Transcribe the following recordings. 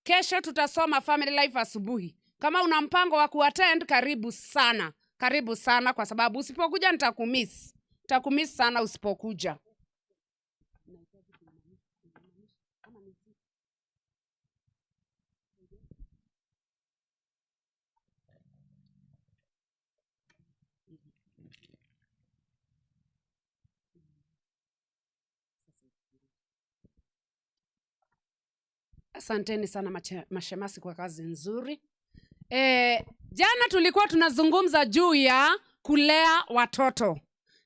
Kesho tutasoma family life asubuhi. Kama una mpango wa kuattend, karibu sana, karibu sana, kwa sababu usipokuja nitakumiss, nitakumiss sana usipokuja. Asanteni sana mashemasi kwa kazi nzuri. Jana tulikuwa tunazungumza juu ya kulea watoto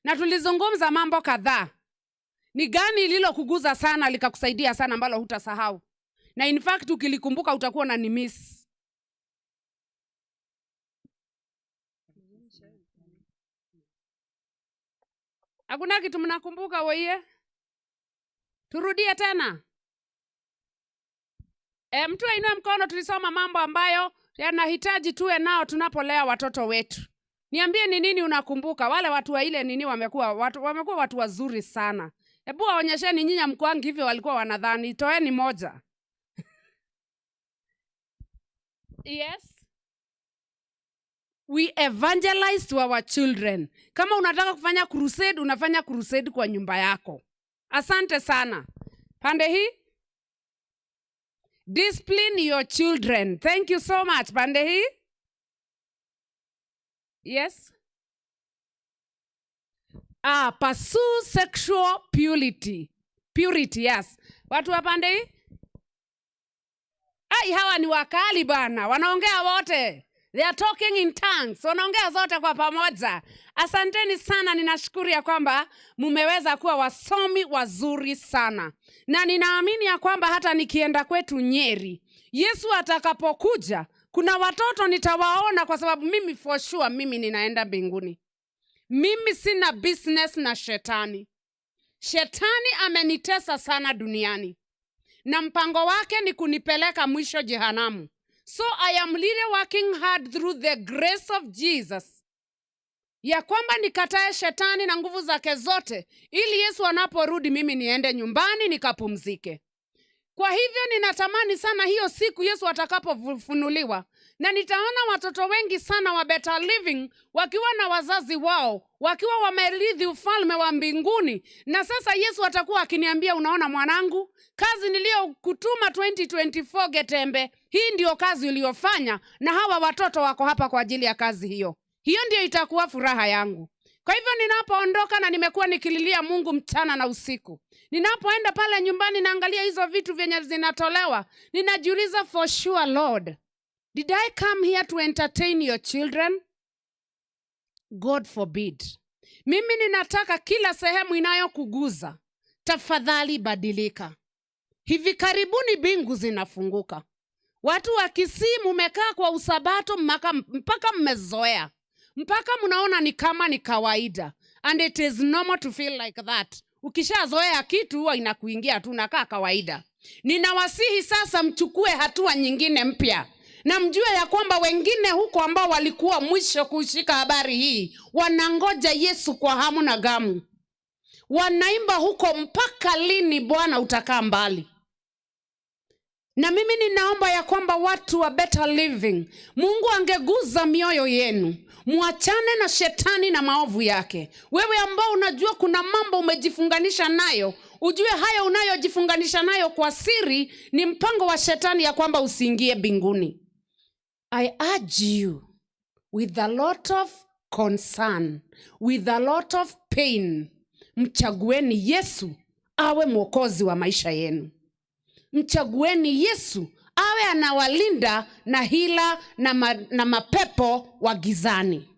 na tulizungumza mambo kadhaa. Ni gani lililokuguza sana likakusaidia sana ambalo hutasahau? Na in fact ukilikumbuka utakuwa na ni miss. Hakuna kitu mnakumbuka woiye? Turudie tena. Mtu ainue mkono. Tulisoma mambo ambayo yanahitaji tuwe nao tunapolea watoto wetu. Niambie ni nini unakumbuka? Wale watu wa ile nini wamekuwa watu wazuri sana. Hebu waonyesheni nyinyi mkwangi hivyo walikuwa wanadhani. Toeni moja. Yes. We evangelize to our children. Kama unataka kufanya crusade, unafanya crusade kwa nyumba yako. Asante sana. Pande hii? Discipline your children. Thank you so much. Pande hii? Yes. Pursue sexual purity. Purity, yes. Watu wa pande hii? Ai, hawa ni wakali bana. Wanaongea wote. They are talking in tongues. Wanaongea zote kwa pamoja. Asanteni sana, ninashukuru ya kwamba mumeweza kuwa wasomi wazuri sana. Na ninaamini ya kwamba hata nikienda kwetu Nyeri, Yesu atakapokuja, kuna watoto nitawaona, kwa sababu mimi for sure mimi ninaenda mbinguni. Mimi sina business na shetani. Shetani amenitesa sana duniani. Na mpango wake ni kunipeleka mwisho jehanamu. So I am really working hard through the grace of Jesus, ya kwamba nikatae shetani na nguvu zake zote, ili Yesu anaporudi mimi niende nyumbani nikapumzike. Kwa hivyo ninatamani sana hiyo siku Yesu atakapofunuliwa, na nitaona watoto wengi sana wa Better Living wakiwa na wazazi wao, wakiwa wamerithi ufalme wa mbinguni. Na sasa Yesu atakuwa akiniambia, unaona mwanangu, kazi niliyokutuma 2024 Getembe, hii ndio kazi uliyofanya, na hawa watoto wako hapa kwa ajili ya kazi hiyo. Hiyo ndio itakuwa furaha yangu. Kwa hivyo ninapoondoka, na nimekuwa nikililia Mungu mchana na usiku, ninapoenda pale nyumbani naangalia hizo vitu vyenye zinatolewa, ninajiuliza, for sure Lord, did I come here to entertain your children? God forbid. Mimi ninataka kila sehemu inayokuguza, tafadhali badilika. Hivi karibuni mbingu zinafunguka. Watu wa Kisii mumekaa kwa usabato mpaka mmezoea, mpaka mnaona ni kama ni kawaida, and it is normal to feel like that. Ukishazoea kitu huwa inakuingia tu, unakaa kawaida. Ninawasihi sasa mchukue hatua nyingine mpya, na mjue ya kwamba wengine huko ambao walikuwa mwisho kushika habari hii wanangoja Yesu kwa hamu na gamu. Wanaimba huko, mpaka lini Bwana utakaa mbali? Na mimi ninaomba ya kwamba watu wa Better Living, Mungu angeguza mioyo yenu, muachane na shetani na maovu yake. Wewe ambao unajua kuna mambo umejifunganisha nayo, ujue hayo unayojifunganisha nayo kwa siri ni mpango wa shetani ya kwamba usiingie mbinguni. I urge you with a lot of concern, with a lot of pain, mchagueni Yesu awe mwokozi wa maisha yenu. Mchagueni Yesu awe anawalinda na hila na mapepo wa gizani.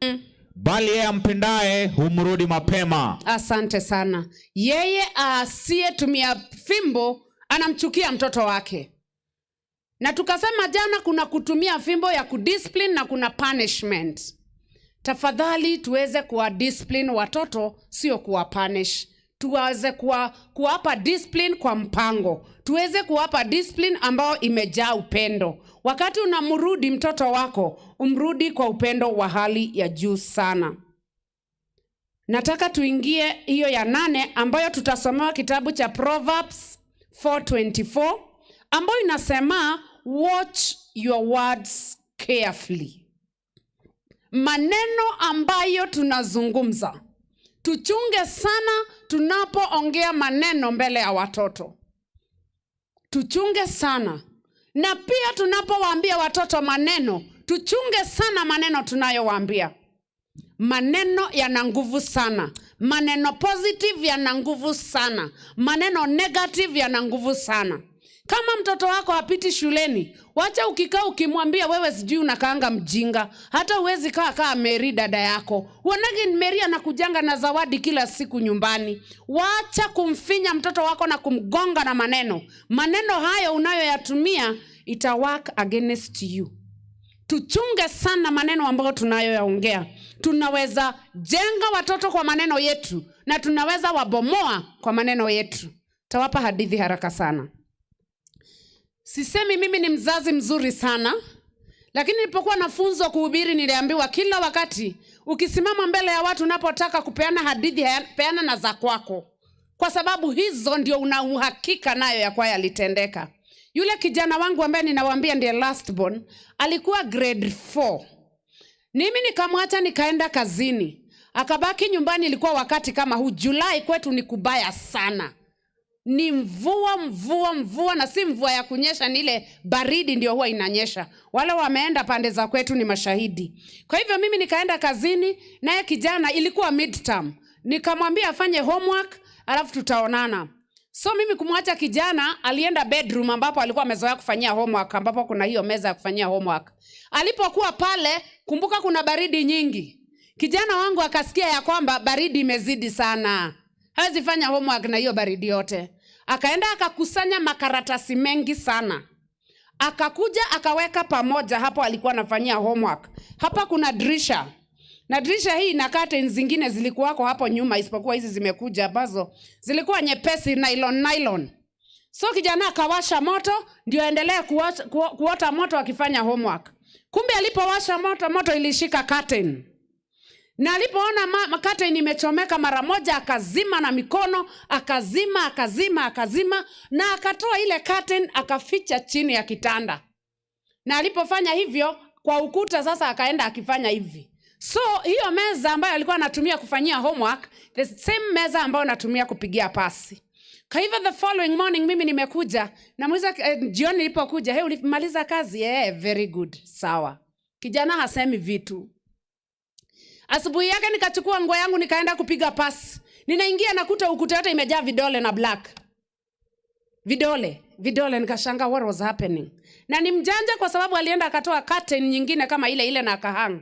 Bali yeye ampendaye humrudi mapema. Asante sana. Yeye asiyetumia fimbo anamchukia mtoto wake. Na tukasema jana kuna kutumia fimbo ya kudiscipline na kuna punishment. Tafadhali tuweze kuwa discipline watoto, sio kuwa punish. Tuweze kuwapa discipline kwa mpango. Tuweze kuwapa discipline ambayo imejaa upendo. Wakati unamrudi mtoto wako, umrudi kwa upendo wa hali ya juu sana. Nataka tuingie hiyo ya 8 ambayo tutasomewa kitabu cha Proverbs 4:24 ambayo inasema Watch your words carefully. Maneno ambayo tunazungumza, tuchunge sana tunapoongea maneno mbele ya watoto. Tuchunge sana. Na pia tunapowaambia watoto maneno, tuchunge sana maneno tunayowaambia. Maneno yana nguvu sana. Maneno positive yana nguvu sana. Maneno negative yana nguvu sana. Kama mtoto wako hapiti shuleni, wacha ukikaa ukimwambia, "Wewe sijui unakaanga mjinga, hata huwezi kaa kaa Mary dada yako. Uonage Mary anakujanga na zawadi kila siku nyumbani." Wacha kumfinya mtoto wako na kumgonga na maneno. Maneno hayo unayoyatumia ita work against you. Tuchunge sana maneno ambayo tunayoyaongea. Tunaweza jenga watoto kwa maneno yetu na tunaweza wabomoa kwa maneno yetu. Tawapa hadithi haraka sana. Sisemi mimi ni mzazi mzuri sana, lakini nilipokuwa nafunzwa kuhubiri niliambiwa kila wakati ukisimama mbele ya watu unapotaka kupeana hadithi, peana na za kwako, kwa sababu hizo ndio una uhakika nayo ya kwa yalitendeka. Yule kijana wangu ambaye ninawaambia ndiye last born alikuwa grade 4. Mimi nikamwacha nikaenda kazini, akabaki nyumbani. Ilikuwa wakati kama huu, Julai kwetu ni kubaya sana, ni mvua, mvua, mvua, na si mvua ya kunyesha, ni ile baridi ndio huwa inanyesha. Wale wameenda pande za kwetu ni mashahidi. Kwa hivyo mimi nikaenda kazini, naye kijana ilikuwa midterm, nikamwambia afanye homework alafu tutaonana. So mimi kumwacha kijana, alienda bedroom ambapo alikuwa amezoea kufanyia homework, ambapo kuna hiyo meza ya kufanyia homework. Alipokuwa pale, kumbuka kuna baridi nyingi. Kijana wangu akasikia ya kwamba baridi imezidi sana, hawezi fanya homework na hiyo baridi yote. Akaenda akakusanya makaratasi mengi sana, akakuja akaweka pamoja hapo alikuwa anafanyia homework. Hapa kuna dirisha, na dirisha hii na curtains zingine zilikuwako hapo nyuma, isipokuwa hizi zimekuja ambazo zilikuwa nyepesi, nylon nylon. So kijana akawasha moto ndio aendelee kuota moto akifanya homework. Kumbe alipowasha moto, moto ilishika curtain, na alipoona curtain imechomeka mara moja akazima na mikono, akazima, akazima, akazima, na akatoa ile curtain akaficha chini ya kitanda. Na alipofanya hivyo kwa ukuta, sasa akaenda akifanya hivi. So hiyo meza ambayo alikuwa anatumia kufanyia homework, the same meza ambayo anatumia kupigia pasi. Kwa hivyo the following morning mimi nimekuja namuuliza, jioni nilipokuja, "Hey, ulimaliza kazi?" "Eh, very good." Sawa. Kijana hasemi vitu. Asubuhi yake nikachukua nguo yangu nikaenda kupiga pasi. Ninaingia nakuta ukuta yote imejaa vidole na black. Vidole, vidole. Nikashangaa what was happening. Na ni mjanja kwa sababu alienda akatoa curtain nyingine kama ile ile na akahang.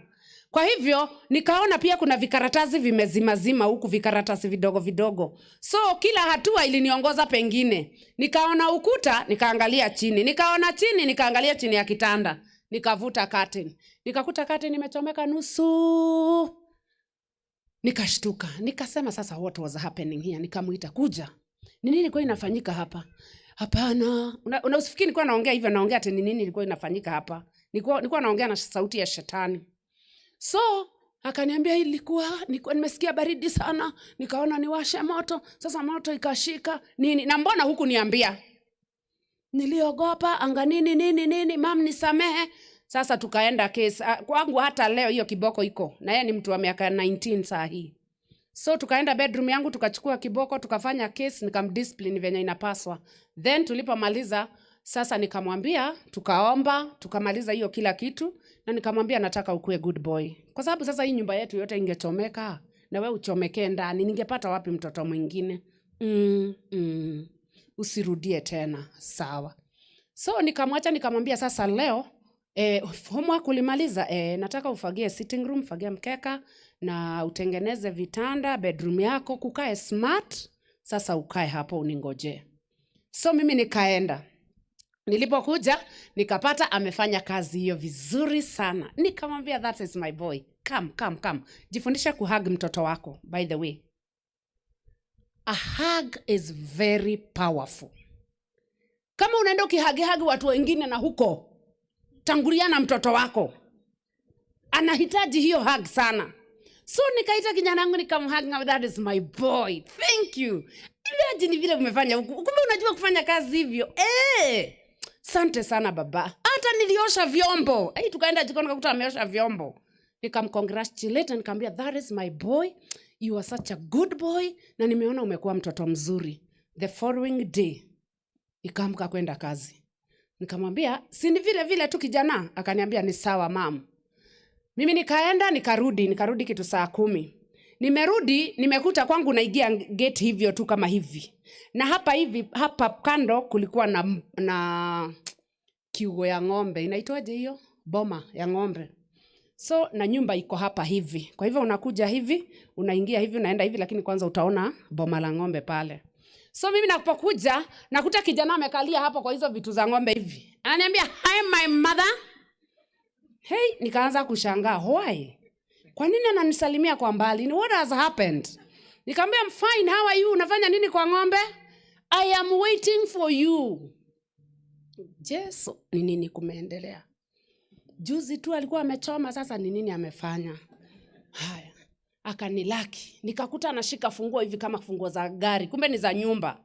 Kwa hivyo nikaona pia kuna vikaratasi vimezimazima huku, vikaratasi vidogo vidogo. So kila hatua iliniongoza pengine. Nikaona ukuta, nikaangalia chini. Nikaona chini, nikaangalia chini ya kitanda. Nikavuta curtain. Nikakuta curtain imechomeka nusu. Nikashtuka. Nikasema, "Sasa what was happening here?" Nikamuita, "Kuja. Ni nini ilikuwa inafanyika hapa?" "Hapana." Una usifikiri nilikuwa naongea hivyo, naongea ati ni nini ilikuwa inafanyika hapa. Nilikuwa naongea na sauti ya shetani. So akaniambia, "Ilikuwa nimesikia baridi sana, nikaona niwashe moto, sasa moto ikashika nini." "Na mbona hukuniambia?" "Niliogopa anga nini nini nini, mam, nisamehe." Sasa tukaenda case. Ah, kwangu hata leo hiyo kiboko iko na yeye, ni mtu wa miaka 19 saa hii. So tukaenda bedroom yangu, tukachukua kiboko, tukafanya case, nikamdiscipline venye inapaswa. Then tulipomaliza sasa nikamwambia, tukaomba, tukamaliza hiyo kila kitu, na nikamwambia, "Nataka ukuwe good boy, kwa sababu sasa hii nyumba yetu yote ingechomeka na we uchomekee ndani, ningepata wapi mtoto mwingine? Usirudie tena, sawa?" So nikamwacha, nikamwambia, "Sasa leo, homework ulimaliza, nataka ufagie sitting room, fagia mkeka na utengeneze vitanda, bedroom yako kukae smart. Sasa ukae hapo uningoje." So mimi nikaenda. Nilipokuja nikapata amefanya kazi hiyo vizuri sana. Nikamwambia, "That is my boy. Come, come, come." Jifundishe kuhug mtoto wako, by the way. A hug is very powerful. Kama unaenda ukihugihug watu wengine na huko, tangulia na mtoto wako, anahitaji hiyo hug sana. So nikaita kijana wangu, nikamhug, "That is my boy, thank you. Imagine vile umefanya huku, kumbe unajua kufanya kazi hivyo, eh." Sante sana baba, hata niliosha vyombo. Hey, tukaenda jikoni kakuta ameosha vyombo. Nikamcongratulate, nikamwambia, "That is my boy, you are such a good boy, na nimeona umekuwa mtoto mzuri." The following day nikaamka kwenda kazi, nikamwambia, "Si ni vile vile tu, kijana?" Akaniambia, "Ni sawa, mum." Mimi nikaenda, nikarudi kitu saa 10. Nimerudi, nimekuta kwangu naingia gate hivyo tu kama hivi, na hapa hivi, hapa kando kulikuwa na kiugo ya ng'ombe. Inaitwaje hiyo? Boma ya ng'ombe. So na nyumba iko hapa hivi. Kwa hivyo unakuja hivi, unaingia hivi, unaenda hivi, lakini kwanza utaona boma la ng'ombe pale. So mimi napokuja, nakuta kijana amekalia hapo kwa hizo vitu za ng'ombe hivi, ananiambia, "Hi, my mother." Hey, nikaanza kushangaa, why? Kwa nini ananisalimia kwa mbali? Ni what has happened? Nikamwambia, "I'm fine, how are you? Unafanya nini kwa ng'ombe?" "I am waiting for you." Jesu, ni nini kumeendelea? Juzi tu alikuwa amechoma, sasa ni nini amefanya? Haya, akanilaki, nikakuta anashika funguo hivi kama funguo za gari, kumbe ni za nyumba.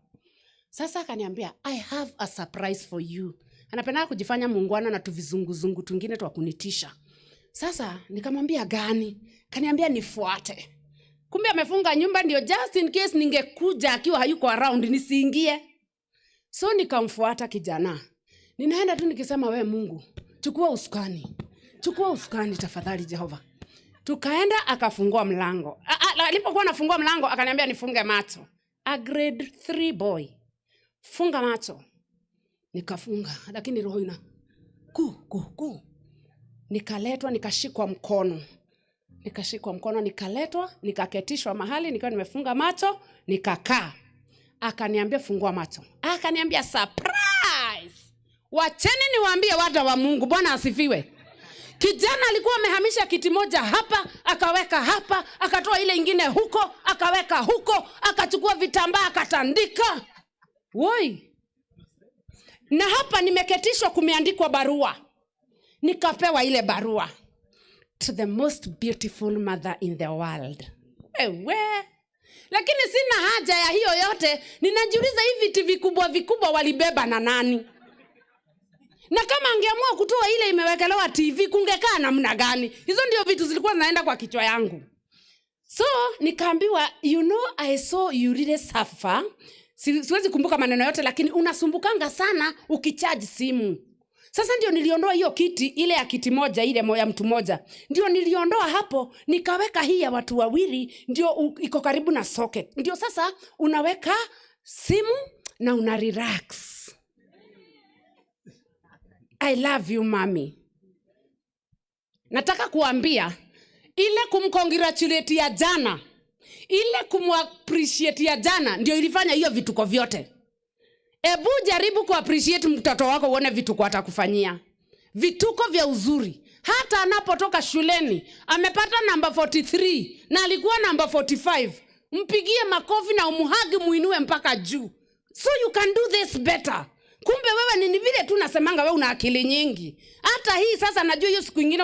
Sasa akaniambia, "I have a surprise for you." Anapenda kujifanya muungwana na tuvizunguzungu twingine twa kunitisha. Sasa nikamwambia, "Gani?" Kaniambia, "Nifuate." Kumbe amefunga nyumba ndio just in case ningekuja akiwa hayuko around nisiingie. So nikamfuata kijana. Ninaenda tu nikisema, "We Mungu, chukua usukani, chukua usukani tafadhali Jehova." Tukaenda, akafungua mlango. Alipokuwa anafungua mlango, akaniambia nifunge macho. A grade 3 boy. "Funga macho." Nikafunga, lakini roho ina ku ku ku. Nikaletwa, nikashikwa mkono. Nikashikwa mkono, nikaletwa, nikaketishwa mahali nikiwa nimefunga macho, nikakaa. Akaniambia, "Fungua macho." Akaniambia, "Surprise." Wacheni niwaambie, watu wa Mungu, Bwana asifiwe. Kijana alikuwa amehamisha kiti moja hapa, akaweka hapa, akatoa ile ingine huko, akaweka huko, akachukua vitambaa akatandika. Woi. Na hapa nimeketishwa, kumeandikwa barua. Nikapewa ile barua. "To the most beautiful mother in the world." Ewe. Lakini sina haja ya hiyo yote. Ninajiuliza, hivi viti vikubwa vikubwa walibeba na nani? Na kama angeamua kutoa ile imewekelewa TV, kungekaa namna gani? Hizo ndio vitu zilikuwa zinaenda kwa kichwa yangu. So nikaambiwa, "You know, I saw you really suffer." Siwezi kumbuka maneno yote, lakini unasumbukanga sana ukicharge simu. Sasa ndio niliondoa hiyo kiti, ile ya kiti moja, ile ya mtu moja. Ndio niliondoa hapo, nikaweka hii ya watu wawili, ndio iko karibu na socket. Ndio sasa unaweka simu na una relax. I love you, mommy. Nataka kuambia, ile kumcongratulate ya jana, ile kumappreciate ya jana ndio ilifanya hiyo vituko vyote. Ebu jaribu kuappreciate mtoto wako uone vituko atakufanyia. Vituko vya uzuri. Hata anapotoka shuleni amepata namba 43 na alikuwa namba 45, mpigie makofi na umuhug, muinue mpaka juu. "So you can do this better." Kumbe wewe ni vile tu nasemanga, wewe una akili nyingi. Hata hii sasa najua hiyo siku ingine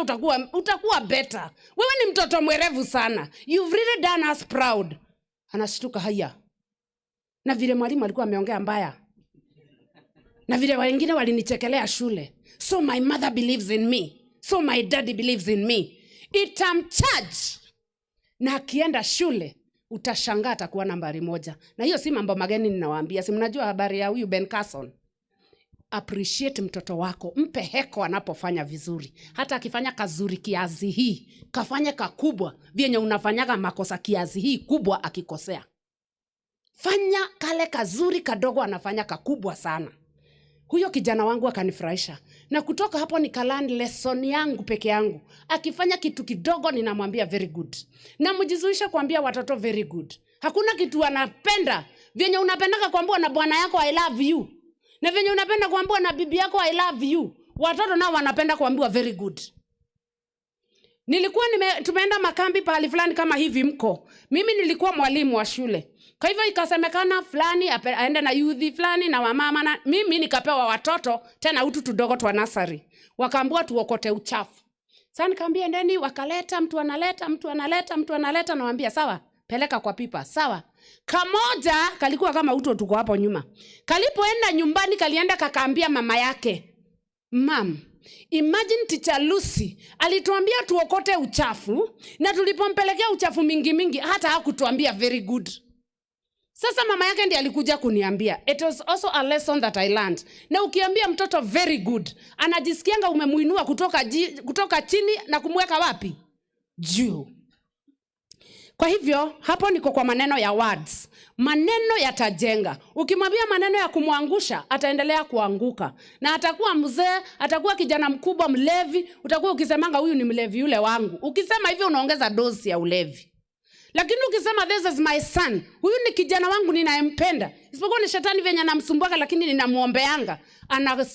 utakuwa better. Wewe ni mtoto mwerevu sana. You've really done us proud. Anashtuka, haya. Na vile mwalimu alikuwa ameongea mbaya. Na vile wengine walinichekelea shule. So my mother believes in me. So my daddy believes in me. Itamcharge. Na akienda shule utashangaa atakuwa nambari moja. Na hiyo si mambo mageni ninawaambia. Si mnajua habari ya huyu Ben Carson? Appreciate mtoto wako, mpe heko anapofanya vizuri. Hata akifanya kazuri kiasi hii, kafanye kakubwa, vyenye unafanyaga makosa kiasi hii kubwa akikosea. Fanya kale kazuri kadogo anafanya kakubwa sana. Huyo kijana wangu akanifurahisha. Na kutoka hapo nikalearn lesson yangu peke yangu. Akifanya kitu kidogo ninamwambia very good. Na mjizuishe kuambia watoto very good. Hakuna kitu wanapenda. Vyenye unapendaka kuambiwa na bwana yako I love you. Na venye unapenda kuambiwa na bibi yako I love you. Watoto nao wanapenda kuambiwa very good. Tumeenda makambi pahali fulani kama hivi mko. Mimi nilikuwa mwalimu wa shule. Kwa hivyo ikasemekana fulani aende na youth fulani na wamama, na mimi nikapewa watoto tena utu tudogo twa nursery. Wakaambiwa tuokote uchafu. Sasa nikamwambia endeni, wakaleta, mtu analeta, mtu analeta, mtu analeta, nawaambia sawa, peleka kwa pipa, sawa. Kamoja kalikuwa kama uto tuko hapo nyuma. Kalipoenda nyumbani kalienda kakaambia mama yake. Mam, imagine Teacher Lucy alituambia tuokote uchafu, na tulipompelekea uchafu mingi mingi hata hakutuambia very good. Sasa mama yake ndiye alikuja kuniambia. It was also a lesson that I learned. Na ukiambia mtoto very good, anajisikianga umemuinua kutoka chini na kumweka wapi? Juu. Kwa hivyo hapo niko kwa maneno ya words. Maneno yatajenga. Ukimwambia maneno ya kumwangusha, ataendelea kuanguka. Na atakuwa mzee, atakuwa kijana mkubwa mlevi, utakuwa ukisemanga huyu ni mlevi yule wangu. Ukisema hivyo unaongeza dosi ya ulevi. Lakini ukisema this is my son, huyu ni kijana wangu ninayempenda. Isipokuwa ni shetani venye anamsumbuaga, lakini ninamuombeanga.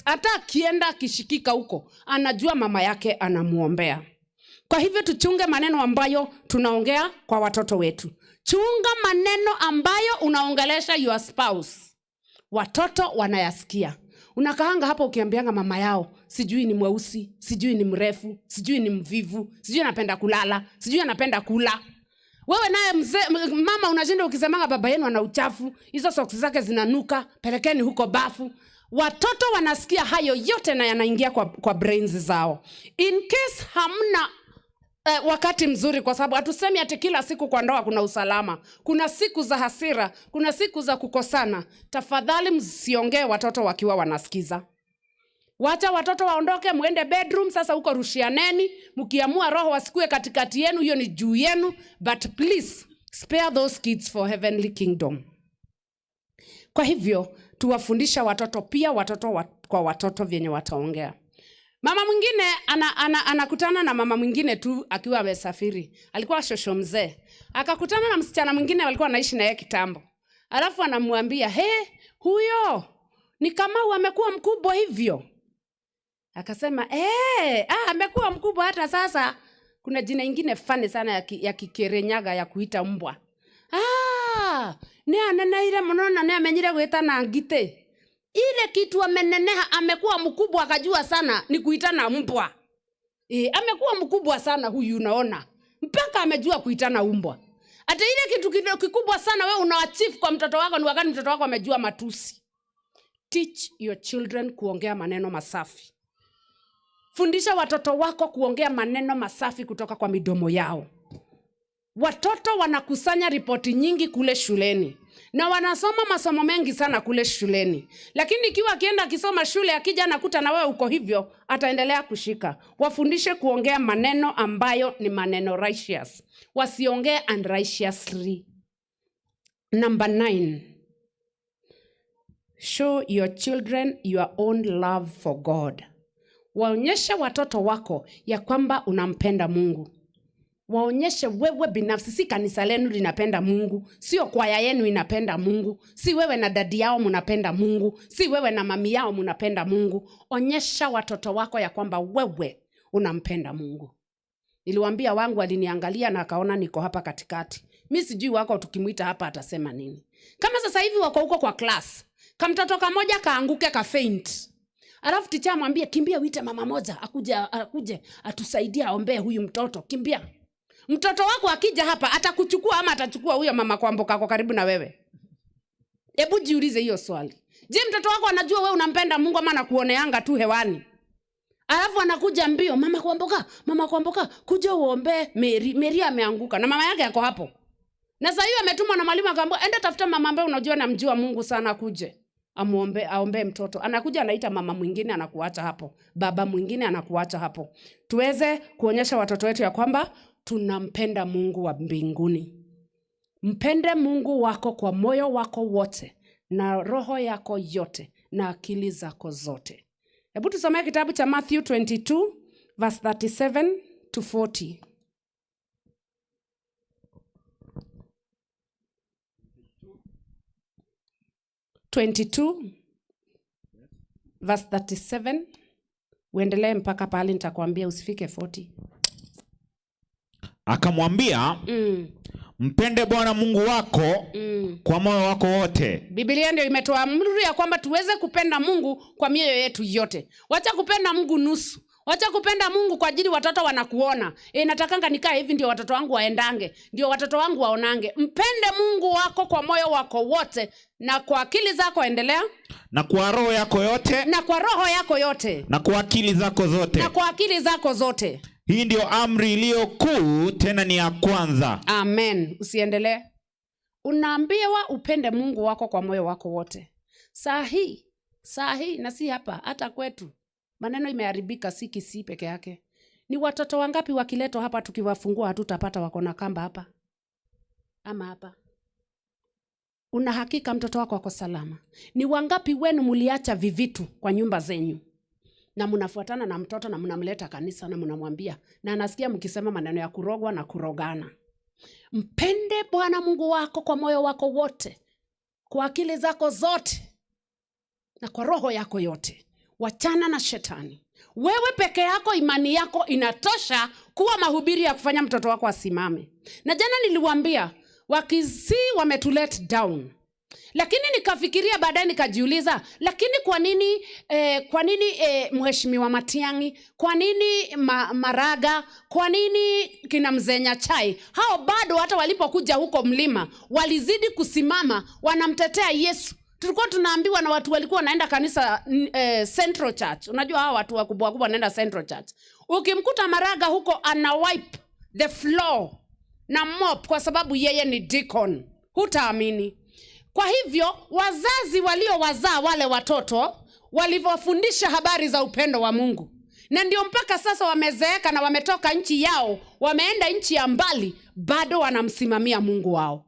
Hata akienda akishikika huko, anajua mama yake anamuombea. Kwa hivyo tuchunge maneno ambayo tunaongea kwa watoto wetu. Chunga maneno ambayo unaongelesha your spouse. Watoto wanayasikia. Unakaanga hapo ukiambianga mama yao, sijui ni mweusi, sijui ni mrefu, sijui ni mvivu, sijui anapenda kulala, sijui anapenda kula. Wewe naye mzee, mama unashinda ukisemanga baba yenu ana uchafu, hizo socks zake zinanuka, pelekeni huko bafu. Watoto wanasikia hayo yote na yanaingia kwa brains zao. In case hamna wakati mzuri, kwa sababu hatusemi ati kila siku kwa ndoa kuna usalama. Kuna siku za hasira, kuna siku za kukosana. Tafadhali msiongee watoto wakiwa wanasikiza. Wacha watoto waondoke, muende bedroom. Sasa huko rushianeni, mkiamua roho wasikue katikati yenu, hiyo ni juu yenu, but please spare those kids for heavenly kingdom. Kwa hivyo tuwafundisha watoto pia, watoto kwa watoto vyenye wataongea. Mama mwingine anakutana na mama mwingine tu akiwa amesafiri. Alikuwa shosho mzee. Akakutana na msichana mwingine walikuwa wanaishi na yeye kitambo. Alafu anamwambia, "He, huyo ni Kamau amekuwa mkubwa hivyo." Akasema, amekuwa mkubwa hata sasa. Kuna jina ingine funny sana ya Kikerenyaga ya kuita mbwa. Ni aneneire muno na ni amenyire gwitana ngite. Ile kitu ameneneha, amekuwa mkubwa akajua sana ni kuitana mbwa. Amekuwa mkubwa sana huyu, unaona. Mpaka amejua kuitana umbwa. Ata ile kitu kikubwa sana wewe una achieve kwa mtoto wako ni wakati mtoto wako amejua matusi. Teach your children kuongea maneno masafi. Fundisha watoto wako kuongea maneno masafi kutoka kwa midomo yao. Watoto wanakusanya ripoti nyingi kule shuleni na wanasoma masomo mengi sana kule shuleni. Lakini ikiwa akienda akisoma shule, akija anakuta na wewe uko hivyo, ataendelea kushika. Wafundishe kuongea maneno ambayo ni maneno righteous. Wasiongee unrighteously. Number 9. Show your children your own love for God. Waonyeshe watoto wako ya kwamba unampenda Mungu. Waonyeshe wewe binafsi, si kanisa lenu linapenda Mungu, sio kwaya yenu inapenda Mungu, si wewe na dadi yao mnapenda Mungu, si wewe na mami yao mnapenda Mungu. Onyesha watoto wako ya kwamba wewe unampenda Mungu. Niliwaambia wangu aliniangalia na akaona niko hapa katikati. Mi sijui wako tukimuita hapa atasema nini. Kama sasa hivi wako huko kwa class, kamtoto kamoja kaanguke ka faint. Alafu teacher amwambie kimbia uite mama moja akuje atusaidie aombee huyu mtoto, kimbia. Mtoto wako akija hapa atakuchukua ama atachukua huyo mama kwa mboka kwa karibu na wewe? Hebu jiulize hiyo swali. Je, mtoto wako anajua wewe unampenda Mungu ama anakuoneanga tu hewani? Alafu anakuja mbio, mama kwa mboka, mama kwa mboka, kuja uombe Mary. Mary ameanguka na mama yake ako hapo. Na sasa hiyo ametumwa na mwalimu akaambiwa enda tafuta mama ambaye unajua namjua Mungu sana akuje amuombe, aombe mtoto. Anakuja anaita mama mwingine anakuacha hapo. Baba mwingine anakuacha hapo. Tuweze kuonyesha watoto wetu ya kwamba tunampenda Mungu wa mbinguni. Mpende Mungu wako kwa moyo wako wote na roho yako yote na akili zako zote. Hebu tusomee kitabu cha Matthew 22 verse 37 to 40. 22 verse 37. Uendelee mpaka pale nitakwambia usifike 40. Akamwambia, Mpende Bwana Mungu wako kwa moyo wako wote. Biblia ndio imetoa amri ya kwamba tuweze kupenda Mungu kwa mioyo yetu yote. Wacha kupenda Mungu nusu. Wacha kupenda Mungu kwa ajili watoto wanakuona. Natakanga nikae hivi ndio watoto wangu waendange, ndio watoto wangu waonange. Mpende Mungu wako kwa moyo wako wote na kwa akili zako, endelea. Na kwa roho yako yote. Na kwa roho yako yote. Na kwa akili zako zote. Na kwa akili zako zote. Hii ndio amri iliyo kuu, tena ni ya kwanza. Amen. Usiendelee. Unaambiwa upende Mungu wako kwa moyo wako wote. Saa hii, saa hii, na si hapa, hata kwetu. Maneno imeharibika, si Kisii peke yake. Ni watoto wangapi wakiletwa hapa tukiwafungua hatutapata wako na kamba hapa? Ama hapa. Una hakika mtoto wako ako salama? Ni wangapi wenu mliacha vivitu kwa nyumba zenyu? Na mnafuatana na mtoto na mnamleta kanisa na mnamwambia, na anasikia mkisema maneno ya kurogwa na kurogana. Mpende Bwana Mungu wako kwa moyo wako wote, kwa akili zako zote na kwa roho yako yote. Wachana na shetani. Wewe peke yako imani yako inatosha kuwa mahubiri ya kufanya mtoto wako asimame. Na jana niliwaambia Wakisii wametulet down. Lakini nikafikiria baadaye nikajiuliza, lakini kwa nini Mheshimiwa Matiang'i, kwa nini Maraga, kwa nini kina Mzee Nyachae, hao bado hata walipokuja huko mlima walizidi kusimama wanamtetea Yesu. Tulikuwa tunaambiwa na watu walikuwa wanaenda kanisa Central Church. Unajua hao watu wakubwa wakubwa wanaenda Central Church. Ukimkuta Maraga huko ana wipe the floor na mop kwa sababu yeye ni deacon. Hutaamini. Kwa hivyo wazazi waliowazaa wale watoto walivyofundisha habari za upendo wa Mungu. Na ndio mpaka sasa wamezeeka na wametoka nchi yao, wameenda nchi ya mbali, bado wanamsimamia Mungu wao.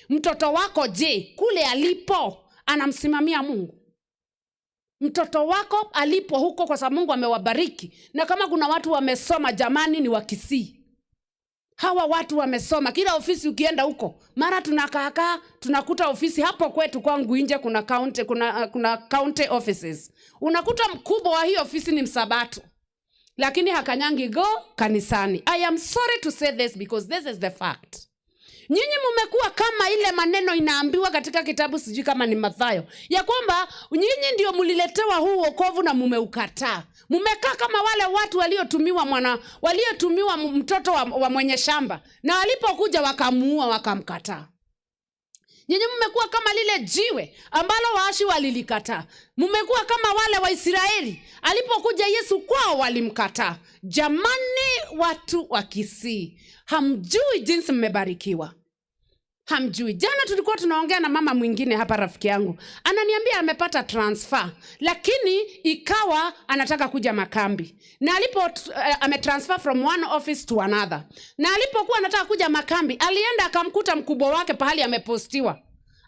Mtoto wako je, kule alipo anamsimamia Mungu? Mtoto wako alipo huko, kwa sababu Mungu amewabariki. Na kama kuna watu wamesoma jamani, ni Wakisii. Hawa watu wamesoma. Kila ofisi ukienda huko, mara tunakaakaa, tunakuta ofisi hapo kwetu kwangu nje kuna county offices. Unakuta mkubwa wa hiyo ofisi ni Msabato. Lakini hakanyangi go kanisani. I am sorry to say this because this is the fact. Nyinyi mmekuwa kama ile maneno inaambiwa katika kitabu, sijui kama ni Mathayo, ya kwamba nyinyi ndio mliletewa huu wokovu na mmeukataa. Mmekaa kama wale watu waliotumiwa mtoto wa mwenye shamba, na walipokuja wakamuua wakamkataa. Nyinyi mmekuwa kama lile jiwe ambalo waashi walilikataa. Mmekuwa kama wale wa Israeli alipokuja Yesu kwao walimkataa. Jamani, watu wa Kisii, hamjui jinsi mmebarikiwa. Hamjui. Jana tulikuwa tunaongea na mama mwingine hapa, rafiki yangu. Ananiambia amepata transfer, lakini ikawa anataka kuja makambi. Na alipo ametransfer from one office to another. Na alipokuwa anataka kuja makambi, alienda akamkuta mkubwa wake pahali amepostiwa.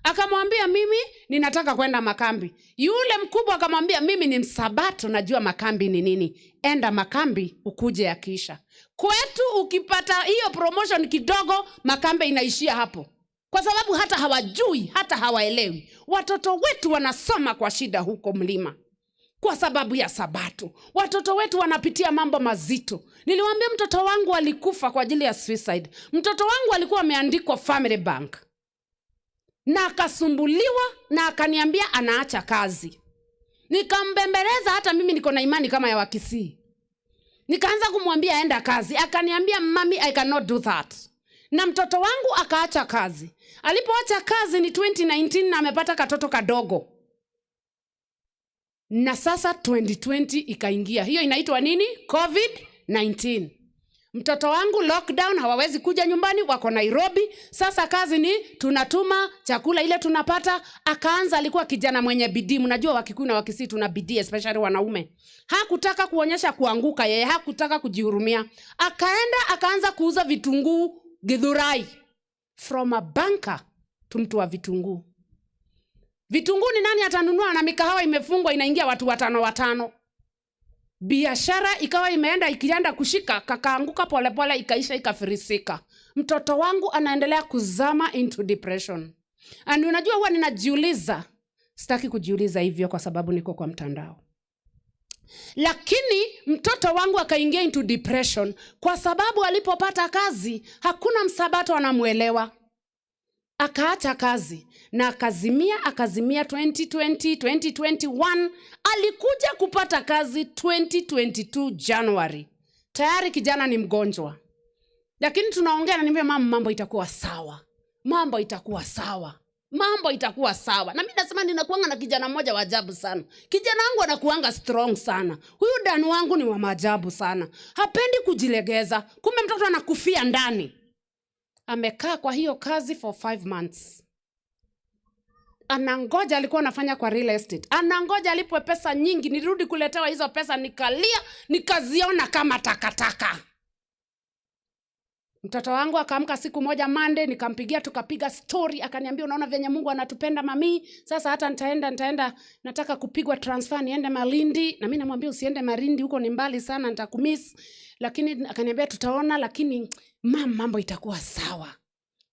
Akamwambia mimi ninataka kwenda makambi. Yule mkubwa akamwambia mimi ni Msabato, najua makambi ni nini. Enda makambi ukuje yakisha. Kwetu ukipata hiyo promotion kidogo, makambi inaishia hapo. Kwa sababu hata hawajui, hata hawaelewi. Watoto wetu wanasoma kwa shida huko mlima. Kwa sababu ya Sabato. Watoto wetu wanapitia mambo mazito. Niliwaambia mtoto wangu alikufa kwa ajili ya suicide. Mtoto wangu alikuwa ameandikwa Family Bank. Na akasumbuliwa na akaniambia anaacha kazi. Nikambembeleza, hata mimi niko na imani kama ya Wakisii. Nikaanza kumwambia enda kazi. Akaniambia mami, I cannot do that. Na mtoto wangu akaacha kazi. Alipoacha kazi ni 2019 na amepata katoto kadogo. Na sasa 2020 ikaingia. Hiyo inaitwa nini? COVID-19. Mtoto wangu lockdown, hawawezi kuja nyumbani, wako Nairobi. Sasa kazi ni tunatuma chakula ile tunapata. Akaanza, alikuwa kijana mwenye bidii. Mnajua Wakikuyu na Wakisii tuna bidii, especially wanaume. Hakutaka kuonyesha kuanguka yeye, hakutaka kujihurumia. Akaenda akaanza kuuza vitunguu Githurai. From a banker to mtu wa vitunguu. Vitunguu ni nani atanunua na mikahawa imefungwa inaingia watu watano watano. Biashara ikawa imeenda ikienda kushika, kakaanguka polepole, ikaisha ikafirisika. Mtoto wangu anaendelea kuzama into depression. And unajua huwa ninajiuliza, sitaki kujiuliza hivyo kwa sababu niko kwa mtandao. Lakini mtoto wangu akaingia into depression kwa sababu alipopata kazi hakuna Msabato anamuelewa. Akaacha kazi. Na akazimia, akazimia 2020, 2021. Alikuja kupata kazi 2022 January. Tayari kijana ni mgonjwa. Lakini tunaongea, naniambia, "Mama, mambo itakuwa sawa. Mambo itakuwa sawa. Mambo itakuwa sawa." Na mimi nasema ninakuanga na kijana mmoja wa ajabu sana. Kijana wangu anakuanga strong sana. Huyu Dan wangu ni wa maajabu sana. Hapendi kujilegeza. Kumbe mtoto anakufia ndani. Amekaa kwa hiyo kazi for 5 months. Anangoja, alikuwa anafanya kwa real estate. Anangoja alipwe pesa nyingi. Nirudi kuletewa hizo pesa, nikalia, nikaziona kama takataka. Mtoto wangu akaamka siku moja Monday, nikampigia, tukapiga story, akaniambia, "Unaona venye Mungu anatupenda, mami? Sasa hata nitaenda, nataka kupigwa transfer niende Malindi." Na mimi namwambia, "Usiende Malindi, huko ni mbali sana, nitakumiss." Lakini akaniambia, "Tutaona, lakini mam, mambo itakuwa sawa.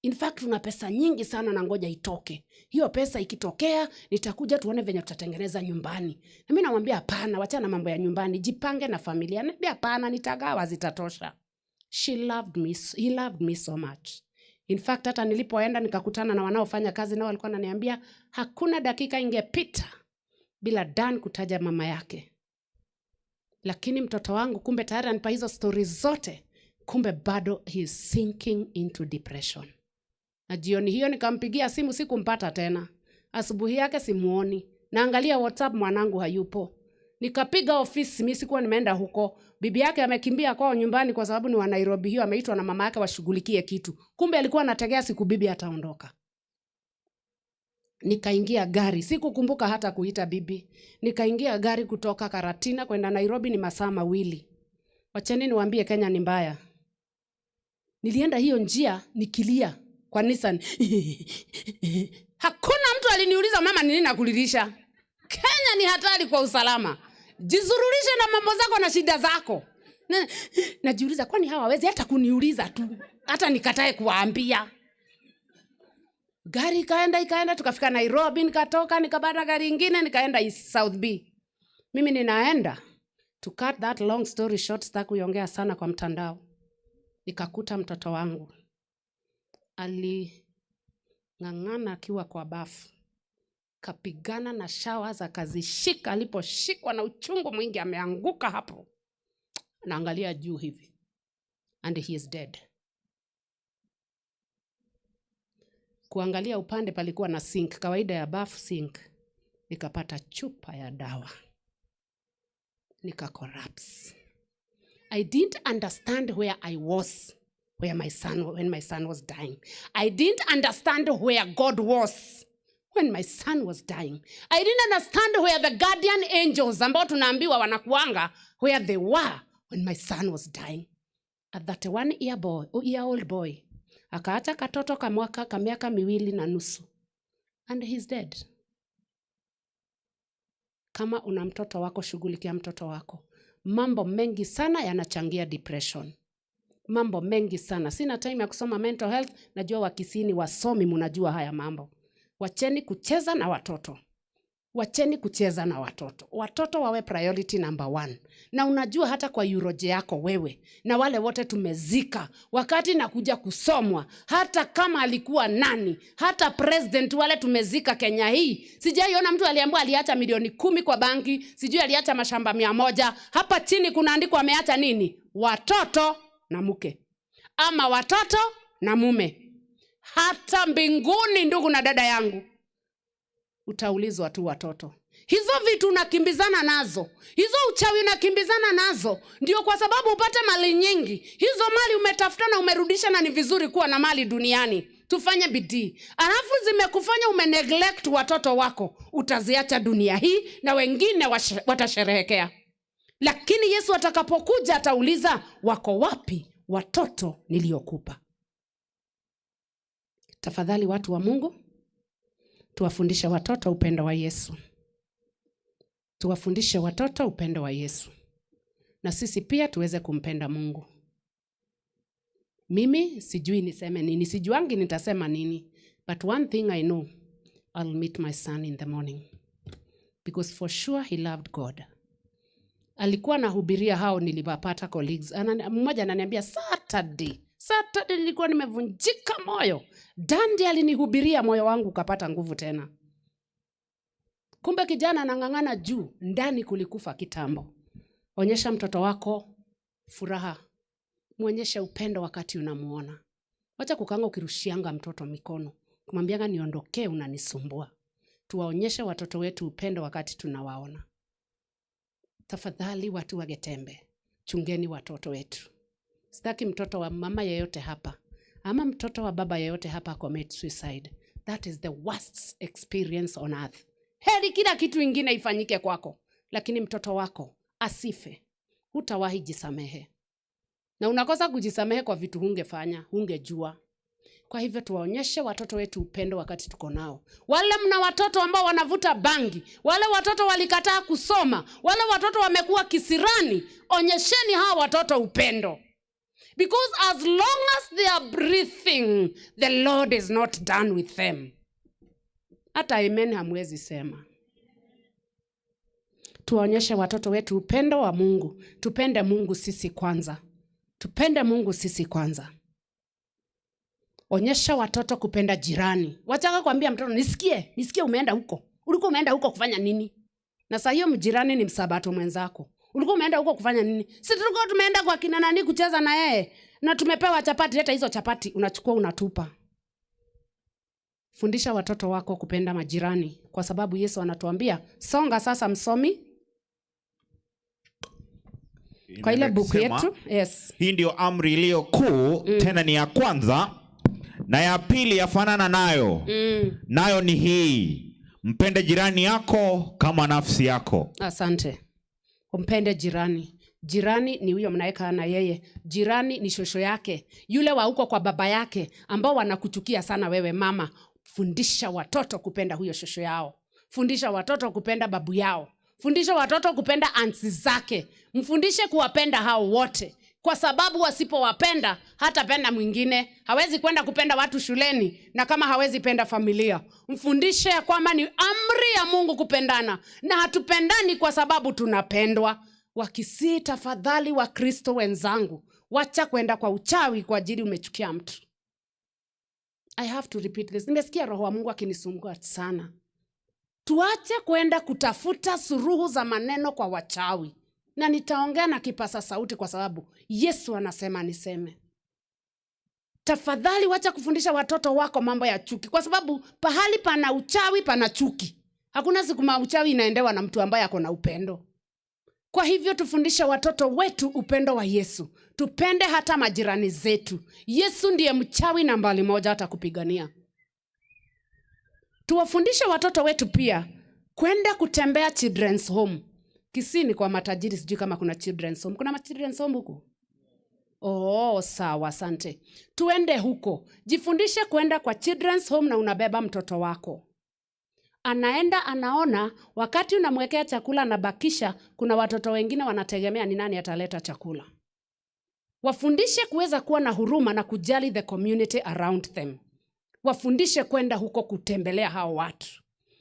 In fact tuna pesa nyingi sana na ngoja itoke. Hiyo pesa ikitokea, nitakuja tuone venye tutatengeneza nyumbani." Na mimi namwambia, "Hapana, wachana na mambo ya nyumbani, jipange na familia." Ananiambia, "Hapana, nitagawa, zitatosha." She loved me, he loved me so much. In fact, hata nilipoenda nikakutana na wanaofanya kazi nao, walikuwa wananiambia hakuna dakika ingepita bila Dan kutaja mama yake. Lakini mtoto wangu kumbe tayari anipa hizo stories zote, kumbe bado he is sinking into depression. Na jioni hiyo nikampigia simu, sikumpata tena. Asubuhi yake simuoni, naangalia WhatsApp, mwanangu hayupo. Nikapiga ofisi, mi sikuwa nimeenda huko. Bibi yake amekimbia kwao nyumbani kwa sababu ni wa Nairobi hiyo, ameitwa na mama yake washughulikie kitu. Kumbe alikuwa anategea siku bibi ataondoka. Nikaingia gari, sikukumbuka hata kuita bibi. Nikaingia gari kutoka Karatina kwenda Nairobi ni masaa 2. Wacheni niwaambie, Kenya ni mbaya. Nilienda hiyo njia nikilia kwa Nissan. Hakuna mtu aliniuliza, "Mama, nini nakulilisha?" Kenya ni hatari kwa usalama. Jizurulishe na mambo zako na shida zako. Najiuliza, kwani hawa hawezi hata kuniuliza tu, hata nikatae kuwaambia? Gari ikaenda, ikaenda, tukafika Nairobi, nikatoka, nikapanda gari ingine, nikaenda East South B. Mimi ninaenda, to cut that long story short, sitaki kuiongea sana kwa mtandao. Nikakuta mtoto wangu aling'ang'ana akiwa kwa bafu, kapigana na showers akazishika. Aliposhikwa na uchungu mwingi, ameanguka hapo, naangalia juu hivi, and he is dead. Kuangalia upande palikuwa na sink, kawaida ya bafu sink, nikapata chupa ya dawa, nika collapse. I didn't understand where I was where my son when my son was dying. I didn't understand where God was when my son was dying. I didn't understand where the guardian angels ambao tunaambiwa wanakuanga, where they were when my son was dying. A 31 year old boy akaacha katoto kamwaka ka miaka 2.5, and he's dead. Kama una mtoto wako, shughulikia mtoto wako. Mambo mengi sana yanachangia depression, mambo mengi sana. Sina time ya kusoma mental health. Najua Wakisii ni wasomi, mnajua haya mambo. Wacheni kucheza na watoto, wacheni kucheza na watoto. Watoto wawe priority number one. Na unajua hata kwa eulogy yako wewe na wale wote tumezika, wakati nakuja kusomwa, hata kama alikuwa nani, hata president wale tumezika Kenya hii, sijaiona mtu aliambiwa aliacha milioni 10 kwa banki, sijui aliacha mashamba 100. Hapa chini kunaandikwa ameacha nini? Watoto na mke, ama watoto na mume. Hata mbinguni, ndugu na dada yangu, utaulizwa tu watoto. Hizo vitu unakimbizana nazo, hizo uchawi unakimbizana nazo, ndio kwa sababu upate mali nyingi. Hizo mali umetafuta na umerudisha, na ni vizuri kuwa na mali duniani, tufanye bidii. Alafu zimekufanya umeneglect watoto wako, utaziacha dunia hii na wengine watasherehekea. Lakini Yesu atakapokuja atauliza, "Wako wapi watoto niliokupa?" Tafadhali watu wa Mungu, tuwafundishe watoto upendo wa Yesu, tuwafundishe watoto upendo wa Yesu, na sisi pia tuweze kumpenda Mungu. Mimi sijui niseme nini, sijuangi nitasema nini, but one thing I know, I'll meet my son in the morning because for sure he loved God. Alikuwa anahubiria hao niliwapata colleagues. Mmoja ananiambia Saturday, Saturday nilikuwa nimevunjika moyo. Dandi alinihubiria, moyo wangu ukapata nguvu tena. Kumbe kijana anang'ang'ana juu, ndani kulikufa kitambo. Onyesha mtoto wako furaha, mwonyeshe upendo wakati unamuona. Wacha kukanga ukirushianga mtoto mikono, kumwambianga niondokee, unanisumbua. Tuwaonyeshe watoto wetu upendo wakati tunawaona. Tafadhali watu wa Getembe, chungeni watoto wetu. Sitaki mtoto wa mama yeyote hapa ama mtoto wa baba yeyote hapa commit suicide. That is the worst experience on earth. Heri kila kitu ingine ifanyike kwako, lakini mtoto wako asife. Hutawahi jisamehe, na unakosa kujisamehe kwa vitu hungefanya, hungejua. Kwa hivyo tuwaonyeshe watoto wetu upendo wakati tuko nao. Wale mna watoto ambao wanavuta bangi, wale watoto walikataa kusoma, wale watoto wamekuwa kisirani, onyesheni hawa watoto upendo. Because as long as they are breathing, the Lord is not done with them. Hata amen hamwezi sema. Tuwaonyeshe watoto wetu upendo wa Mungu. Tupende Mungu sisi kwanza. Tupende Mungu sisi kwanza. Onyesha watoto kupenda jirani. Wachaka kuambia mtoto nisikie, nisikie umeenda huko. Ulikuwa umeenda huko kufanya nini? Na saa hiyo mjirani ni msabato mwenzako. Ulikuwa umeenda huko kufanya nini? Si tulikuwa tumeenda kwa kina nani kucheza na yeye na tumepewa chapati, leta hizo chapati, unachukua unatupa. Fundisha watoto wako kupenda majirani, kwa sababu Yesu anatuambia songa sasa, msomi kwa ile buku Inasema, yetu. Yes. Hii ndio amri iliyo kuu, tena ni ya kwanza, na ya pili yafanana nayo, nayo ni hii, mpende jirani yako kama nafsi yako. Asante. Umpende jirani. Jirani ni huyo mnayekaa na yeye. Jirani ni shosho yake, yule wa huko kwa baba yake, ambao wanakuchukia sana wewe mama. Fundisha watoto kupenda huyo shosho yao. Fundisha watoto kupenda babu yao. Fundisha watoto kupenda aunts zake. Mfundishe kuwapenda hao wote, kwa sababu wasipowapenda hatapenda mwingine. Hawezi kwenda kupenda watu shuleni, na kama hawezi penda familia. Mfundishe ya kwamba ni amri ya Mungu kupendana, na hatupendani kwa sababu tunapendwa. Wakisii, tafadhali Wakristo wenzangu, wacha kwenda kwa uchawi kwa ajili umechukia mtu. I have to repeat this. Nimesikia Roho wa Mungu akinisumbua sana. Tuache kwenda kutafuta suruhu za maneno kwa wachawi, na nitaongea na kipasa sauti kwa sababu Yesu anasema niseme. Tafadhali wacha kufundisha watoto wako mambo ya chuki, kwa sababu pahali pana uchawi pana chuki. Hakuna siku uchawi inaendewa na mtu ambaye ako na upendo. Kwa hivyo tufundishe watoto wetu upendo wa Yesu, tupende hata majirani zetu. Yesu ndiye mchawi nambari moja hata kupigania. Tuwafundishe watoto wetu pia kwenda kutembea children's home. Kisii ni kwa matajiri, sijui kama kuna children's home. Kuna ma children's home huku? Oh, sawa, asante. Tuende huko, jifundishe kwenda kwa children's home na unabeba mtoto wako anaenda anaona, wakati unamwekea chakula anabakisha, kuna watoto wengine wanategemea ni nani ataleta chakula. Wafundishe kuweza kuwa na huruma na kujali the community around them. Wafundishe kwenda huko kutembelea hao watu.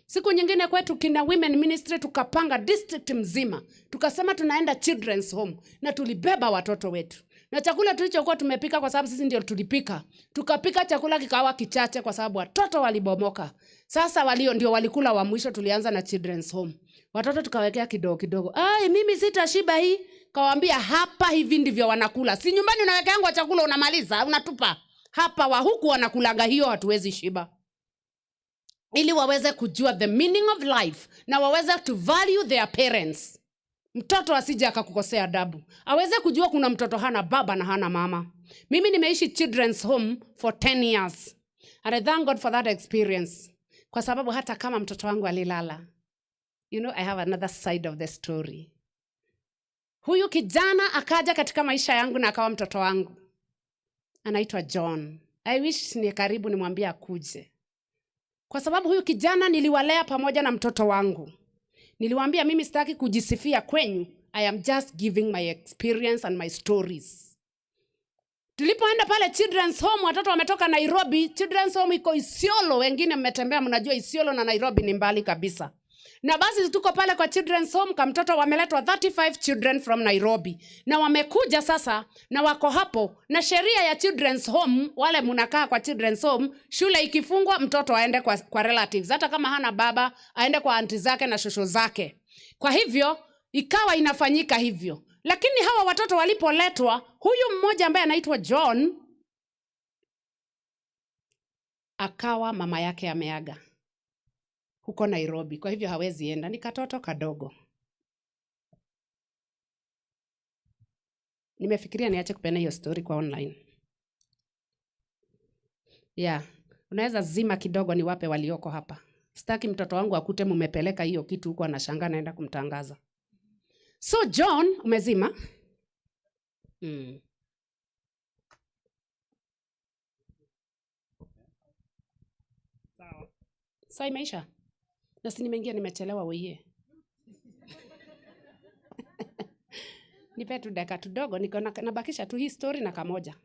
Siku nyingine kwetu kina Women Ministry tukapanga district mzima, tukasema tunaenda children's home na tulibeba watoto wetu na chakula tulichokuwa tumepika, kwa sababu sisi ndio tulipika, tukapika chakula kikawa kichache kwa sababu watoto walibomoka. Sasa walio ndio walikula wa mwisho. Tulianza na children's home, watoto tukawekea kidogo kidogo. Ai, mimi sitashiba hii. Kawaambia hapa hivi ndivyo wanakula, si nyumbani unawekeangwa chakula unamaliza unatupa. Hapa wa huku wanakulaga hiyo, hatuwezi shiba ili waweze kujua the meaning of life na waweze to value their parents. Mtoto asije akakukosea adabu, aweze kujua kuna mtoto hana baba na hana mama. Mimi nimeishi children's home for 10 years and I thank God for that experience, kwa sababu hata kama mtoto wangu alilala, I have another side of the story. Huyu kijana akaja katika maisha yangu na akawa mtoto wangu, anaitwa John. I wish ni karibu nimwambie akuje, kwa sababu huyu kijana niliwalea pamoja na mtoto wangu. Niliwaambia mimi sitaki kujisifia kwenyu, I am just giving my experience and my stories. Tulipoenda pale children's home, watoto wametoka Nairobi. Children's home iko Isiolo, wengine mmetembea, mnajua Isiolo na Nairobi ni mbali kabisa. Na basi tuko pale kwa children's home, kamtoto wameletwa 35 children from Nairobi, na wamekuja sasa na wako hapo. Na sheria ya children's home, wale mnakaa kwa children's home, shule ikifungwa mtoto aende kwa relatives, hata kama hana baba aende kwa anti zake na shosho zake. Kwa hivyo ikawa inafanyika hivyo, lakini hawa watoto walipoletwa, huyu mmoja ambaye anaitwa John akawa mama yake ameaga huko Nairobi, kwa hivyo hawezi enda, ni katoto kadogo. Nimefikiria niache kupeana hiyo story kwa online. Yeah, unaweza zima kidogo niwape walioko hapa. Sitaki mtoto wangu akute mumepeleka hiyo kitu huko anashangaa naenda kumtangaza. So John, umezima? Sawa. Saa imeisha? Na si nimeingia nimechelewa weiye. Nipe tu dakika tudogo, niko nabakisha tu hii story na kamoja.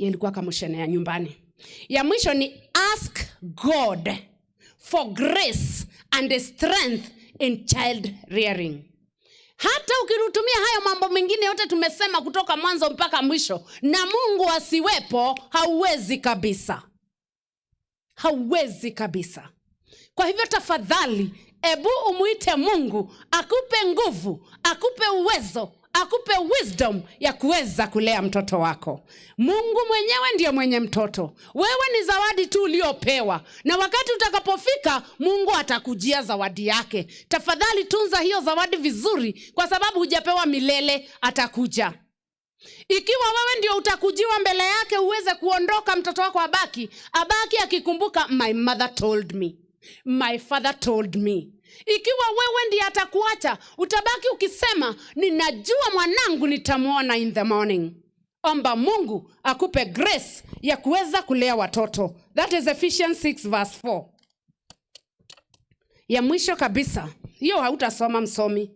Hiyo ilikuwa kamushene ya nyumbani. Ya mwisho ni ask God for grace and strength in child rearing. Hata ukitumia hayo mambo mengine yote tumesema kutoka mwanzo mpaka mwisho, na Mungu asiwepo, hauwezi kabisa, hauwezi kabisa. Kwa hivyo tafadhali, ebu umuite Mungu akupe nguvu, akupe uwezo, akupe wisdom ya kuweza kulea mtoto wako. Mungu mwenyewe ndiye mwenye mtoto, wewe ni zawadi tu uliopewa, na wakati utakapofika Mungu atakujia zawadi yake. Tafadhali tunza hiyo zawadi vizuri, kwa sababu hujapewa milele, atakuja. Ikiwa wewe ndio utakujiwa mbele yake uweze kuondoka, mtoto wako abaki akikumbuka, my mother told me, my father told me. Ikiwa wewe ndiye atakuacha, utabaki ukisema, ninajua mwanangu nitamwona in the morning. Omba Mungu akupe grace ya kuweza kulea watoto. That is Ephesians 6 verse 4. Ya mwisho kabisa, hiyo hautasoma msomi.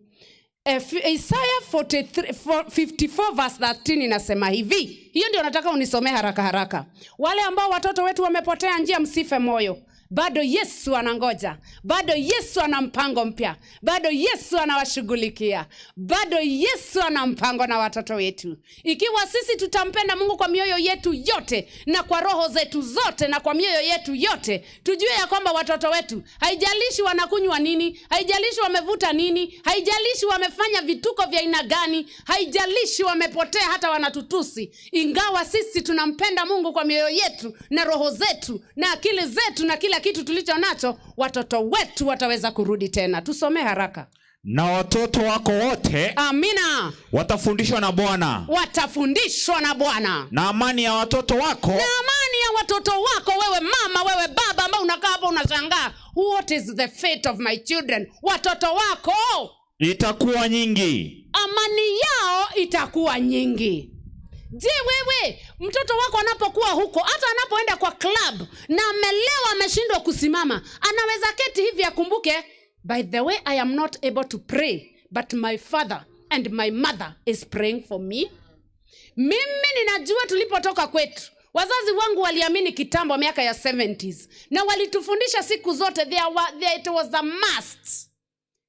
Isaiah 54 verse 13 inasema hivi. Hiyo ndio nataka unisomee haraka haraka. Wale ambao watoto wetu wamepotea njia, msife moyo. Bado Yesu anangoja, bado Yesu ana mpango mpya, bado Yesu anawashughulikia, bado Yesu ana mpango na watoto wetu. Ikiwa sisi tutampenda Mungu kwa mioyo yetu yote na kwa roho zetu zote na kwa mioyo yetu yote, tujue ya kwamba watoto wetu, haijalishi wanakunywa nini, haijalishi wamevuta nini, haijalishi wamefanya vituko vya aina gani, haijalishi wamepotea, hata wanatutusi, ingawa sisi tunampenda Mungu kwa mioyo yetu na roho zetu na akili zetu na kila kitu tulicho nacho, watoto wetu wataweza kurudi tena. Tusome haraka. Na watoto wako wote Amina. Watafundishwa na Bwana, Watafundishwa na Bwana, na amani ya watoto wako na amani ya watoto wako. Wewe mama, wewe baba ambao unakaa hapo unashangaa, what is the fate of my children? Watoto wako itakuwa nyingi. Amani yao itakuwa nyingi. Je, wewe mtoto wako anapokuwa huko, hata anapoenda kwa club na amelewa, ameshindwa kusimama, anaweza keti hivi akumbuke, by the way, I am not able to pray, but my father and my mother is praying for me. Mimi ninajua tulipotoka kwetu, wazazi wangu waliamini kitambo miaka ya 70s na walitufundisha siku zote it was a must,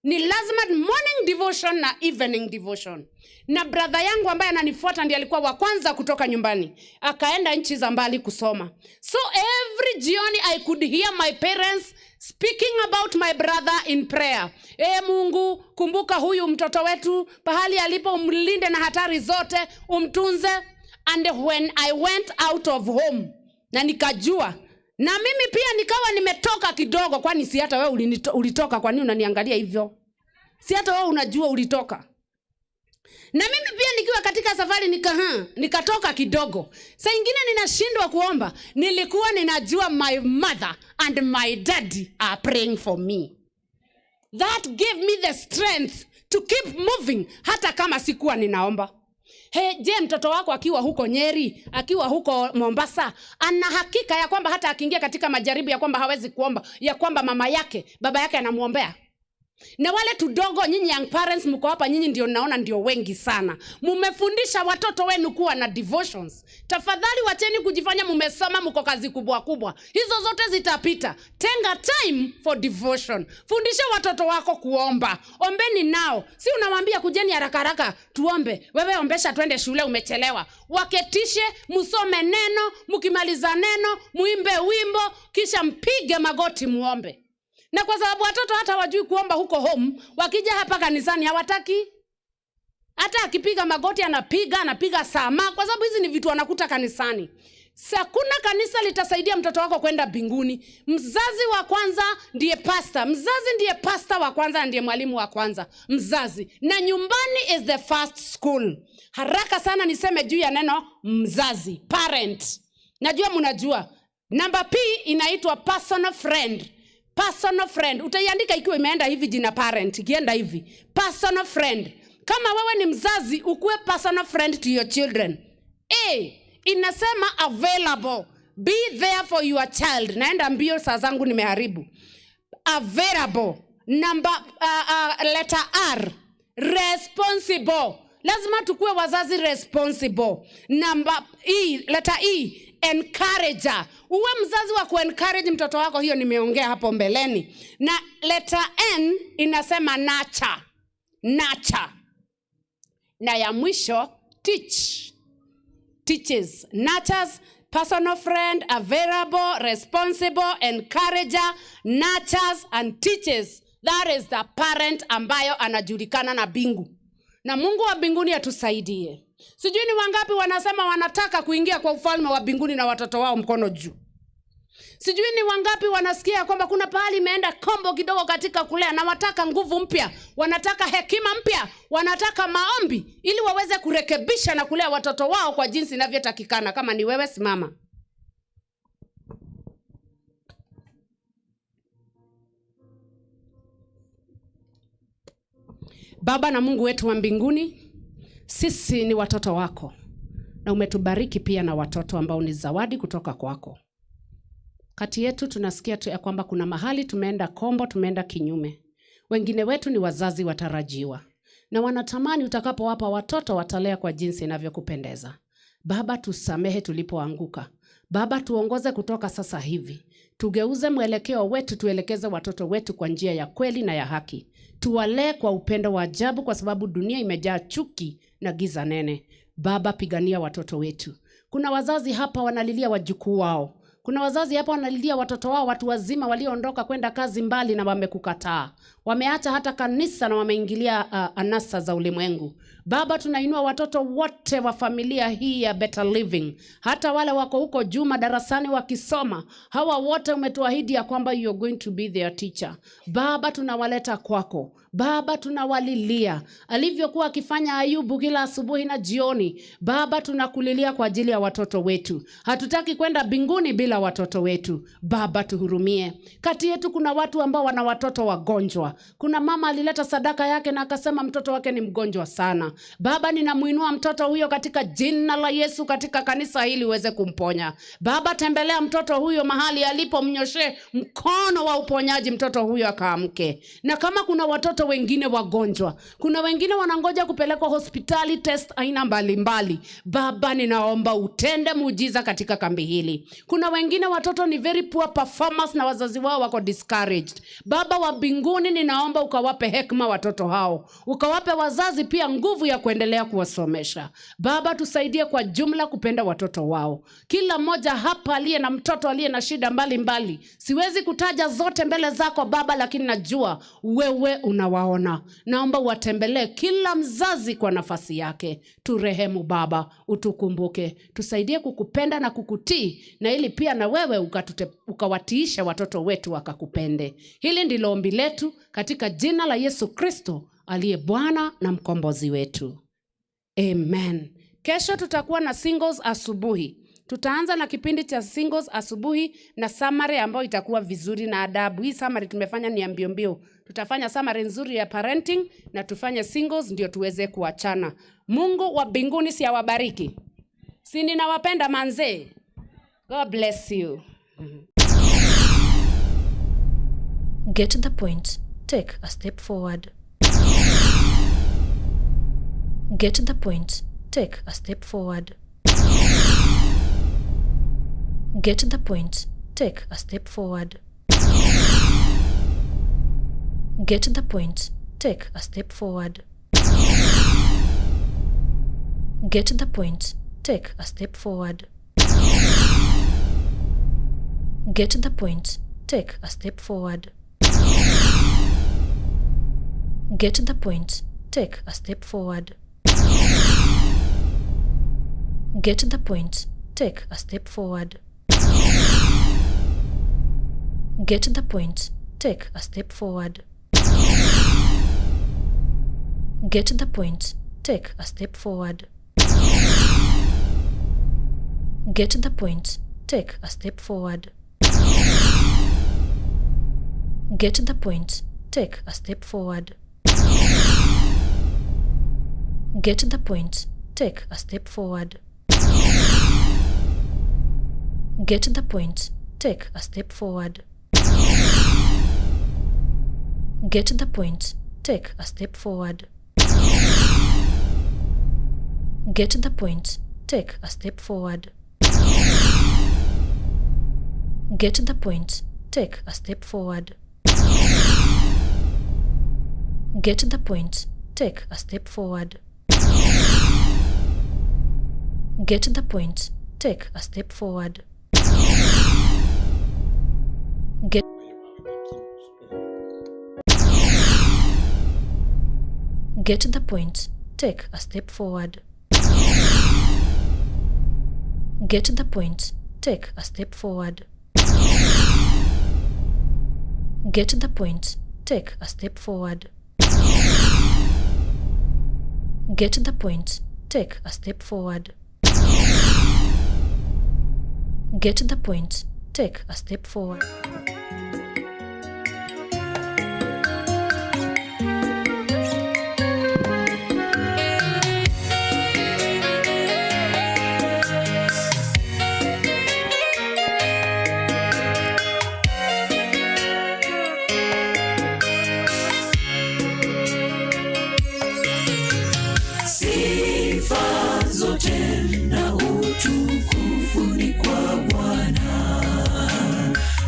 ni lazima morning devotion na evening devotion. Na brother yangu ambaye ananifuata ndiye alikuwa wa kwanza kutoka nyumbani, akaenda nchi za mbali kusoma. So every jioni I could hear my parents speaking about my brother in prayer. E Mungu, kumbuka huyu mtoto wetu pahali alipo, umlinde na hatari zote, umtunze. And when I went out of home na nikajua na mimi pia nikawa nimetoka kidogo, kwani si hata wewe ulitoka? Kwani unaniangalia hivyo? Si hata wewe unajua ulitoka? Na mimi pia nikiwa katika safari nikatoka kidogo, saa ingine ninashindwa kuomba, nilikuwa ninajua my mother and my daddy are praying for me. That gave me the strength to keep moving hata kama sikuwa ninaomba. He, je, mtoto wako akiwa huko Nyeri, akiwa huko Mombasa, ana hakika ya kwamba hata akiingia katika majaribu ya kwamba hawezi kuomba, ya kwamba mama yake, baba yake anamwombea? Na wale tudogo, nyinyi young parents mko hapa, nyinyi ndio naona ndio wengi sana mumefundisha watoto wenu kuwa na devotions. Tafadhali wacheni kujifanya mumesoma, mko kazi kubwa kubwa, hizo zote zitapita. Tenga time for devotion, fundisha watoto wako kuomba, ombeni nao. Si unawambia kujeni haraka haraka tuombe, wewe ombesha twende shule, umechelewa. Waketishe, msome neno, mkimaliza neno muimbe wimbo, kisha mpige magoti muombe. Na kwa sababu watoto hata hawajui kuomba huko home, wakija hapa kanisani hawataki. Hata akipiga magoti anapiga sama, kwa sababu hizi ni vitu wanakuta kanisani. Hakuna kanisa litasaidia mtoto wako kwenda mbinguni. Mzazi wa kwanza ndiye pasta, mzazi ndiye pasta wa kwanza, ndiye mwalimu wa kwanza, mzazi. Na nyumbani is the first school. Haraka sana niseme juu ya neno mzazi, parent. Najua mnajua. Namba P inaitwa personal friend. Personal friend utaiandika ikiwa imeenda hivi, jina parent ikienda hivi, personal friend. Kama wewe ni mzazi, ukuwe personal friend to your children. A inasema available, be there for your child. Naenda mbio, saa zangu nimeharibu. Available. Number letter R, responsible. Lazima tukuwe wazazi responsible. Namba E, letter E, encourager. Uwe mzazi wa kuencourage mtoto wako, hiyo nimeongea hapo mbeleni. Na letter N inasema nurture. Nurture. Na ya mwisho, teach. Teaches, nurtures, personal friend, available, responsible, encourager, nurtures and teaches. That is the parent ambayo anajulikana na mbingu. Na Mungu wa mbinguni atusaidie. Sijui ni wangapi wanasema wanataka kuingia kwa ufalme wa mbinguni na watoto wao, mkono juu. Sijui ni wangapi wanasikia kwamba kuna pahali imeenda kombo kidogo katika kulea, na wataka nguvu mpya, wanataka hekima mpya, wanataka maombi ili waweze kurekebisha na kulea watoto wao kwa jinsi inavyotakikana. Kama ni wewe, simama. Baba na Mungu wetu wa mbinguni, sisi ni watoto wako na umetubariki pia na watoto ambao ni zawadi kutoka kwako. Kati yetu tunasikia tu ya kwamba kuna mahali tumeenda kombo, tumeenda kinyume. Wengine wetu ni wazazi watarajiwa na wanatamani utakapowapa watoto watalea kwa jinsi inavyokupendeza. Baba, tusamehe tulipoanguka. Baba, tuongoze kutoka sasa hivi. Tugeuze mwelekeo wetu, tuelekeze watoto wetu kwa njia ya kweli na ya haki. Tuwalee kwa upendo wa ajabu, kwa sababu dunia imejaa chuki na giza nene. Baba, pigania watoto wetu. Kuna wazazi hapa wanalilia wajukuu wao. Kuna wazazi hapa wanalilia watoto wao, watu wazima walioondoka kwenda kazi mbali na wamekukataa. Wameacha hata kanisa na wameingilia anasa za ulimwengu. Baba, tunainua watoto wote wa familia hii ya Better Living, hata wale wako huko juu madarasani wakisoma. Hawa wote umetuahidi ya kwamba you are going to be their teacher. Baba, tunawaleta kwako. Baba, tunawalilia alivyokuwa akifanya Ayubu kila asubuhi na jioni. Baba, tunakulilia kwa ajili ya watoto wetu. Hatutaki kwenda mbinguni bila watoto wetu. Baba, tuhurumie. Kati yetu kuna watu ambao wana watoto wagonjwa. Kuna mama alileta sadaka yake na akasema mtoto wake ni mgonjwa sana. Baba, ninamuinua mtoto huyo katika jina la Yesu katika kanisa hili uweze kumponya. Baba, tembelea mtoto huyo mahali alipo, mnyoshe mkono wa uponyaji, mtoto huyo akaamke. Na kama kuna watoto wengine wagonjwa, kuna wengine wanangoja kupelekwa hospitali test aina mbalimbali, Baba, ninaomba utende muujiza katika kambi hili. Kuna wengine watoto ni very poor performers na wazazi wao wako discouraged. Baba wa mbinguni, ninaomba ukawape hekima watoto hao, ukawape wazazi pia nguvu ya kuendelea kuwasomesha. Baba, tusaidie kwa jumla kupenda watoto wao. Kila mmoja hapa aliye na mtoto aliye na shida mbalimbali, siwezi kutaja zote mbele zako Baba, lakini najua wewe unawaona. Naomba uwatembelee kila mzazi kwa nafasi yake. Turehemu Baba, utukumbuke, tusaidie kukupenda na kukutii, na ili pia na wewe ukawatiisha watoto wetu wakakupende. Hili ndilo ombi letu katika jina la Yesu Kristo aliye Bwana na mkombozi wetu. Amen. Kesho tutakuwa na singles asubuhi. Tutaanza na kipindi cha singles asubuhi na summary ambayo itakuwa vizuri na adabu. Hii summary tumefanya ni ya mbio mbio. Tutafanya summary nzuri ya parenting na tufanye singles ndio tuweze kuachana. Mungu wa mbinguni si awabariki. Si ninawapenda manze. God bless you. Get the point. Take a step forward. Get the point. Take a step forward. Get the point. Take a step forward. Get the point. Take a step forward. Get the point. Take a step forward. Get the point. Take a step forward. Get the point. Take a step forward. Get the point. Take a step forward. Get the point. Take a step forward. Get the point. Take a step forward. Get the point. Take a step forward. Get the point. Take a step forward. Get the point. Take a step forward. Get the point. Take a step forward. Get the point. Take a step forward. Get the point. Take a step forward. Get the point. Take a step forward. Get the point. Take a step forward. Get the point. Take a step forward. Get the point. Take a step forward. Get the point. Take a step forward. Get the point. Take a step forward. Get the point. Take a step forward. Get the point. Take a step forward. Sifa zote na utukufu ni kwa Bwana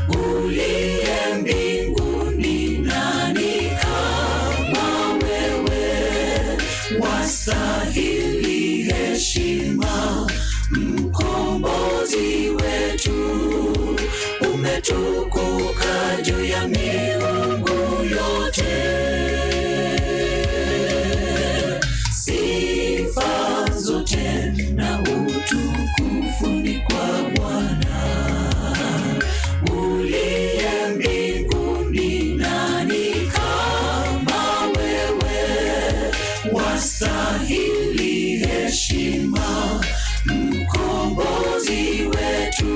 uliye mbinguni, nani kama wewe? Wastahili heshima, mkombozi wetu, umetukuka juu ya miungu yote. Sifa zote na utukufu ni kwa Bwana uliye mbinguni, nani kama wewe? Wastahili heshima, mkombozi wetu,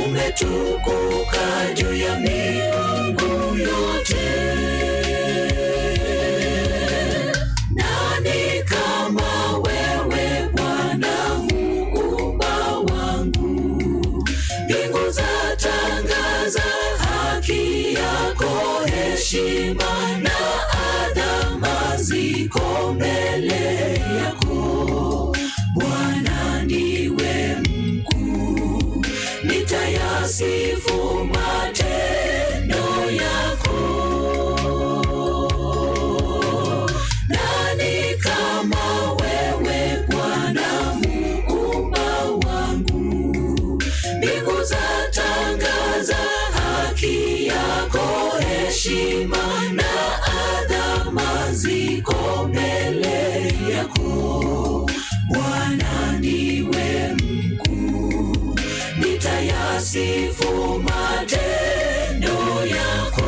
umetukuka juu ya miungu yote. Nani kama wewe Bwana muumba wangu? Mbingu zatangaza haki yako, heshima na adhama ziko mbele yako. Bwana ndiwe mkuu, nitayasifu matendo yako. Nani kama wewe Bwana muumba wangu? Mbingu zatangaza haki yako, heshima na adhama ziko mbele yako. Bwana ndiwe mkuu, nitayasifu matendo yako.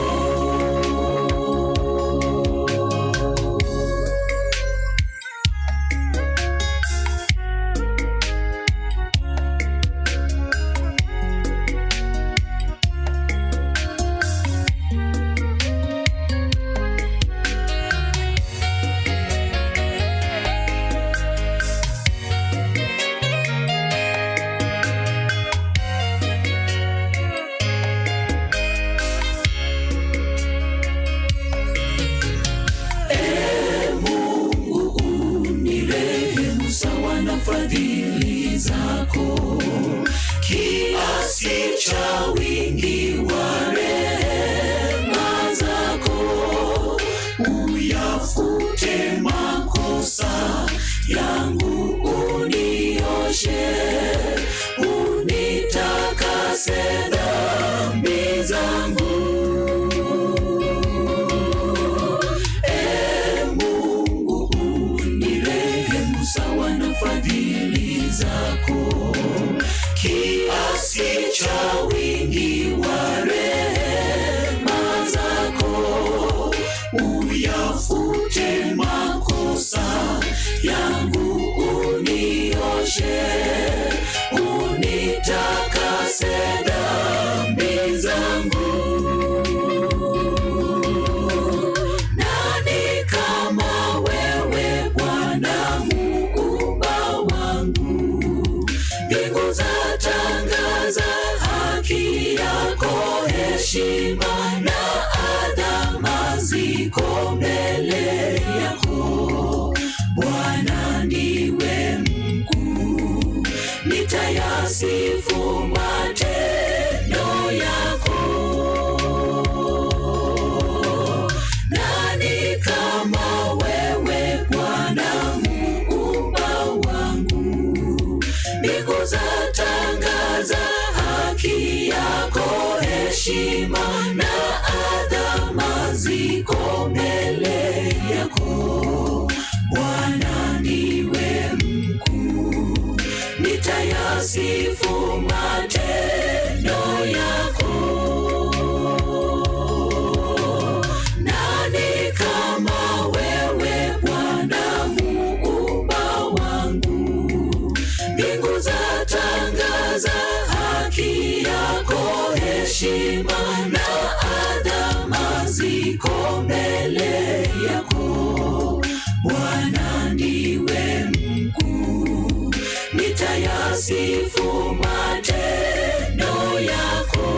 Nirehemu sawa na fadhili zako, kiasi cha wingi wa rehema zako, uyafute makosa yangu, unioshe, unitakase dhambi zangu. Ee Mungu, unirehemu sawa na fadhili zako, kiasi cha wingi wa rehema zako, uyafute makosa yangu, unioshe, unitakase dhambi zangu. Nani kama wewe Bwana muumba wangu? Mbingu zatangaza haki yako, heshima na adhama ziko mbele yako. Bwana ndiwe Nitayasifu matendo yako. Nani kama wewe Bwana muumba wangu? Mbingu zatangaza haki yako, heshima na adhama ziko mbele yako. Bwana ndiwe mkuu, nitayasifu matendo yako. Nani kama wewe Bwana muumba wangu? Mbingu zatangaza haki yako, heshima na adhama ziko mbele yako. Bwana ndiwe mkuu, nitayasifu matendo yako.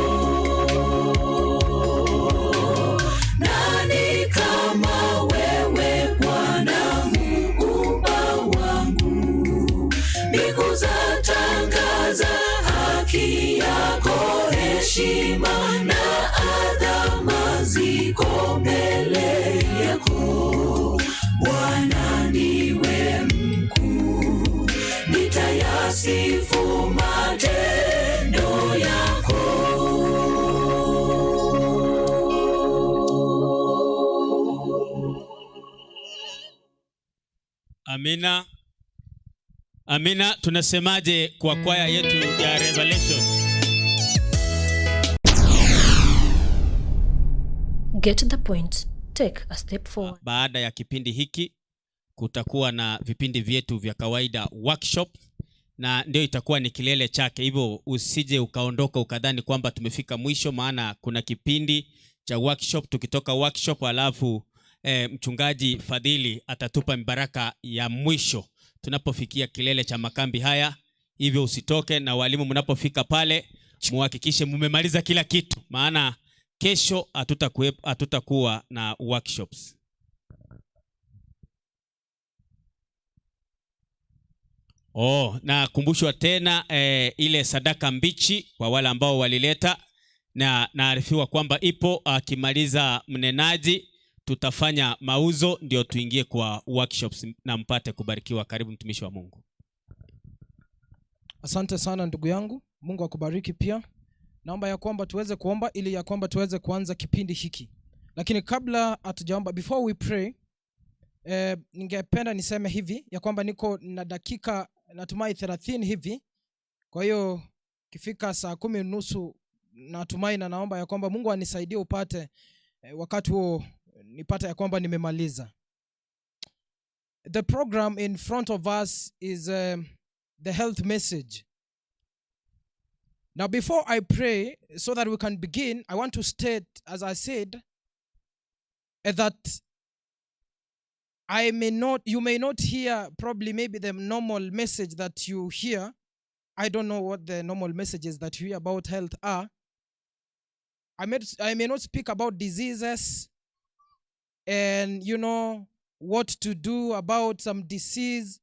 Nani kama wewe Bwana muumba wangu? Mbingu zatangaza haki yako, heshima na adhama ziko mbele yako. Bwana ndiwe mkuu, nitayasifu matendo yako. Amina. Amina. Tunasemaje kwa kwaya yetu ya Revelation? Get the point. Take a step forward. Baada ya kipindi hiki kutakuwa na vipindi vyetu vya kawaida, workshop, na ndio itakuwa ni kilele chake. Hivyo usije ukaondoka ukadhani kwamba tumefika mwisho, maana kuna kipindi cha workshop. Tukitoka workshop, alafu mchungaji Fadhili atatupa baraka ya mwisho tunapofikia kilele cha makambi haya. Hivyo usitoke, na walimu mnapofika pale muhakikishe mumemaliza kila kitu, maana kesho hatutakuwa na workshops. Oh, na kumbushwa tena ile sadaka mbichi kwa wale ambao walileta, na naarifiwa kwamba ipo. Akimaliza mnenaji tutafanya mauzo ndio tuingie kwa workshops na mpate kubarikiwa. Karibu mtumishi wa Mungu. Asante sana ndugu yangu, Mungu akubariki pia. Naomba ya kwamba tuweze kuomba ili ya kwamba tuweze kuanza kipindi hiki. Lakini kabla hatujaomba, before we pray, ningependa niseme hivi ya kwamba niko na dakika natumai 30 hivi. Kwa hiyo kifika saa 10:30 natumai na naomba ya kwamba Mungu anisaidie upate wakati huo nipate ya kwamba nimemaliza. The program in front of us is the health message. Now, before I pray, so that we can begin, I want to state, as I said, that I may not, you may not hear probably maybe the normal message that you hear. I don't know what the normal messages that you hear about health are. I may not speak about diseases and what to do about some disease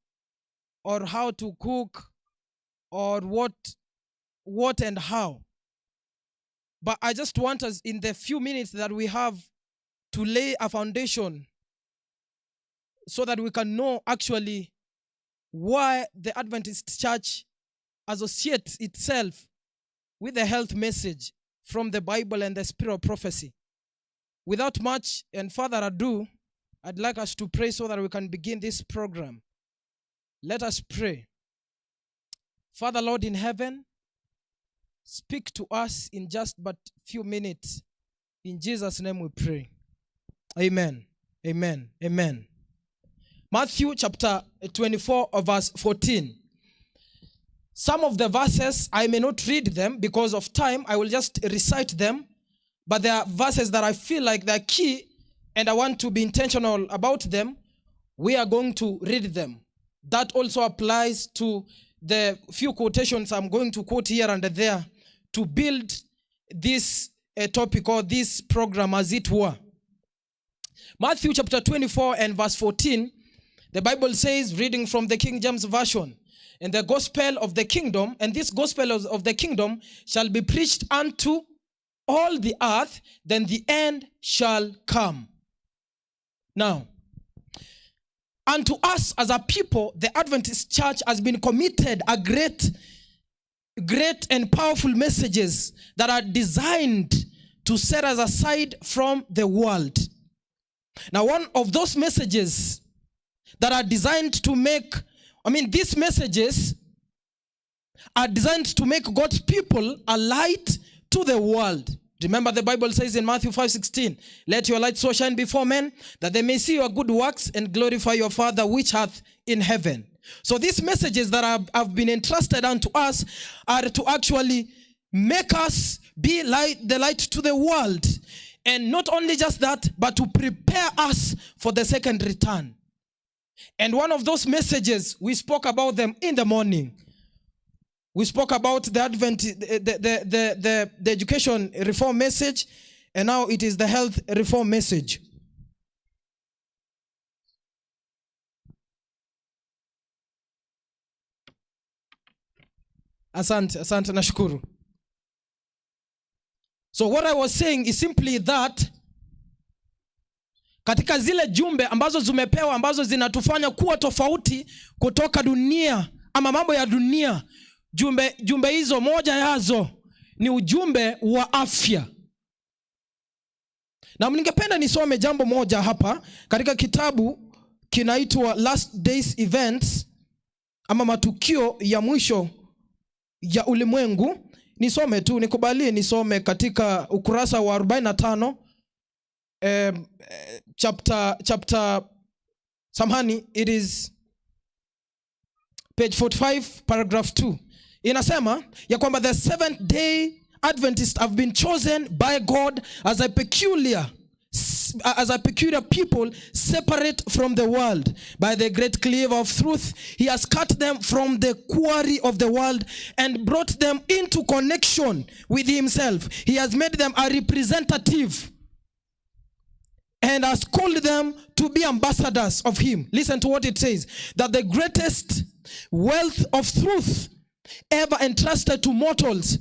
or how to cook or what and how. But I just want us in the few minutes that we have to lay a foundation so that we can know actually why the Adventist Church associates itself with the health message from the Bible and the spirit of prophecy. Without much and further ado, I'd like us to pray so that we can begin this program. Let us pray. Father, Lord in heaven, speak to us in just but few minutes. In Jesus' name we pray. Amen. Amen. Amen. Matthew chapter 24, verse 14. Some of the verses, I may not read them because of time. I will just recite them. But there are verses that I feel like they're key and I want to be intentional about them. We are going to read them. That also applies to the few quotations I'm going to quote here and there to build this topic or this program as it were. Matthew chapter 24 and verse 14, the Bible says, reading from the King James Version, And the gospel of the kingdom, and this gospel of the kingdom shall be preached unto all the earth, then the end shall come. Now, unto us as a people, the Adventist Church has been committed a great, great and powerful messages that are designed to set us aside from the world. Now, one of those messages that are designed to make, I mean, these messages are designed to make God's people a light to the world. Remember, the Bible says in Matthew 5:16, "Let your light so shine before men that they may see your good works and glorify your Father which hath in heaven." So these messages that have been entrusted unto us are to actually make us be light, the light to the world. And not only just that, but to prepare us for the second return. And one of those messages, we spoke about them in the morning. We spoke about the Advent, the education reform message, and now it is the health reform message. Asante, asante, nashukuru. So what I was saying is simply that katika zile jumbe ambazo zimepewa, ambazo zinatufanya kuwa tofauti kutoka dunia ama mambo ya dunia, jumbe hizo, moja yazo ni ujumbe wa afya. Na ningependa nisome jambo moja hapa katika kitabu kinaitwa Last Days Events, ama matukio ya mwisho ya ulimwengu. Nisome tu, nikubalie nisome katika ukurasa wa 45, chapter, samahani, it is page 45, paragraph 2. Inasema ya kwamba the Seventh Day Adventists have been chosen by God as a peculiar people, separate from the world. By the great cleave of truth, he has cut them from the quarry of the world and brought them into connection with himself. He has made them a representative and has called them to be ambassadors of him. Listen to what it says: that the greatest wealth of truth ever entrusted to mortals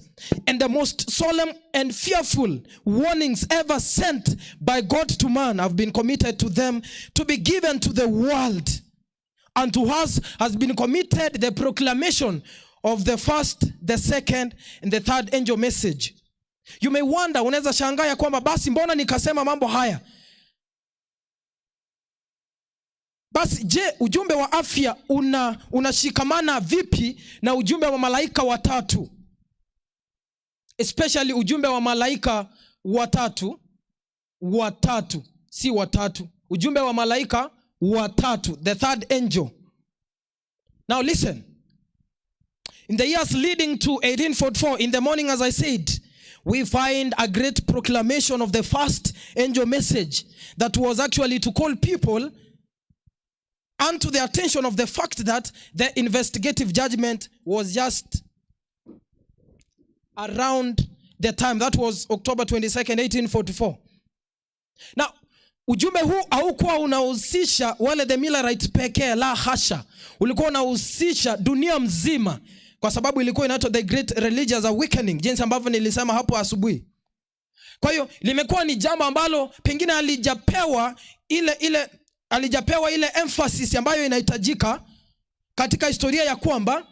and the most solemn and fearful warnings ever sent by God to man have been committed to them to be given to the world. Unto us has been committed the proclamation of the first, the second, and the third angel message. You may wonder, unaweza shangaa ya kwamba basi mbona nikasema mambo haya? Basi je, ujumbe wa afya unashikamana vipi na ujumbe wa malaika watatu? Especially ujumbe wa malaika watatu, watatu, si watatu. Ujumbe wa malaika watatu, the third angel. Now listen. In the years leading to 1844, in the morning, as I said, we find a great proclamation of the first angel message that was actually to call people unto the attention of the fact that the investigative judgment was just around the time. That was October 22nd, 1844. Now, ujumbe huu haukuwa unahusisha wale the Millerites pekee, la hasha. Ulikuwa unahusisha dunia mzima, kwa sababu ilikuwa inaitwa the Great Religious Awakening, jinsi ambavyo nilisema hapo asubuhi. Kwa hiyo limekuwa ni jambo ambalo pengine halijapewa ile emphasis ambayo inahitajika katika historia, ya kwamba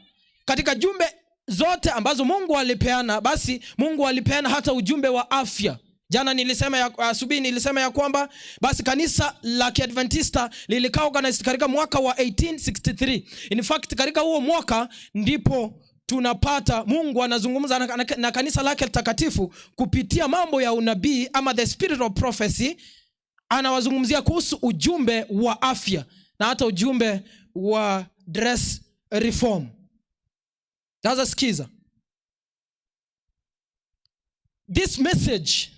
katika jumbe zote ambazo Mungu alipeana, basi Mungu alipeana hata ujumbe wa afya. Jana nilisema ya, asubuhi nilisema ya kwamba basi kanisa la Kiadventista lilikaa organized katika mwaka wa 1863. In fact, katika huo mwaka ndipo tunapata Mungu anazungumza na kanisa lake takatifu kupitia mambo ya unabii ama the spirit of prophecy. Anawazungumzia kuhusu ujumbe wa afya na hata ujumbe wa dress reform. Sasa sikiza. This message,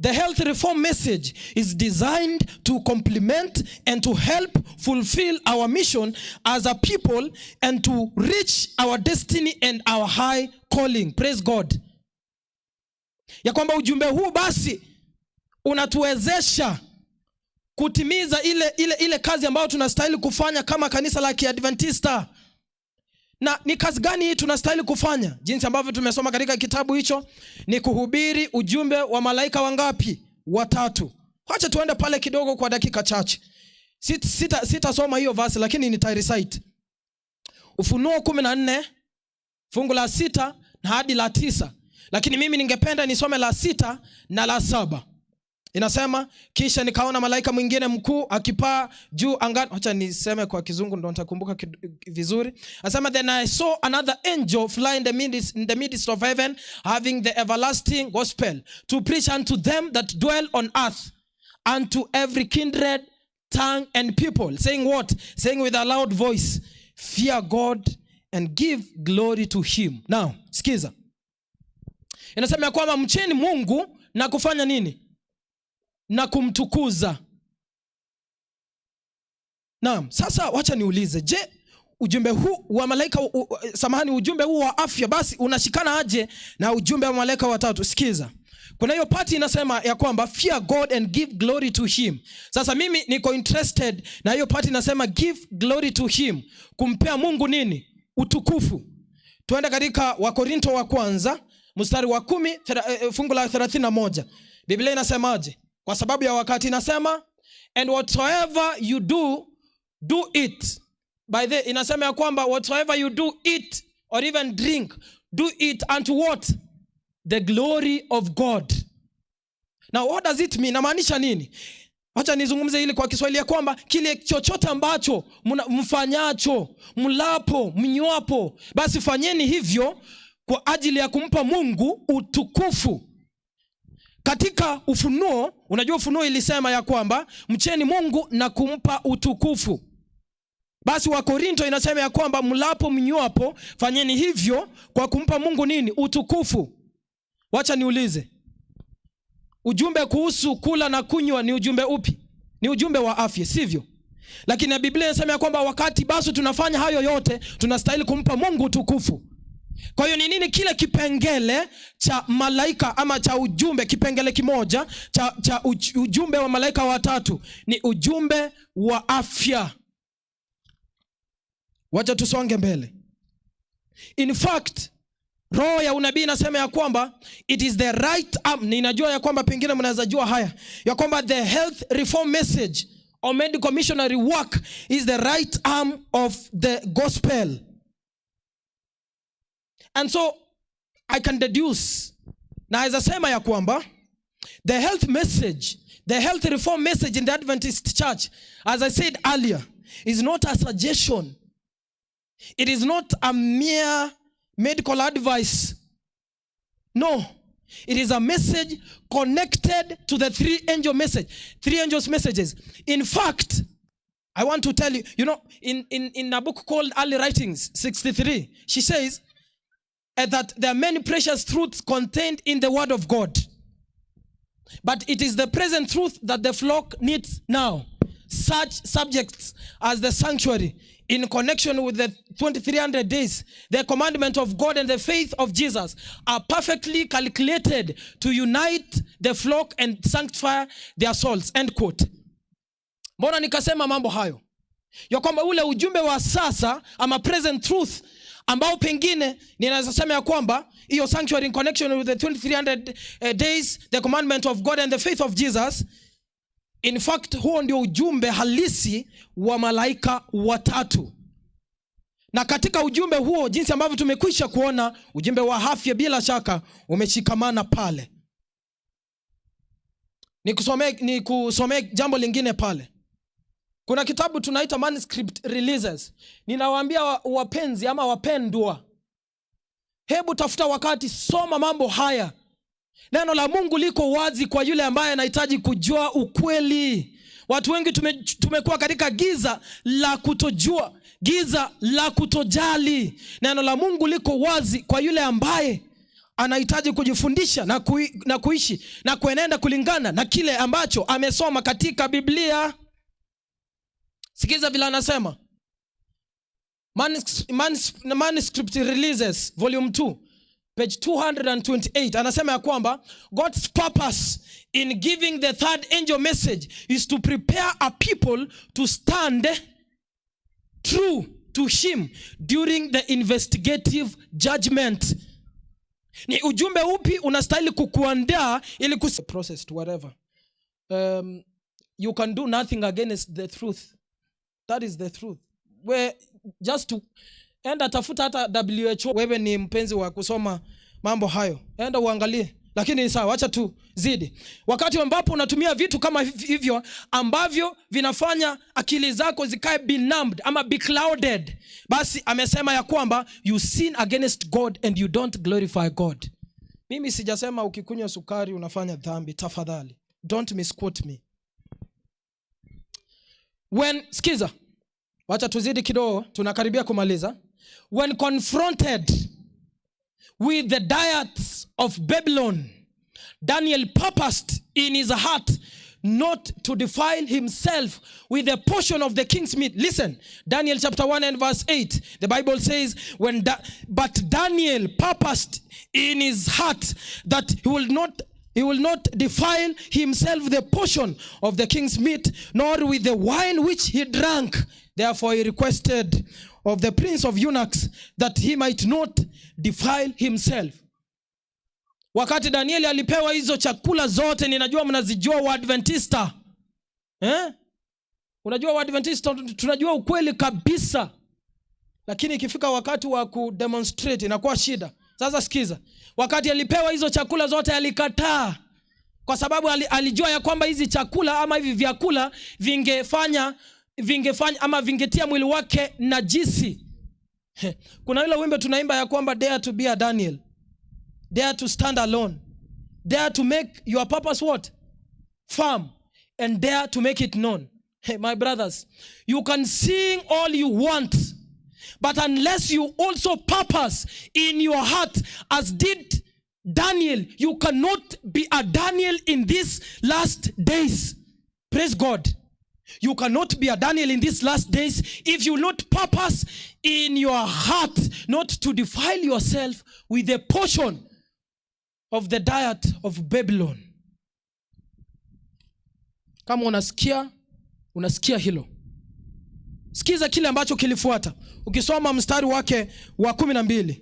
the health reform message, is designed to complement and to help fulfill our mission as a people and to reach our destiny and our high calling. Praise God. Ya kwamba ujumbe huu basi unatuwezesha kutimiza ile kazi ambayo tunastahili kufanya kama kanisa la Kiadventista. Na ni kazi gani hii tunastahili kufanya? Jinsi ambavyo tumesoma katika kitabu hicho, ni kuhubiri ujumbe wa malaika wangapi? Watatu. Wacha tuende pale kidogo kwa dakika chache. Sitasoma hiyo verse, lakini nitairecite. Ufunuo 14 fungu la 6 na hadi la 9, lakini mimi ningependa nisome la 6 na la 7. Inasema, "Kisha nikaona malaika mwingine mkuu akipaa juu angani." Acha niseme kwa Kizungu ndo nitakumbuka vizuri. Anasema, "Then I saw another angel fly in the midst of heaven, having the everlasting gospel to preach unto them that dwell on earth, unto every kindred, tongue and people, saying what? Saying with a loud voice, 'Fear God and give glory to him.'" Now sikiza, inasema ya kwamba mcheni Mungu na kufanya nini? Na kumtukuza. Naam, sasa wacha niulize, je, ujumbe huu wa malaika samahani, ujumbe huu wa afya basi unashikana aje na ujumbe wa malaika watatu? Sikiza, kuna hiyo part inasema ya kwamba fear God and give glory to him. Sasa mimi niko interested na hiyo part inasema give glory to him, kumpea Mungu nini? Utukufu. Tuende katika Wakorinto wa kwanza mstari wa 10, fungu la 31. Biblia inasemaje? Kwa sababu ya wakati, inasema, "And whatsoever you do, do it." By the inasema ya kwamba whatsoever you do, eat or even drink, do it unto what? The glory of God. Now what does it mean? Namaanisha nini? Wacha nizungumze hili kwa Kiswahili, ya kwamba kile chochote ambacho mfanyacho, mlapo, mnywapo, basi fanyeni hivyo kwa ajili ya kumpa Mungu utukufu. Katika Ufunuo, unajua Ufunuo ilisema ya kwamba mcheni Mungu na kumpa utukufu. Basi Wakorinto inasema ya kwamba mlapo, mnywapo, fanyeni hivyo kwa kumpa Mungu nini? Utukufu. Wacha niulize, ujumbe kuhusu kula na kunywa ni ujumbe upi? Ni ujumbe wa afya, sivyo? Lakini na Biblia inasema ya kwamba wakati basi tunafanya hayo yote, tunastahili kumpa Mungu utukufu. Kwa hiyo ni nini kile kipengele cha malaika ama cha ujumbe, kipengele kimoja cha ujumbe wa malaika watatu? Ni ujumbe wa afya. Wacha tusonge mbele. In fact, roho ya unabii inasema ya kwamba it is the right arm. Ninajua ya kwamba pengine mnaweza jua haya, ya kwamba the health reform message or medical missionary work is the right arm of the gospel. And so I can deduce, naweza sema ya kwamba the health message, the health reform message in the Adventist Church, as I said earlier, is not a suggestion. It is not a mere medical advice. No, it is a message connected to the three angel message, three angels messages. In fact, I want to tell you, in a book called Early Writings 63, she says that there are many precious truths contained in the word of God. But it is the present truth that the flock needs now. Such subjects as the sanctuary in connection with the 2300 days, the commandment of God and the faith of Jesus are perfectly calculated to unite the flock and sanctify their souls. End quote. Mbona nikasema mambo hayo? Ya kwamba ule ujumbe wa sasa ama present truth ambao pengine ninaweza sema ya kwamba hiyo sanctuary in connection with the 2300 days, the commandment of God and the faith of Jesus, in fact huo ndio ujumbe halisi wa malaika watatu. Na katika ujumbe huo, jinsi ambavyo tumekwisha kuona, ujumbe wa afya bila shaka umeshikamana pale. Nikusomee jambo lingine pale. Kuna kitabu tunaita Manuscript Releases. Ninawaambia wapenzi ama wapendwa, hebu tafuta wakati, soma mambo haya. Neno la Mungu liko wazi kwa yule ambaye anahitaji kujua ukweli. Watu wengi tumekuwa katika giza la kutojua, giza la kutojali. Neno la Mungu liko wazi kwa yule ambaye anahitaji kujifundisha na kuishi na kuenenda kulingana na kile ambacho amesoma katika Biblia. Sikiza vile anasema. Manuscript Releases Volume 2 page 228, anasema ya kwamba God's purpose in giving the third angel message is to prepare a people to stand true. to him during the investigative judgment? Ni ujumbe upi unastahili kukuandaa ili process to whatever. You can do nothing against the truth. That is the truth. We, just to, enda tafuta hata WHO. Wewe ni mpenzi wa kusoma mambo hayo, enda uangalie. Lakini ni sawa, acha tu zidi. Wakati ambapo unatumia vitu kama hivyo ambavyo vinafanya akili zako zikae be numbed ama be clouded, basi amesema ya kwamba you sin against God and you don't glorify God. Mimi sijasema ukikunywa sukari unafanya dhambi. Tafadhali don't misquote me. When, skiza, wacha tuzidi kidogo, tunakaribia kumaliza. When confronted with the diets of Babylon, Daniel purposed in his heart not to defile himself with a portion of the king's meat. Listen, Daniel chapter 1 and verse 8. The Bible says, but Daniel purposed in his heart that he will not defile himself the portion of the king's meat, nor with the wine which he drank. Therefore he requested of the prince of eunuchs that he might not defile himself. Wakati Danieli alipewa hizo chakula zote, ninajua mnazijua Waadventista, eh? Unajua Waadventista tunajua ukweli kabisa, lakini ikifika wakati wa kudemonstrate inakuwa shida. Sasa sikiza, wakati alipewa hizo chakula zote alikataa, kwa sababu alijua ya kwamba hizi chakula ama hivi vyakula vingefanya ama vingetia mwili wake najisi. Kuna ile wimbo tunaimba ya kwamba "Dare to be a Daniel, dare to stand alone, dare to make your purpose what? Firm, and dare to make it known." Hey, my brothers, you can sing all you want, but unless you also purpose in your heart as did Daniel, you cannot be a Daniel in these last days. Praise God. You cannot be a Daniel in these last days if you not purpose in your heart not to defile yourself with a portion of the diet of Babylon. Kama unasikia, unasikia hilo. Sikiza kile ambacho kilifuata. Ukisoma mstari wake wa 12,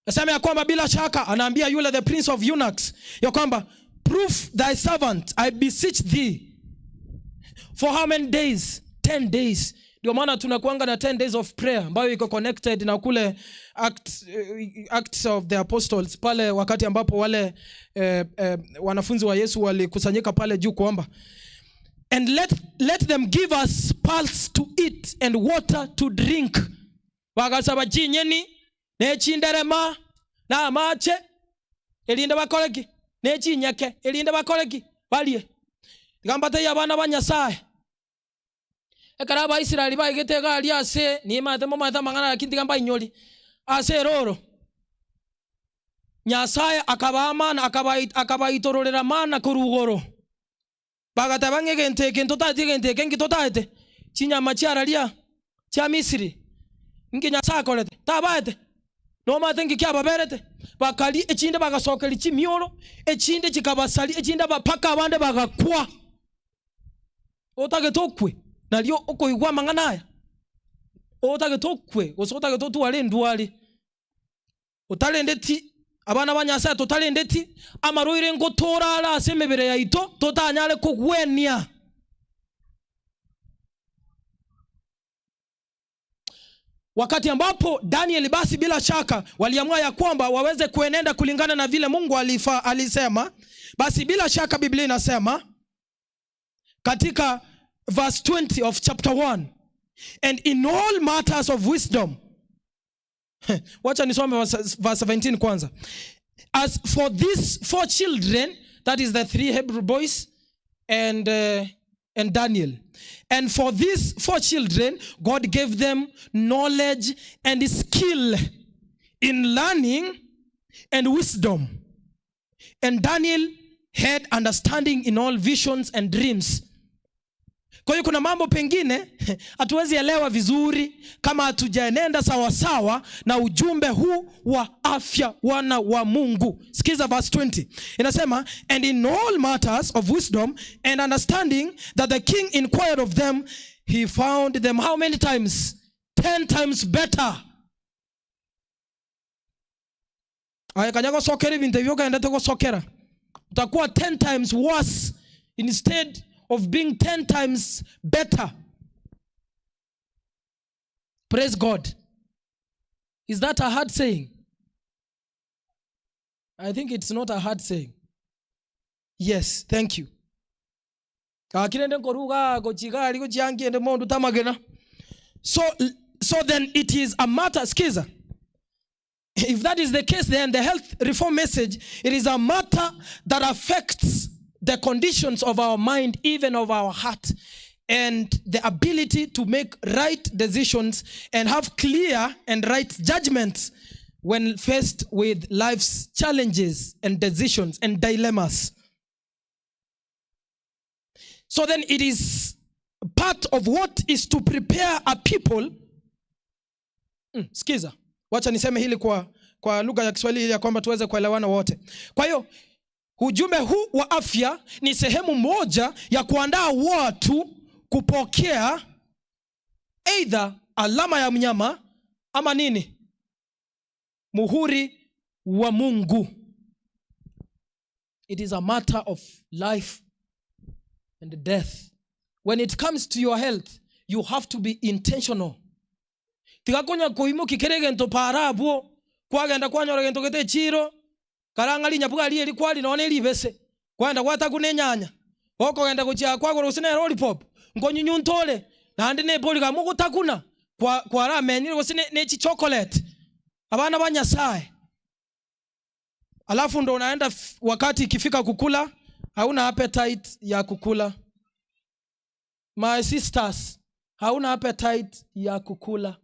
nasema ya kwamba bila shaka anaambia yule the prince of eunuchs ya kwamba, "Prove thy servant, I beseech thee." For how many days? 10 days. Ndio maana tunakuanga na 10 days of prayer ambayo iko connected na kule Acts of the Apostles pale wakati ambapo wale wanafunzi wa Yesu walikusanyika pale juu kuomba. "And let them give us pulse to eat and water to drink." Bagasaba chinyeni nechinderema na amache erinde bakoreki nechinyeke erinde bakoreki barie. Tigambatei abana ba Nyasaye, ekero Abaisraeli baigete egari ase nimate momate amang'ana, lakini tiga mbainyori ase eroro, Nyasaye akabaa mana, akabaitororera mana korugoro, bagateba ng'a egento eke ntotaete, egento eke nkitotaete, chinyama chiararia chia Misiri nki Nyasaye akorete tabaete nomate nki kiababerete bakari echinde bagasokeri chimioro echinde chikabasari echinde paka abande bagakwa. Otagete okwe nario okoigwa amang'ana aya, otagete okwe gose otagete otware endwari otarendeti abana ba Nyasaye, totarendeti amarwaire ngotorara ase emebere yaito totanyare kogwenia. Wakati ambapo Daniel basi bila shaka waliamua ya kwamba waweze kuenenda kulingana na vile Mungu alisema, basi bila shaka Biblia inasema katika verse 20 of chapter 1, "And in all matters of wisdom." Wacha nisome verse 17 kwanza. "As for these four children," that is the three Hebrew boys and Daniel, "and for these four children God gave them knowledge and skill in learning and wisdom. And Daniel had understanding in all visions and dreams." Kwa hiyo kuna mambo pengine hatuwezi elewa vizuri kama hatujaenenda sawasawa na ujumbe huu wa afya, wana wa Mungu. Sikiza verse 20. Inasema, "And in all matters of wisdom and understanding that the king inquired of them, he found them" how many times? 10 times better. Aya kanya gocokera ibintu ebio ogendete gocokera, utakuwa 10 times worse instead of being 10 times better. Praise God. Is that a hard saying? I think it's not a hard saying. Yes, thank you. Gaki rende nkoruga gochia aria gochia nkiende mondu tamagena. So then it is a matter, skiza. If that is the case, then the health reform message, it is a matter that affects the conditions of our mind, even of our heart, and the ability to make right decisions and have clear and right judgments when faced with life's challenges and decisions and dilemmas. So then it is part of what is to prepare a people. Sikiza, wacha niseme hili kwa lugha ya Kiswahili ili ya kwamba tuweze kuelewana wote. Kwa hiyo ujumbe huu wa afya ni sehemu moja ya kuandaa watu kupokea either alama ya mnyama ama nini? Muhuri wa Mungu. It is a matter of life and death. When it comes to your health, you have to be intentional. Tigakonya koimoki kere gento para abwo, kwagenda kwanyora gento gete chiro, karanga rinyabuga rie rikwari none ribese. Kwenda gwatakuna enyanya. Okogenda gochia kwagora gose ne lollipop, nkonyunyuntore, naende ne ebori ga mogotakuna, kwaramenyire gose ne chi chocolate. Abana ba Nyasaye. Alafu ndo unaenda wakati ikifika kukula, hauna appetite ya kukula. My sisters, hauna appetite ya kukula.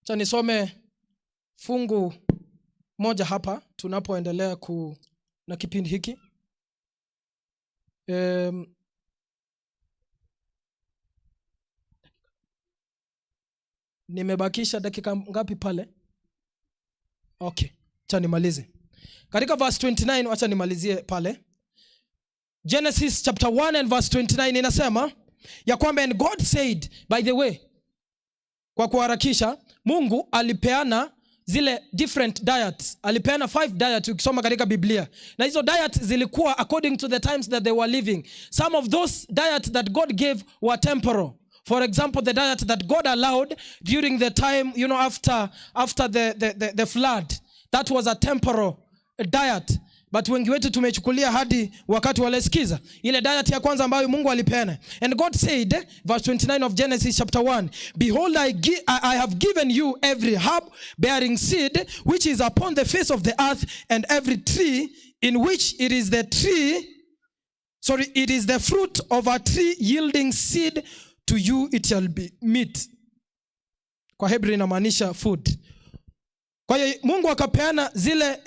Acha nisome fungu moja hapa tunapoendelea na kipindi hiki. Nimebakisha dakika ngapi pale? Okay, acha nimalize. Katika verse 29, acha nimalizie pale. Genesis chapter 1 and verse 29 inasema ya kwamba and God said, by the way, kwa kuharakisha, Mungu alipeana zile different diets. Alipeana 5 diets ukisoma katika Biblia. Na hizo diets zilikuwa according to the times that they were living. Some of those diets that God gave were temporal. For example, the diet that God allowed during the time, after the flood. That was a temporal diet. But wengi wetu tumechukulia hadi wakati walesikiza ile diet ya kwanza ambayo Mungu alipeana. And God said, verse 29 of Genesis chapter 1, behold, I have given you every herb bearing seed which is upon the face of the earth, and every tree in which it is the tree, sorry, it is the fruit of a tree yielding seed, to you it shall be meat. Kwa Hebrew inamaanisha food. Kwa hiyo Mungu akapeana zile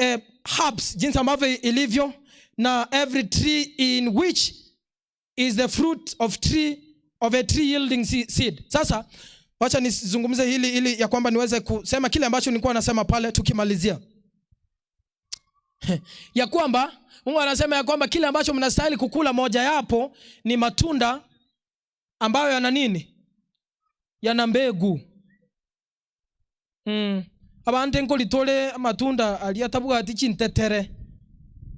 herbs jinsi ambavyo ilivyo, na every tree in which is the fruit of tree of a tree yielding seed. Sasa wacha nizungumze hili ili ya kwamba niweze kusema kile ambacho nilikuwa nasema pale tukimalizia. Ya kwamba Mungu anasema ya kwamba kile ambacho mnastahili kukula moja yapo ni matunda ambayo yana nini? Yana mbegu. Abante nkolitole matunda aliyatabuga ati chintetere.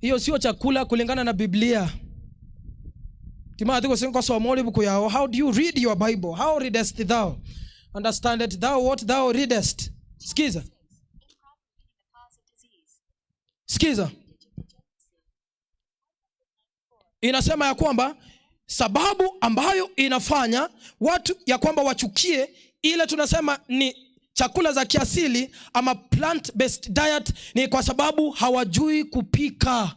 Hiyo sio chakula kulingana na Biblia. Timothy ko sinko somo libuku yao. How do you read your Bible? How readest thou? Understand it thou what thou readest. Sikiza. Sikiza. Inasema ya kwamba sababu ambayo inafanya watu ya kwamba wachukie ile tunasema ni chakula za kiasili ama plant-based diet ni kwa sababu hawajui kupika.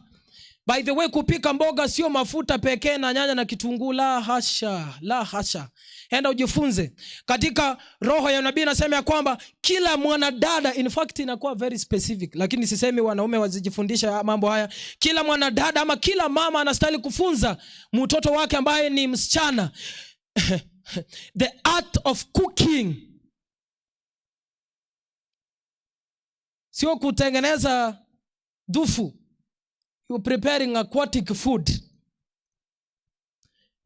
By the way, kupika mboga sio mafuta pekee na nyanya na kitunguu, la hasha, la hasha. Enda ujifunze. Katika roho ya nabii nasema ya kwamba kila mwanadada, in fact inakuwa very specific, lakini sisemi wanaume wazijifundisha mambo haya. Kila mwanadada ama kila mama anastahili kufunza mtoto wake ambaye ni msichana the art of cooking. Sio kutengeneza dufu. You preparing aquatic food.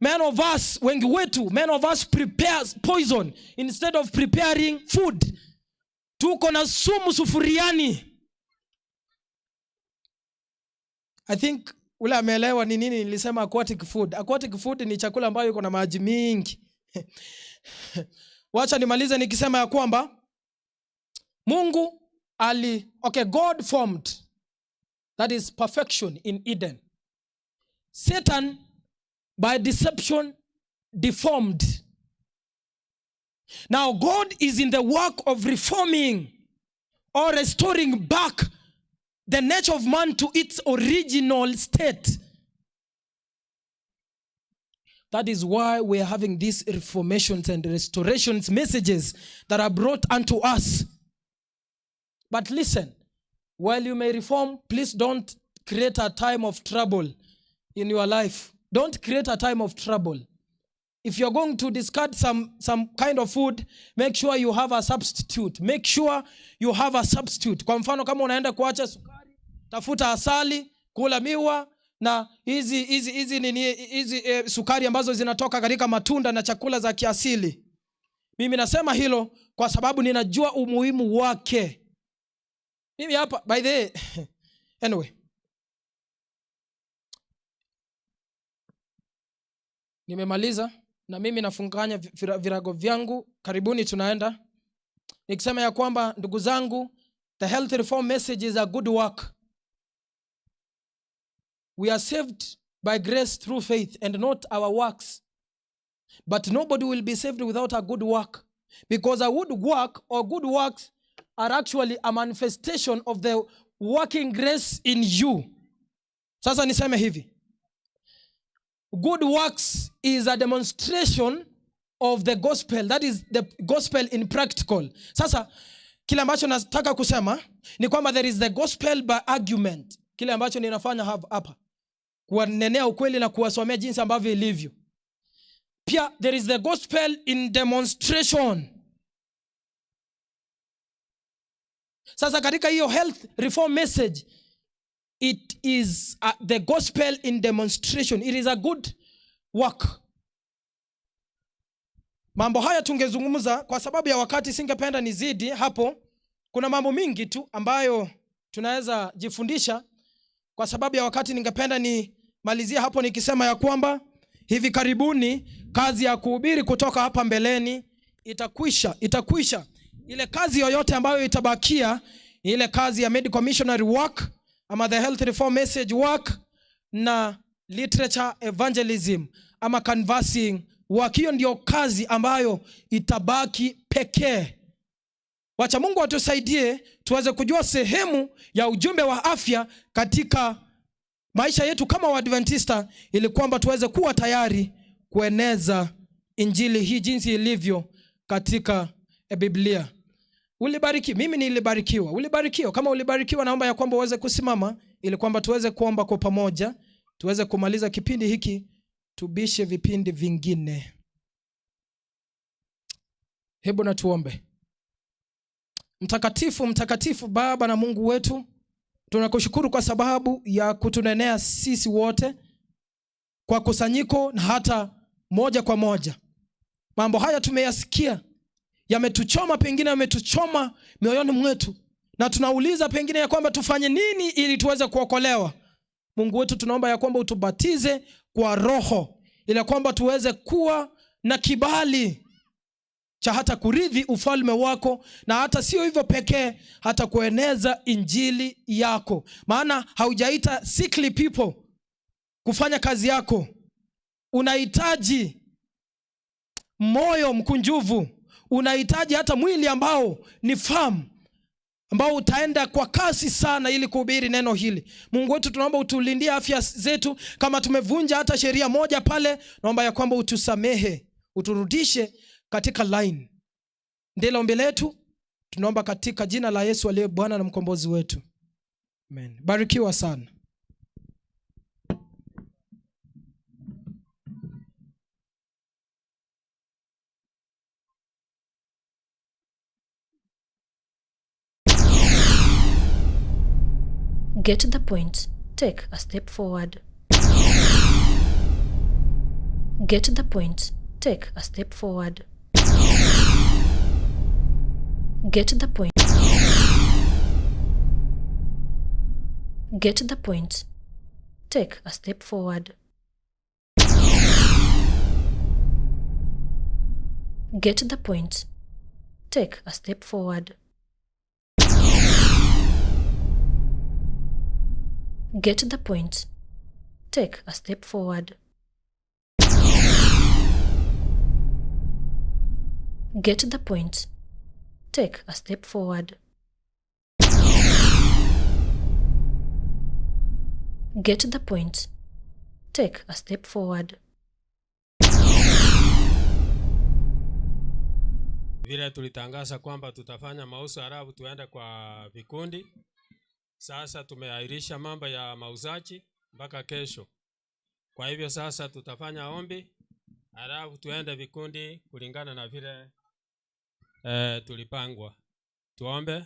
Many of us, wengi wetu, many of us prepares poison instead of preparing food. Tuko na sumu sufuriani. I think ule ameelewa ni nini nilisema aquatic food. Aquatic food ni chakula ambayo iko na maji mingi. Wacha nimalize nikisema ya kwamba Mungu ali, okay, God formed, that is perfection in Eden. Satan by deception deformed. Now God is in the work of reforming or restoring back the nature of man to its original state. That is why we are having these reformations and restorations messages that are brought unto us. But listen, while you may reform, please don't create a time of trouble in your life. Don't create a time of trouble. If you're going to discard some kind of food, make sure you have a substitute. Make sure you have a substitute. Kwa mfano, kama unaenda kuacha sukari, tafuta asali, kula miwa na hizi hizi hizi nini hizi sukari ambazo zinatoka katika matunda na chakula za kiasili. Mimi nasema hilo kwa sababu ninajua umuhimu wake. Mimi hapa, by the way, anyway. Nimemaliza na mimi nafunganya virago vyangu. Karibuni tunaenda. Nikisema ya kwamba ndugu zangu, the health reform message is a good work. We are saved by grace through faith and not our works. But nobody will be saved without a good work. Because a good work or good works are actually a manifestation of the working grace in you. Sasa niseme hivi. Good works is a demonstration of the gospel. That is the gospel in practical. Sasa, kile ambacho nataka kusema ni kwamba there is the gospel by argument. Kile ambacho ninafanya hapa. Kuwanenea ukweli na kuwasomea jinsi ambavyo ilivyo. Pia there is the gospel in demonstration. Sasa katika hiyo health reform message, it is the gospel in demonstration. It is a good work. Mambo haya tungezungumza, kwa sababu ya wakati singependa nizidi hapo. Kuna mambo mingi tu ambayo tunaweza jifundisha. Kwa sababu ya wakati ningependa nimalizie hapo nikisema ya kwamba hivi karibuni kazi ya kuhubiri kutoka hapa mbeleni itakwisha, itakwisha. Ile kazi yoyote ambayo itabakia ni ile kazi ya medical missionary work ama the health reform message work na literature evangelism ama canvassing work. Hiyo ndio kazi ambayo itabaki pekee. Wacha Mungu atusaidie tuweze kujua sehemu ya ujumbe wa afya katika maisha yetu kama Waadventista, ili kwamba tuweze kuwa tayari kueneza injili hii jinsi ilivyo katika Biblia. Ulibariki, mimi nilibarikiwa. Ulibarikiwa. Kama ulibarikiwa, naomba ya kwamba uweze kusimama ili kwamba tuweze kuomba kwa pamoja, tuweze kumaliza kipindi hiki, tubishe vipindi vingine. Hebu na tuombe. Mtakatifu, mtakatifu Baba na Mungu wetu, tunakushukuru kwa sababu ya kutunenea sisi wote kwa kusanyiko na hata moja kwa moja. Mambo haya tumeyasikia, yametuchoma, pengine yametuchoma mioyoni mwetu, na tunauliza pengine ya kwamba tufanye nini ili tuweze kuokolewa. Mungu wetu, tunaomba ya kwamba utubatize kwa Roho ili kwamba tuweze kuwa na kibali cha hata kurithi ufalme wako, na hata sio hivyo pekee, hata kueneza injili yako. Maana haujaita sickly people kufanya kazi yako. Unahitaji moyo mkunjufu, unahitaji hata mwili ambao ni firm, ambao utaenda kwa kasi sana ili kuhubiri neno hili. Mungu wetu, tunaomba utulindie afya zetu. Kama tumevunja hata sheria moja pale, naomba ya kwamba utusamehe, uturudishe katika line. Ndilo ombi letu, tunaomba katika jina la Yesu aliye Bwana na mkombozi wetu. Amen. Barikiwa sana. Get the point. Take a step forward. Get the point. Take a step forward. Get the point. Get the point. Take a step forward. Get the point. Take a step forward. Get the point. Take a step forward. Get the point. Take a step forward. Get the point. Take a step forward. Vile tulitangaza kwamba tutafanya mauzo halafu tuende kwa vikundi. Sasa tumeahirisha mambo ya mauzaji mpaka kesho. Kwa hivyo sasa tutafanya ombi halafu tuende vikundi kulingana na vile tulipangwa. Tuombe.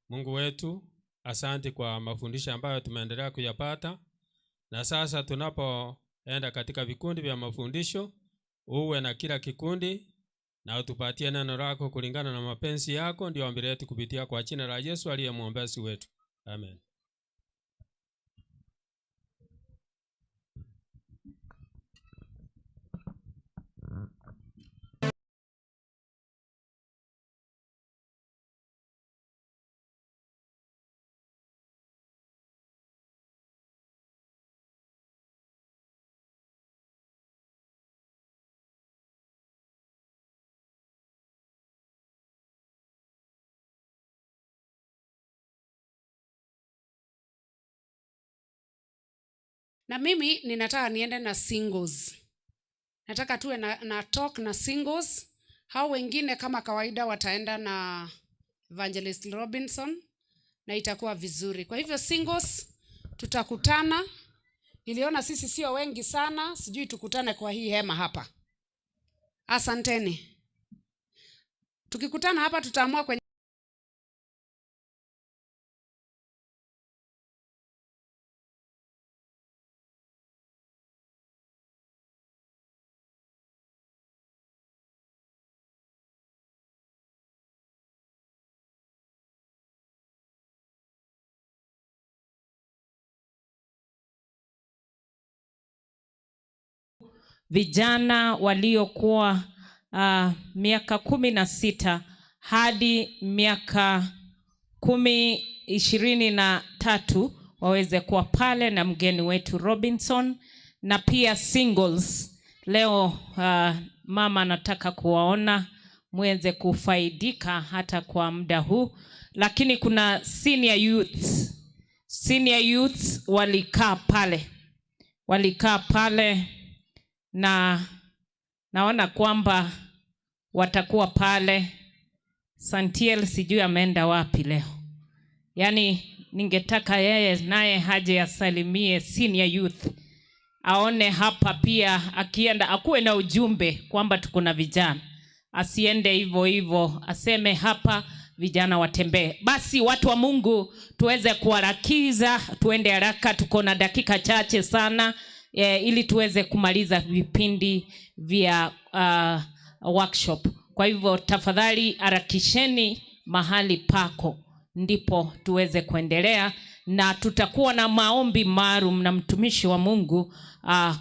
Mungu wetu, asante kwa mafundisho ambayo tumeendelea kuyapata. Na sasa tunapoenda katika vikundi vya mafundisho, uwe na kila kikundi na utupatie neno lako kulingana na mapenzi yako. Ndio ombi letu kupitia kwa jina la Yesu aliye mwombezi wetu. Amen. Na mimi ninataka niende na singles. Nataka tuwe na talk na singles. Hao wengine kama kawaida wataenda na Evangelist Robinson na itakuwa vizuri. Kwa hivyo singles tutakutana. Niliona sisi sio wengi sana, sijui tukutane kwa hii hema hapa. Asanteni. Tukikutana hapa tutaamua kwenye vijana waliokuwa miaka 16 hadi miaka 23 waweze kuwa pale na mgeni wetu Robinson, na pia singles. Leo mama anataka kuwaona muweze kufaidika hata kwa muda huu. Lakini kuna senior youths. Senior youths walikaa pale. Walikaa pale na naona kwamba watakuwa pale. Santiel sijui ameenda wapi leo. Yaani ningetaka yeye naye haje asalimie senior youth. Aone hapa pia akienda akuwe na ujumbe kwamba tuko na vijana. Asiende hivyo hivyo, aseme hapa vijana watembee. Basi watu wa Mungu tuweze kuharakiza, tuende haraka, tuko na dakika chache sana. Ili tuweze kumaliza vipindi vya workshop. Kwa hivyo tafadhali harakisheni mahali pako ndipo tuweze kuendelea, na tutakuwa na maombi maalum na mtumishi wa Mungu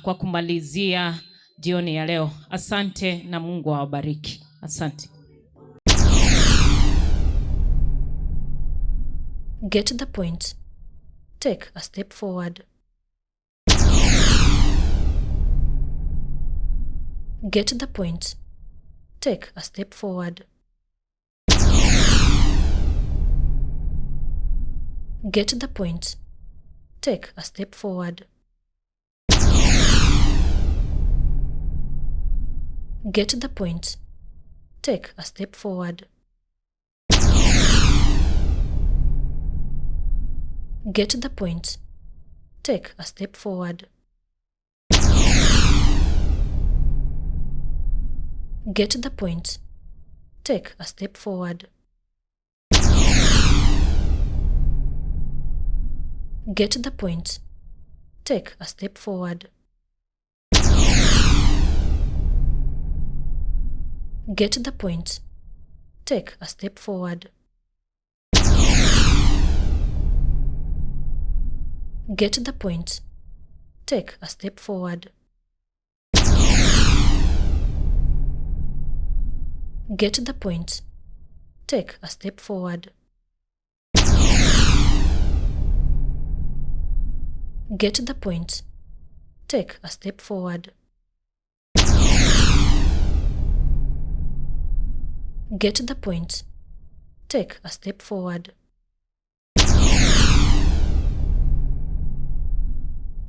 kwa kumalizia jioni ya leo. Asante na Mungu awabariki. Asante. Get the point. Take a step forward. Get the point. Take a step forward. Get the point. Take a step forward. Get the point. Take a step forward. Get the point. Take a step forward. Get the point. Take a step forward. Get the point. Take a step forward. Get the point. Take a step forward. Get the point. Take a step forward. Get the point. Take a step forward. Get the point. Take a step forward. Get the point. Take a step forward.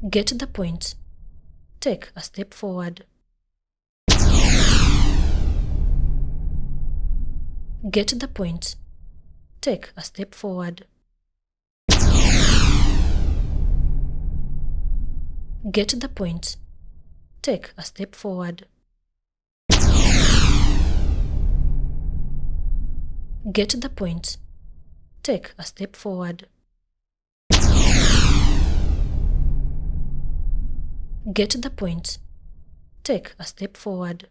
Get the point. Take a step forward. Get the point. Take a step forward. Get the point. Take a step forward. Get the point. Take a step forward. Get the point. Take a step forward.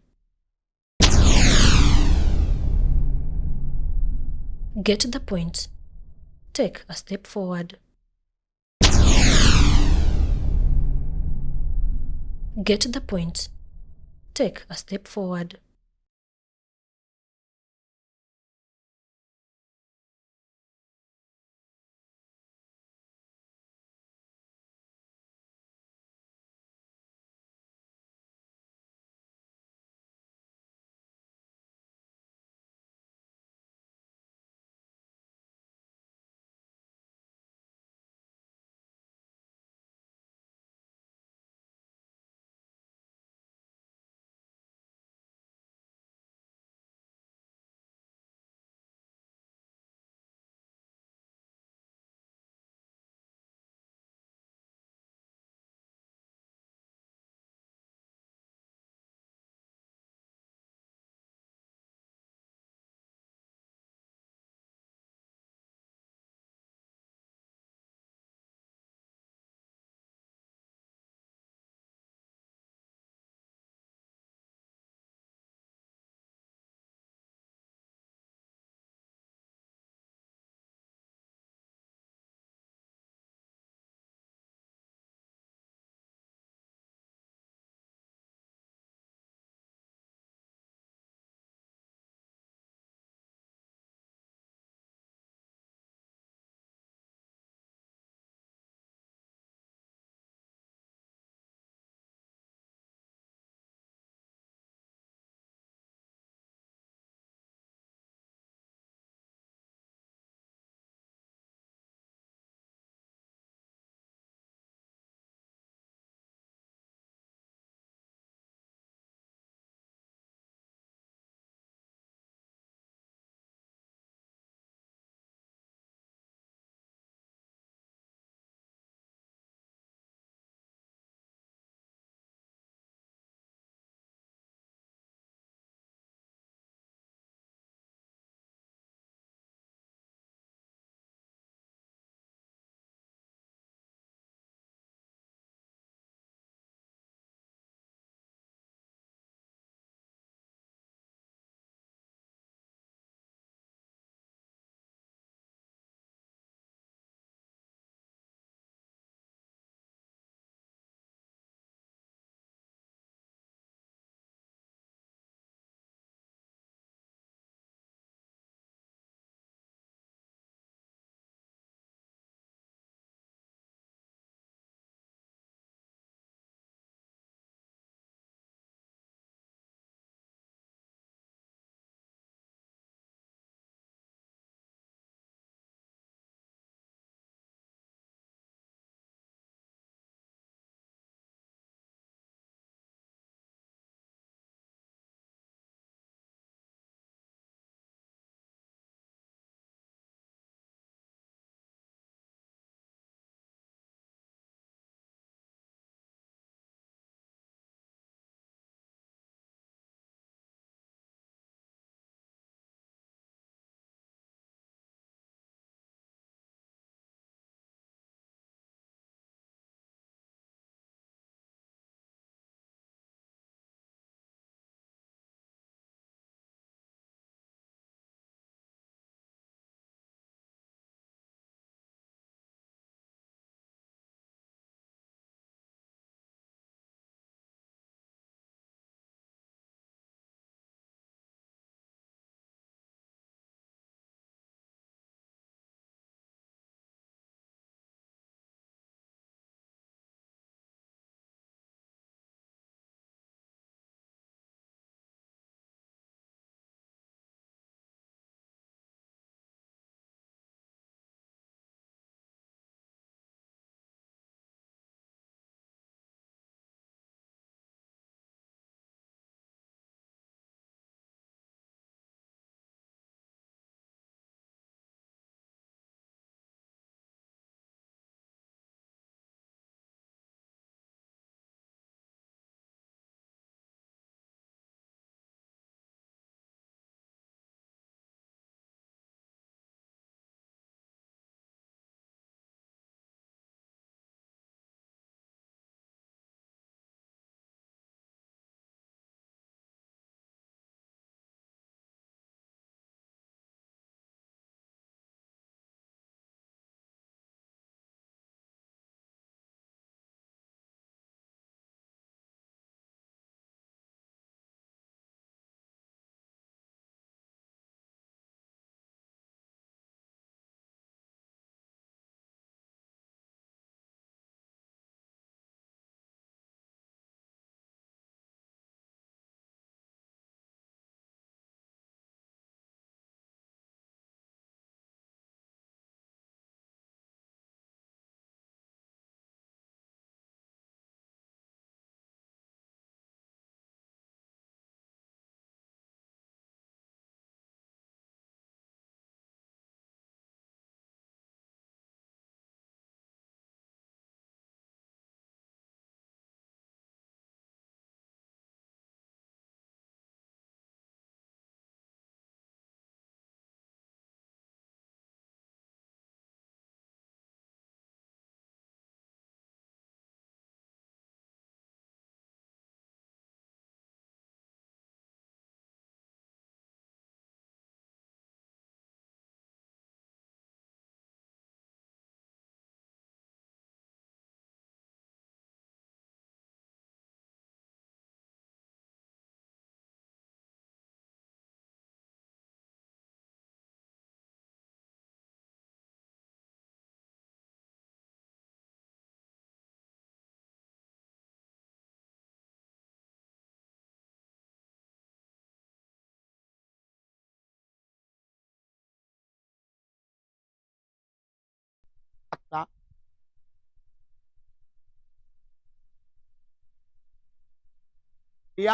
Get the point. Take a step forward. Get the point. Take a step forward.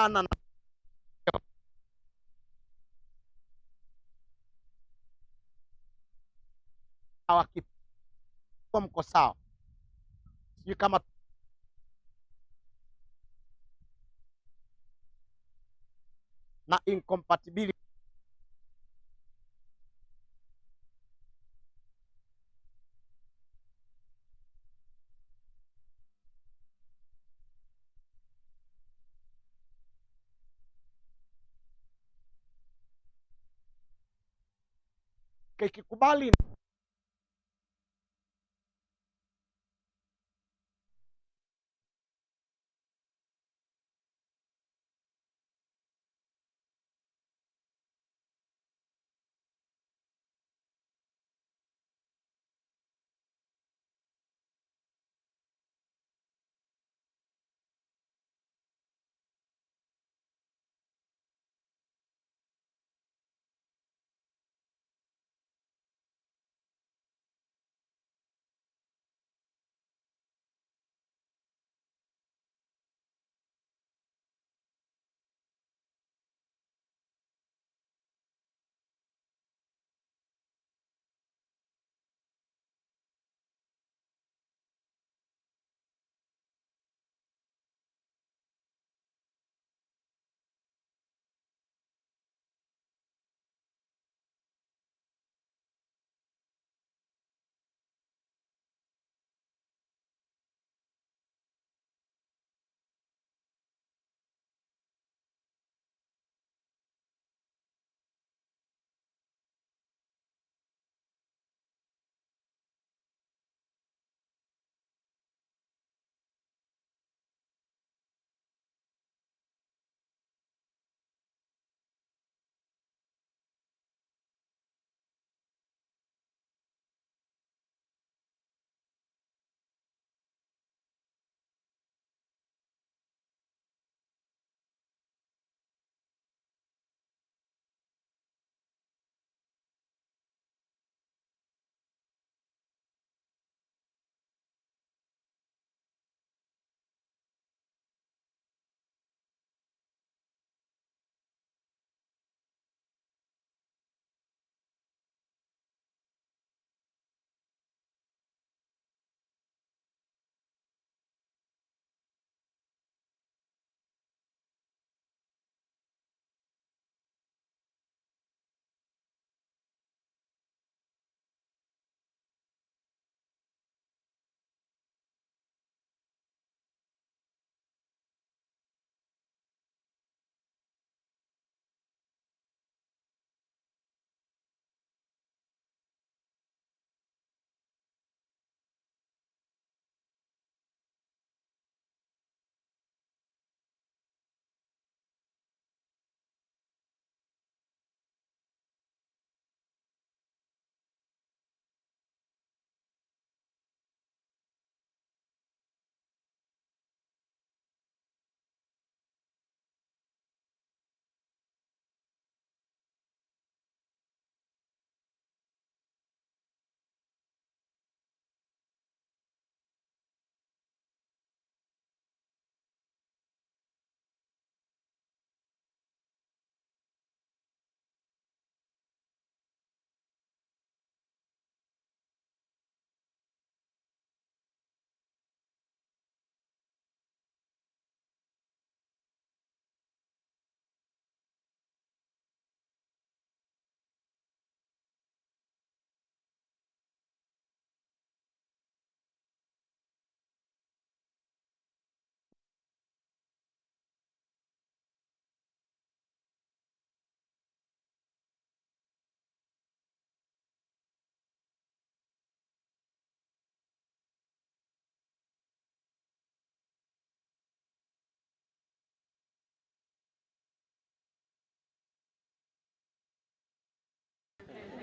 na mko sawa. Sijui kama na incompatibility ikikubali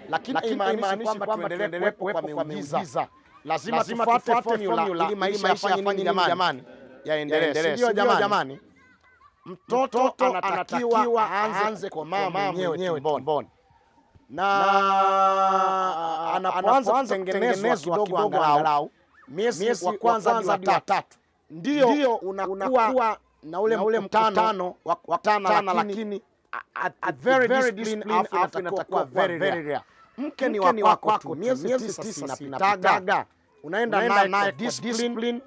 lakini haimaanishi kwamba tuendelee kuwepo kwa miujiza. Lazima tufuate formula ili maisha yafanye nini jamani, yaendelee, sio jamani? Mtoto anatakiwa aanze kukomaa mwenyewe tumboni, na anapoanza kutengenezwa kidogo angalau miezi wa kwanza hadi wa tatu ndio unakuwa na ule mkutano wa kukutana, lakini at very discipline, afu inatakiwa kuwa very rare. Mke ni wa kwako tu, miezi 9 inapitaga, unaenda naye kwa discipline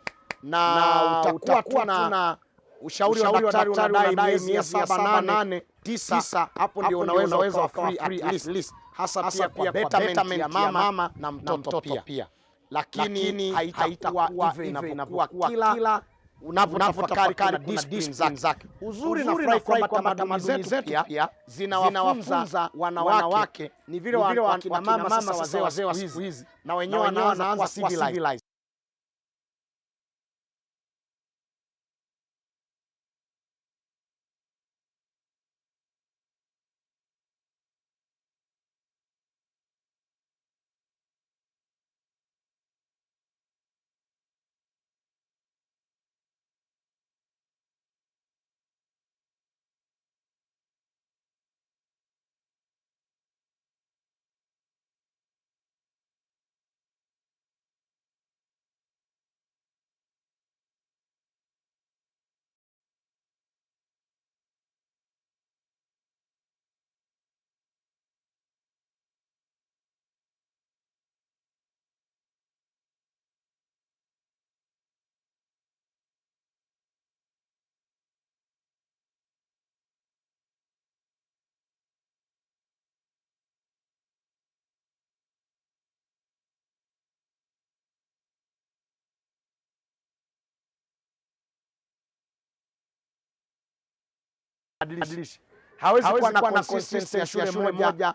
na utakuwa tu na ushauri wa daktari, unadai miezi ya 7, 8, 9, hapo ndio unaweza ukawa free at least, hasa pia kwa betterment ya mama na mtoto pia, lakini haitakuwa hivyo inavyokuwa kila unapotafakari kuna discipline zake. Uzuri na furahi kwamba tamaduni zetu pia zinawafunza wanawake, ni vile wakina mama sasa wazee wa siku hizi na wenyewe wanaanza kuwa civilized. Hawezi kuwa na consistency ya shule moja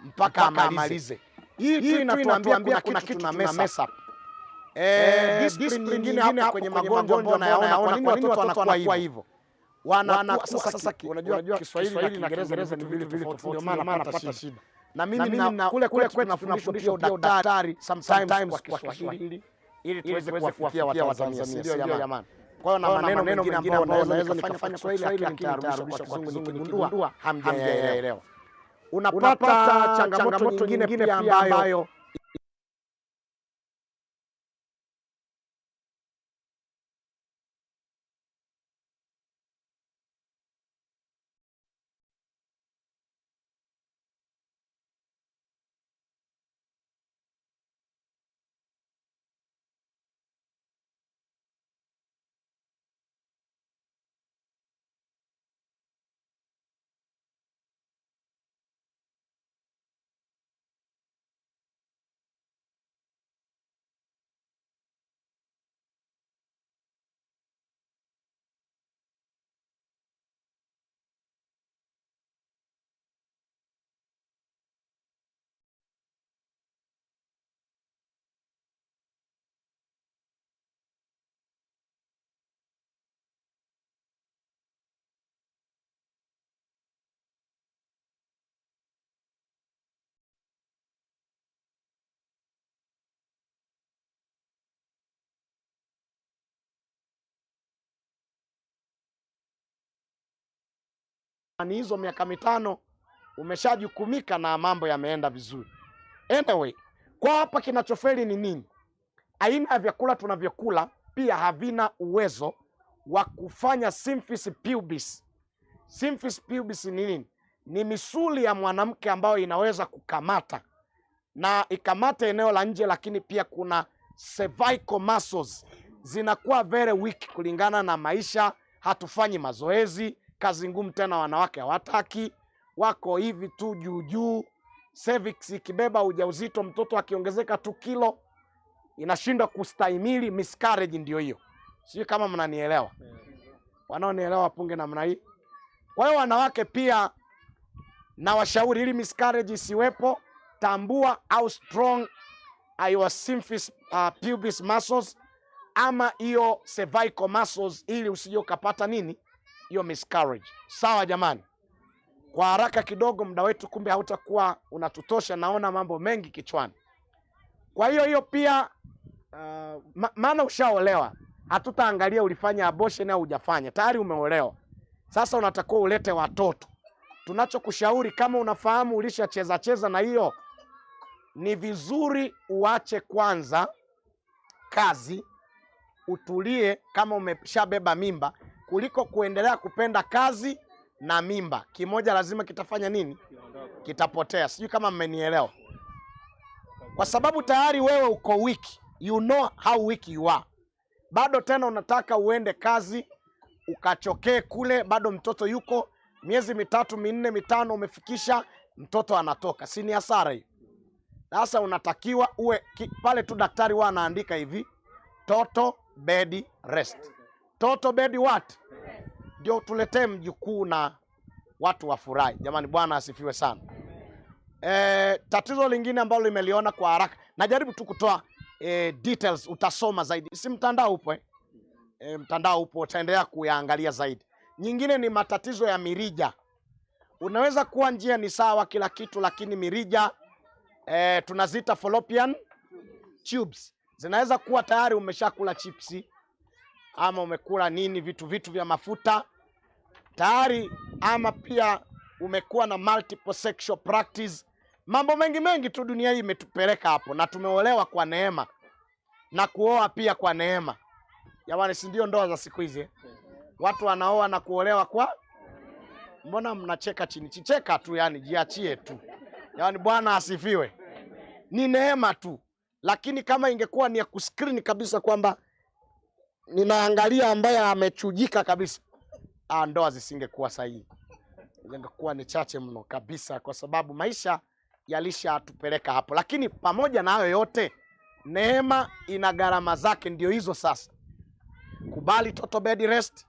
mpaka amalize. Hii tu inatuambia kuna kitu na mesa. Discipline nyingine hapo kwenye magonjwa ambayo nayaona, kwa nini watoto wanakuwa hivyo? Wanakuwa sasa, unajua Kiswahili na Kiingereza ni vitu tofauti, ndio maana napata shida. Na mimi na kule kwetu tunafundishwa pia udaktari sometimes kwa Kiswahili ili tuweze kuwafikia Watanzania, ndio jamani. Kwa hiyo na maneno mengine ambayo naweza nikafanya Kiswahili lakini nitarudisha kwa Kizungu nikigundua hamjaelewa. Unapata changamoto nyingine pia ambayo ni hizo miaka 5 umeshajukumika na mambo yameenda vizuri. Anyway, kwa hapa kinachofeli ni nini? Aina ya vyakula tunavyokula pia havina uwezo wa kufanya symphysis pubis. Symphysis pubis ni nini? Ni misuli ya mwanamke ambayo inaweza kukamata na ikamata eneo la nje, lakini pia kuna cervical muscles zinakuwa very weak kulingana na maisha. Hatufanyi mazoezi, kazi ngumu tena wanawake hawataki, wako hivi tu juu juu. Cervix ikibeba ujauzito, mtoto akiongezeka tu kilo inashindwa kustahimili, miscarriage ndio hiyo. Sijui kama mnanielewa. Wanaonielewa wapunge namna hii. Kwa hiyo wanawake pia na washauri, ili miscarriage isiwepo, tambua how strong are your symphysis pubis muscles ama hiyo cervical muscles, ili usije ukapata nini hiyo miscarriage. Sawa jamani? Kwa haraka kidogo, muda wetu kumbe hautakuwa unatutosha, naona mambo mengi kichwani. Kwa hiyo hiyo pia maana ushaolewa, hatutaangalia ulifanya abortion au hujafanya, tayari umeolewa. Sasa unatakiwa ulete watoto. Tunachokushauri, kama unafahamu ulishacheza cheza na hiyo, ni vizuri uache kwanza kazi, utulie kama umeshabeba mimba, kuliko kuendelea kupenda kazi na mimba. Kimoja lazima kitafanya nini? Kitapotea. Sijui kama mmenielewa, kwa sababu tayari wewe uko weak, you know how weak you are. Bado tena unataka uende kazi ukachokee kule, bado mtoto yuko miezi 3, 4, 5 umefikisha, mtoto anatoka, si ni hasara hiyo? Sasa unatakiwa uwe pale tu daktari huwa anaandika hivi, total bed rest. Total bed what? Ndio tuletee mjukuu na watu wafurahi. Jamani, Bwana asifiwe sana. Tatizo lingine ambalo nimeliona kwa haraka, najaribu tu kutoa details, utasoma zaidi. Si mtandao upo eh? Mtandao upo, utaendelea kuyaangalia zaidi. Nyingine ni matatizo ya mirija. Unaweza kuwa njia ni sawa kila kitu, lakini mirija tunaziita fallopian tubes. Zinaweza kuwa tayari umeshakula chipsi ama umekula nini vitu vya mafuta tayari, ama pia umekuwa na multiple sexual practice. Mambo mengi mengi tu dunia hii imetupeleka hapo, na tumeolewa kwa neema na kuoa pia kwa neema. Jamani, si ndio ndoa za siku hizi eh? Watu wanaoa na kuolewa kwa, mbona mnacheka chini? Chicheka tu yani, jiachie tu. Yaani Bwana asifiwe. Ni neema tu. Lakini kama ingekuwa ni ya kuscreen kabisa kwamba ninaangalia ambaye amechujika kabisa, ndoa zisingekuwa sahihi. Zingekuwa ni chache mno kabisa, kwa sababu maisha yalishatupeleka hapo. Lakini pamoja na hayo yote, neema ina gharama zake, ndio hizo sasa. Kubali total bed rest,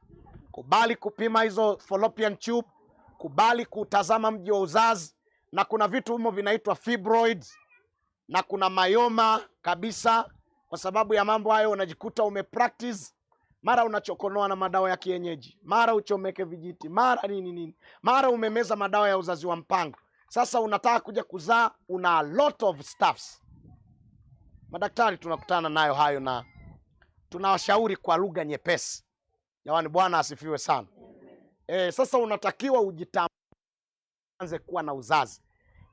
kubali kupima hizo fallopian tube, kubali kutazama mji wa uzazi, na kuna vitu humo vinaitwa fibroids na kuna mayoma kabisa. Kwa sababu ya mambo hayo unajikuta umepractice, mara unachokonoa na madawa ya kienyeji, mara uchomeke vijiti, mara nini nini, mara umemeza madawa ya uzazi wa mpango. Sasa unataka kuja kuzaa, una a lot of stuffs. Madaktari tunakutana nayo hayo na tunawashauri kwa lugha nyepesi. Jamani, Bwana asifiwe sana. Sasa unatakiwa ujitambue, anze kuwa na uzazi.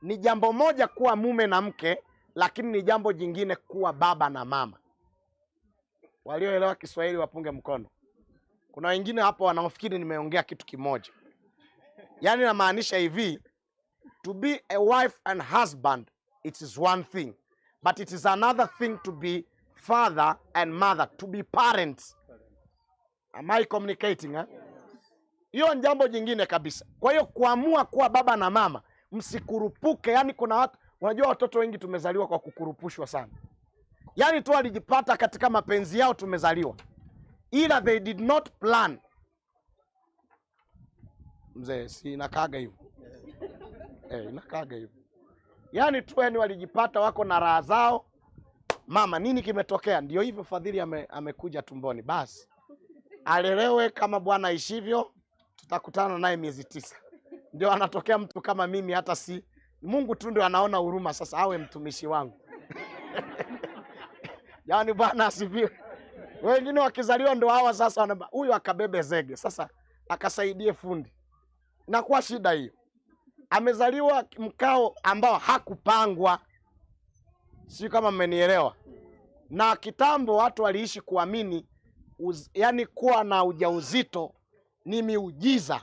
Ni jambo moja kuwa mume na mke, lakini ni jambo jingine kuwa baba na mama. Walioelewa Kiswahili wapunge mkono. Kuna wengine hapo wanaofikiri nimeongea kitu kimoja. Yaani namaanisha hivi, to be a wife and husband it is one thing, but it is another thing to be father and mother, to be parents. Am I communicating, eh? Hiyo ni jambo jingine kabisa. Kwa hiyo kuamua kuwa baba na mama, msikurupuke. Yaani kuna watu, unajua watoto wengi tumezaliwa kwa kukurupushwa sana. Yaani tu walijipata katika mapenzi yao tumezaliwa. Ila they did not plan. Mzee, si inakaaga hivyo? Inakaaga hivyo. Yaani tu yani walijipata wako na raha zao. Mama, nini kimetokea? Ndio hivyo, Fadhili amekuja tumboni. Basi alelewe kama Bwana aishivyo, tutakutana naye miezi 9. Ndio anatokea mtu kama mimi, hata si Mungu tu ndio anaona huruma sasa awe mtumishi wangu. Yaani Bwana asifiwe. Wengine wakizaliwa ndio hawa sasa wanaba, huyu akabebe zege, sasa akasaidie fundi. Na kwa shida hiyo. Amezaliwa mkao ambao hakupangwa. Sio kama mmenielewa. Na kitambo watu waliishi kuamini yani kuwa na ujauzito ni miujiza.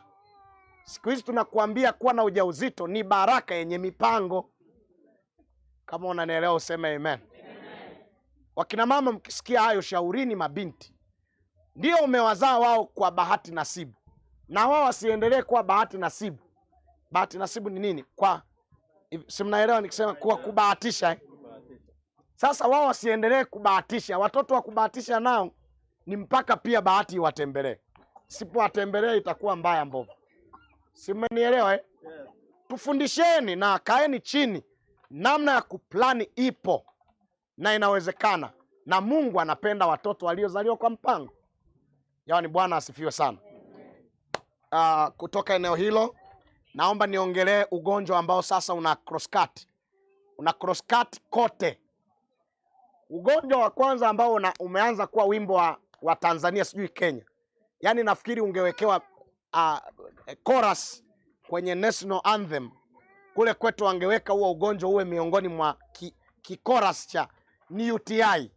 Siku hizi tunakuambia kuwa na ujauzito ni baraka yenye mipango. Kama unanielewa useme amen. Wakina mama mkisikia hayo, shaurini mabinti. Ndio umewazaa wao kwa bahati nasibu. Na wao wasiendelee kuwa bahati nasibu. Bahati nasibu ni nini? Kwa, si mnaelewa nikisema kuwa kubahatisha, eh? Sasa wao wasiendelee kubahatisha. Watoto wa kubahatisha nao ni mpaka pia bahati iwatembelee. Sipowatembelee itakuwa mbaya mbovu. Si mmenielewa, eh? Tufundisheni na kaeni chini namna ya kuplani ipo na inawezekana, na Mungu anapenda watoto waliozaliwa kwa mpango. Yaani Bwana asifiwe sana. Kutoka eneo hilo naomba niongelee ugonjwa ambao sasa una cross cut. Una cross cut kote. Ugonjwa wa kwanza ambao umeanza kuwa wimbo wa Tanzania, sijui Kenya. Yaani nafikiri ungewekewa chorus kwenye national anthem. Kule kwetu wangeweka huo ugonjwa uwe miongoni mwa ki chorus cha ni UTI.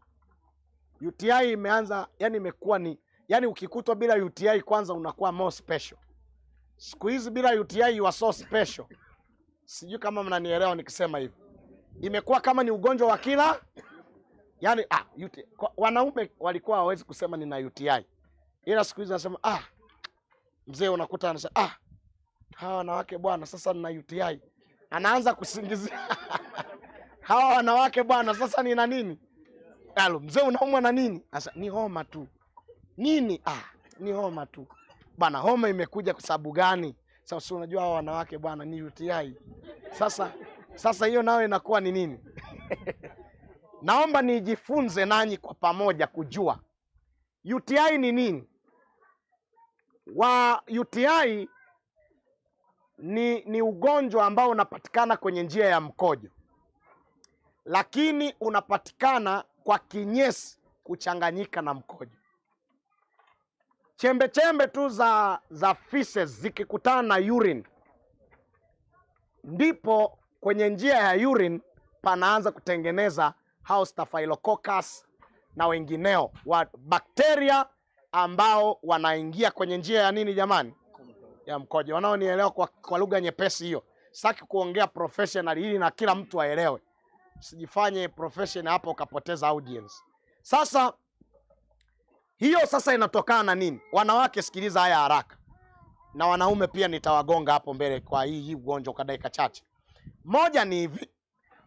UTI imeanza, yani imekuwa ni Yaani ukikutwa bila UTI kwanza unakuwa more special. Siku hizi bila UTI you are so special. Sijui kama mnanielewa nikisema hivi. Imekuwa kama ni ugonjwa wa kila yaani, UTI. Wanaume walikuwa hawawezi kusema nina UTI. Ila siku hizi wanasema mzee unakuta anasema hawa wanawake bwana sasa nina UTI. Anaanza kusingizia hawa wanawake bwana sasa nina nini? Alo, mzee unaumwa na nini? Sasa ni homa tu. Nini? Ni homa tu. Bwana homa imekuja kwa sababu gani? Sasa si unajua hawa wanawake bwana ni UTI. Sasa hiyo nayo inakuwa ni nini? Naomba nijifunze nanyi kwa pamoja kujua UTI ni nini. Wa UTI ni ugonjwa ambao unapatikana kwenye njia ya mkojo, lakini unapatikana kwa kinyesi kuchanganyika na mkojo. Chembe chembe tu za feces zikikutana na urine, ndipo kwenye njia ya urine panaanza kutengeneza hao Staphylococcus na wengineo wa bakteria ambao wanaingia kwenye njia ya nini jamani? Ya mkojo. Wanaonielewa kwa lugha nyepesi hiyo. Sitaki kuongea professional ili na kila mtu aelewe. Usijifanye professional hapo ukapoteza audience. Sasa hiyo sasa inatokana na nini? Wanawake sikiliza haya haraka. Na wanaume pia nitawagonga hapo mbele kwa hii ugonjwa kwa dakika chache. Moja ni hivi,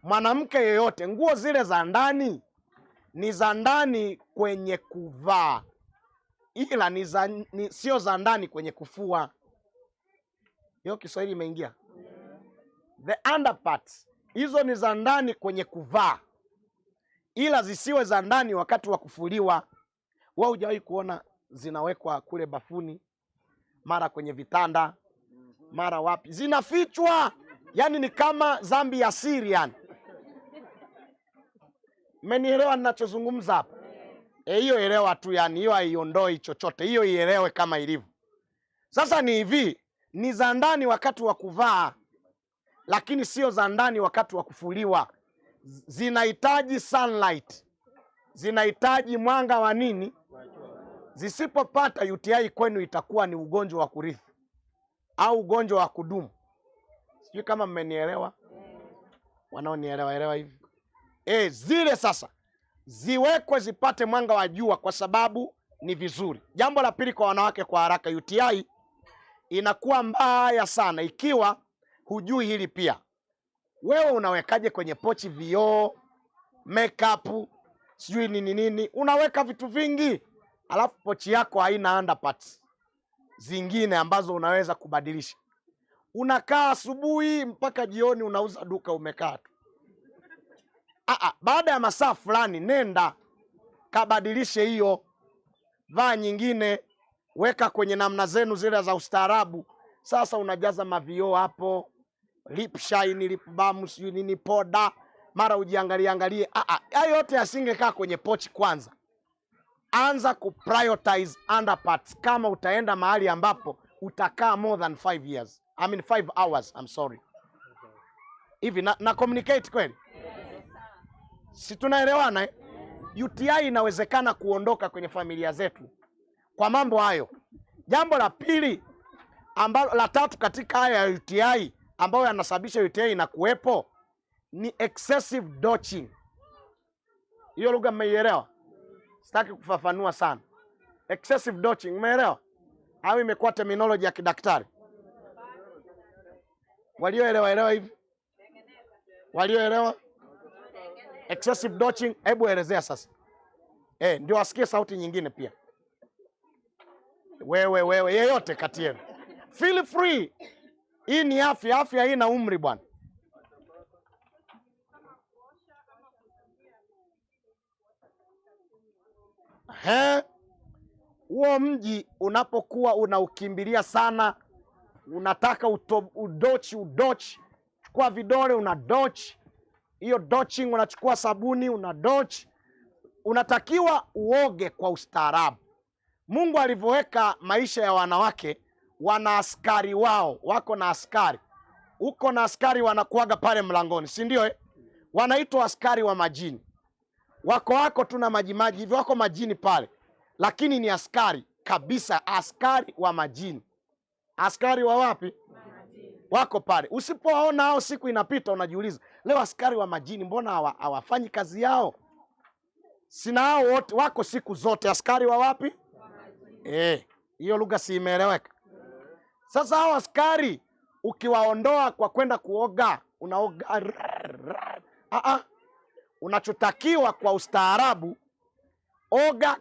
mwanamke yeyote nguo zile za ndani ni za ndani kwenye kuvaa, ila sio za ndani kwenye kufua. Hiyo Kiswahili imeingia. The underparts hizo ni za ndani kwenye kuvaa, ila zisiwe za ndani wakati wa kufuliwa. Wewe hujawahi kuona zinawekwa kule bafuni, mara kwenye vitanda, mara wapi, zinafichwa. Yaani ni kama dhambi ya siri yani. Mmenielewa ninachozungumza hapa? Hiyo elewa tu yani, hiyo haiondoi chochote. Hiyo ielewe kama ilivyo. Sasa ni hivi, ni za ndani wakati wa kuvaa, lakini sio za ndani wakati wa kufuliwa. Zinahitaji sunlight. Zinahitaji mwanga wa nini? Zisipopata UTI kwenu itakuwa ni ugonjwa wa kurithi au ugonjwa wa kudumu. Sijui kama mmenielewa. Wanaonielewa elewa hivi. Zile sasa ziwekwe zipate mwanga wa jua kwa sababu ni vizuri. Jambo la pili kwa wanawake kwa haraka, UTI inakuwa mbaya sana ikiwa hujui hili pia. Wewe unawekaje kwenye pochi vioo, makeup, sijui nini nini, unaweka vitu vingi, alafu pochi yako haina underparts zingine ambazo unaweza kubadilisha. Unakaa asubuhi mpaka jioni unauza duka umekaa tu. Baada ya masaa fulani nenda kabadilishe hiyo, vaa nyingine, weka kwenye namna zenu zile za ustaarabu. Sasa unajaza mavioo hapo, lip shine, lip balm, sijui nini, poda, mara ujiangalie angalie. Hayo yote yasingekaa kwenye pochi kwanza. Anza ku prioritize underparts kama utaenda mahali ambapo utakaa more than 5 years. I mean 5 hours, I'm sorry. Hivi na communicate kweli? Si tunaelewana eh? UTI inawezekana kuondoka kwenye familia zetu kwa mambo hayo. Jambo la pili ambalo la tatu katika haya ya UTI ambayo yanasababisha UTI na kuwepo ni excessive douching. Hiyo lugha mmeielewa? Sitaki kufafanua sana. Excessive douching, umeelewa? Au imekuwa terminology ya kidaktari? Walioelewa elewa hivi? Walioelewa? Excessive douching, hebu elezea sasa. Ndio wasikie sauti nyingine pia. Wewe yeyote kati yenu. Feel free. Hii ni afya, afya haina umri bwana. Huo mji unapokuwa unaukimbilia sana, unataka udochi, chukua vidole una dochi. Hiyo douching unachukua sabuni una douch. Unatakiwa uoge kwa ustaarabu. Mungu alivyoweka maisha ya wanawake, wana askari wao, wako na askari. Uko na askari wanakuaga pale mlangoni, si ndio eh? Wanaitwa askari wa majini. Wako tu na maji maji hivi, wako majini pale, lakini ni askari. Kabisa, askari wa majini. Askari wa wapi? Wako pale. Usipowaona hao siku inapita, unajiuliza leo askari wa majini mbona hawafanyi kazi yao? Sina hao wote wako siku zote. Askari wa wapi? Hiyo lugha si imeeleweka? Sasa hao askari ukiwaondoa kwa kwenda kuoga, unaoga rrrr. Unachotakiwa kwa ustaarabu, oga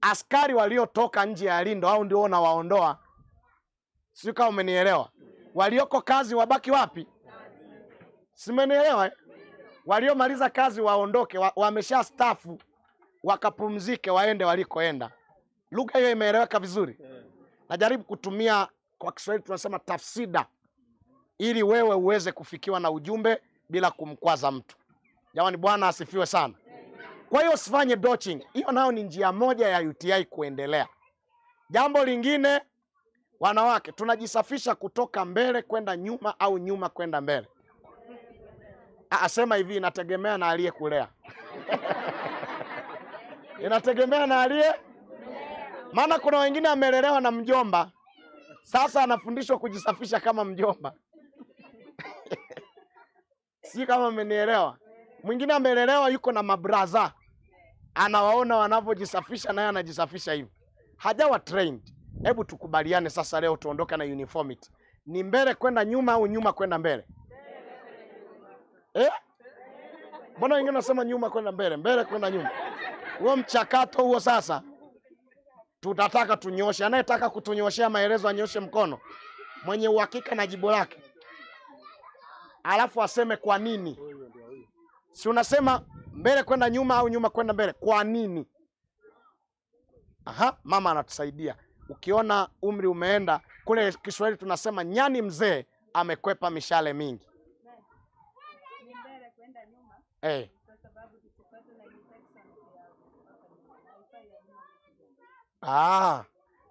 askari waliotoka nje ya lindo, au ndio unawaondoa. Sio kama umenielewa? Walioko kazi wabaki wapi? Simenielewa? Waliomaliza kazi waondoke, wamesha staafu, wakapumzike, waende walikoenda. Lugha hiyo imeeleweka vizuri? Najaribu kutumia kwa Kiswahili tunasema tafsida, ili wewe uweze kufikiwa na ujumbe bila kumkwaza mtu. Jamani, Bwana asifiwe sana. Kwa hiyo usifanye douching. Hiyo nayo ni njia moja ya UTI kuendelea. Jambo lingine, wanawake tunajisafisha kutoka mbele kwenda nyuma au nyuma kwenda mbele. Asema hivi, inategemea na aliyekulea. Inategemea na aliye. Maana kuna wengine amelelewa na mjomba, sasa anafundishwa kujisafisha kama mjomba. Si kama mmenielewa? Mwingine amelelewa yuko na mabraza, anawaona wanavyojisafisha naye anajisafisha hivyo. Hajawa trained. Hebu tukubaliane sasa leo tuondoke na uniformity. Ni mbele kwenda nyuma au nyuma kwenda mbele? Mbona wengine wanasema nyuma kwenda mbele, mbele kwenda nyuma? Huo mchakato huo sasa tutataka tunyoshe. Anayetaka kutunyoshea maelezo anyoshe mkono, mwenye uhakika na jibu lake, alafu aseme kwa nini. Si unasema mbele kwenda nyuma au nyuma kwenda mbele, kwa nini? Aha, mama anatusaidia. Ukiona umri umeenda kule, Kiswahili tunasema nyani mzee amekwepa mishale mingi.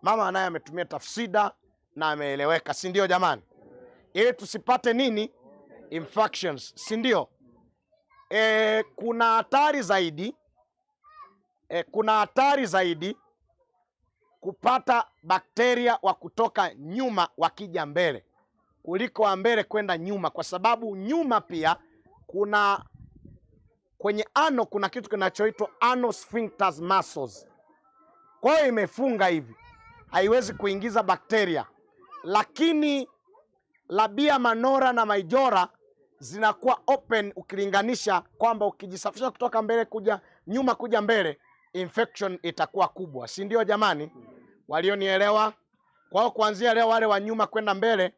Mama naye ametumia tafsida na ameeleweka, si ndio jamani? Ili tusipate nini? Infections, si ndio? Kuna hatari zaidi, kuna hatari zaidi kupata bakteria wa kutoka nyuma wakija mbele kuliko wa mbele kwenda nyuma, kwa sababu nyuma pia kuna kwenye ano kuna kitu kinachoitwa anal sphincter muscles. Kwa hiyo imefunga hivi, haiwezi kuingiza bakteria, lakini labia manora na majora zinakuwa open, ukilinganisha kwamba ukijisafisha kutoka mbele kuja nyuma kuja mbele, infection itakuwa kubwa, si ndio jamani? Walionielewa? Kwa hiyo kuanzia leo wale wa nyuma kwenda mbele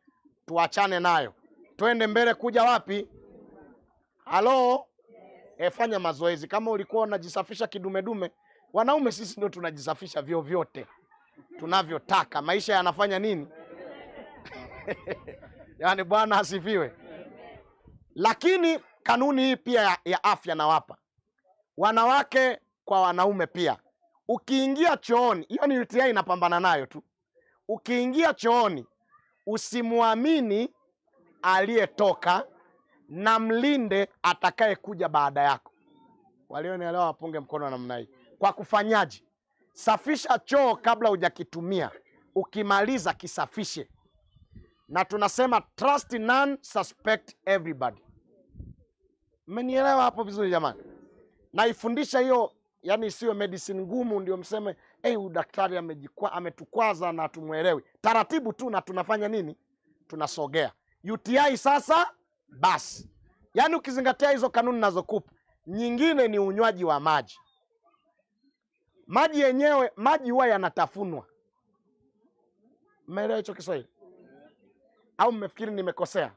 tuachane nayo, twende mbele kuja wapi? Halo? Fanya mazoezi. Kama ulikuwa unajisafisha kidumedume, wanaume sisi ndio tunajisafisha vyovyote tunavyotaka. Maisha yanafanya nini? Yaani Bwana asifiwe. Lakini kanuni hii pia ya afya nawapa wanawake kwa wanaume pia. Ukiingia chooni, hiyo ni UTI inapambana nayo tu. Ukiingia chooni usimwamini aliyetoka na mlinde atakayekuja baada yako. Walionielewa wapunge mkono namna hii. Kwa kufanyaje? Safisha choo kabla hujakitumia. Ukimaliza kisafishe. Na tunasema trust none, suspect everybody. Mmenielewa hapo vizuri jamani? Naifundisha hiyo, yani isiwe medicine ngumu ndio mseme hey, daktari ametukwaza na tumuelewi. Taratibu tu na tunafanya nini? Tunasogea. UTI sasa basi. Yani ukizingatia hizo kanuni nazokupa. Nyingine ni unywaji wa maji. Maji yenyewe, maji huwa yanatafunwa. Mmeelewa hicho Kiswahili? Au mmefikiri nimekosea?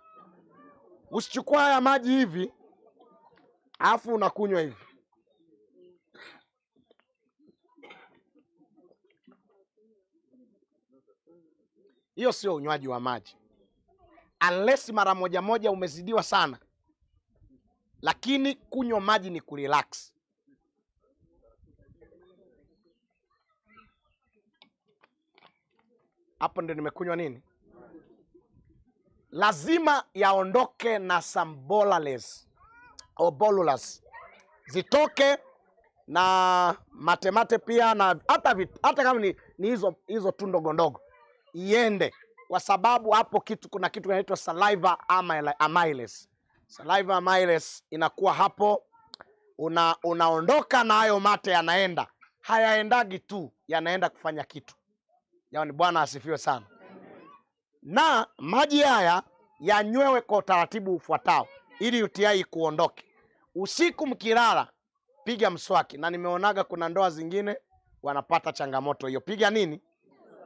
Usichukue haya maji hivi alafu unakunywa hivi. Hiyo sio unywaji wa maji. Unless mara moja moja umezidiwa sana. Lakini kunywa maji ni kurelax. Hapo ndio nimekunywa nini? Lazima yaondoke na some bolales or bolulas. Zitoke Na matemate pia na hata kama ni hizo hizo tu ndogo ndogo iende, kwa sababu hapo kuna kitu kinaitwa saliva amylase. Saliva amylase inakuwa hapo, unaondoka na hayo mate yanaenda, hayaendagi tu, yanaenda kufanya kitu. Jamani, Bwana asifiwe sana. Na maji haya yanywewe kwa utaratibu ufuatao ili UTI kuondoke. Usiku mkilala, piga mswaki, na nimeonaga kuna ndoa zingine wanapata changamoto hiyo. Piga nini?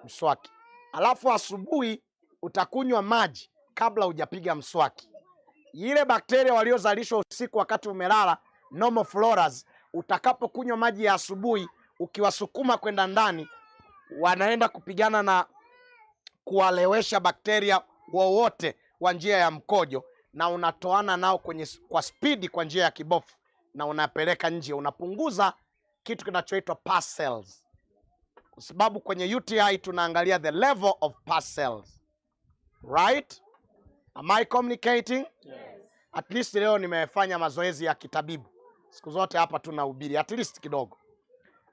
Mswaki. Alafu asubuhi utakunywa maji kabla hujapiga mswaki. Ile bakteria waliozalishwa usiku wakati umelala, normal floras, utakapokunywa maji ya asubuhi ukiwasukuma kwenda ndani, wanaenda kupigana na kuwalewesha bakteria wowote wa njia ya mkojo, na unatoana nao kwa spidi kwa njia ya kibofu, na unapeleka nje, unapunguza kitu kinachoitwa pus cells, kwa sababu kwenye UTI tunaangalia the level of pus cells. Right? Am I communicating? Yes. At least leo nimefanya mazoezi ya kitabibu. Siku zote hapa tunahubiri at least kidogo.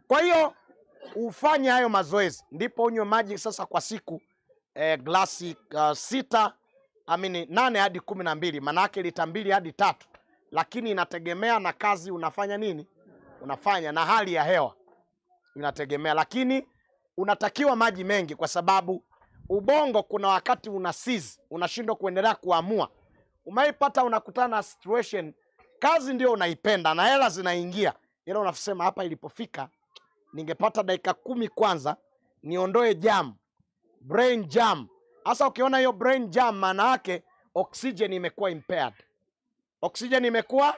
Kwa hiyo ufanye hayo mazoezi, ndipo unywe maji sasa kwa siku glasi 6 amini 8 hadi 12, maana yake lita 2 hadi 3, lakini inategemea na kazi unafanya nini, unafanya na hali ya hewa inategemea, lakini unatakiwa maji mengi kwa sababu ubongo kuna wakati una seize, unashindwa kuendelea kuamua. Umeipata, unakutana na situation, kazi ndio unaipenda na hela zinaingia, ila unasema hapa ilipofika ningepata dakika 10 kwanza niondoe jam, brain jam. Hasa ukiona hiyo brain jam, maana yake oxygen imekuwa impaired. Oxygen imekuwa,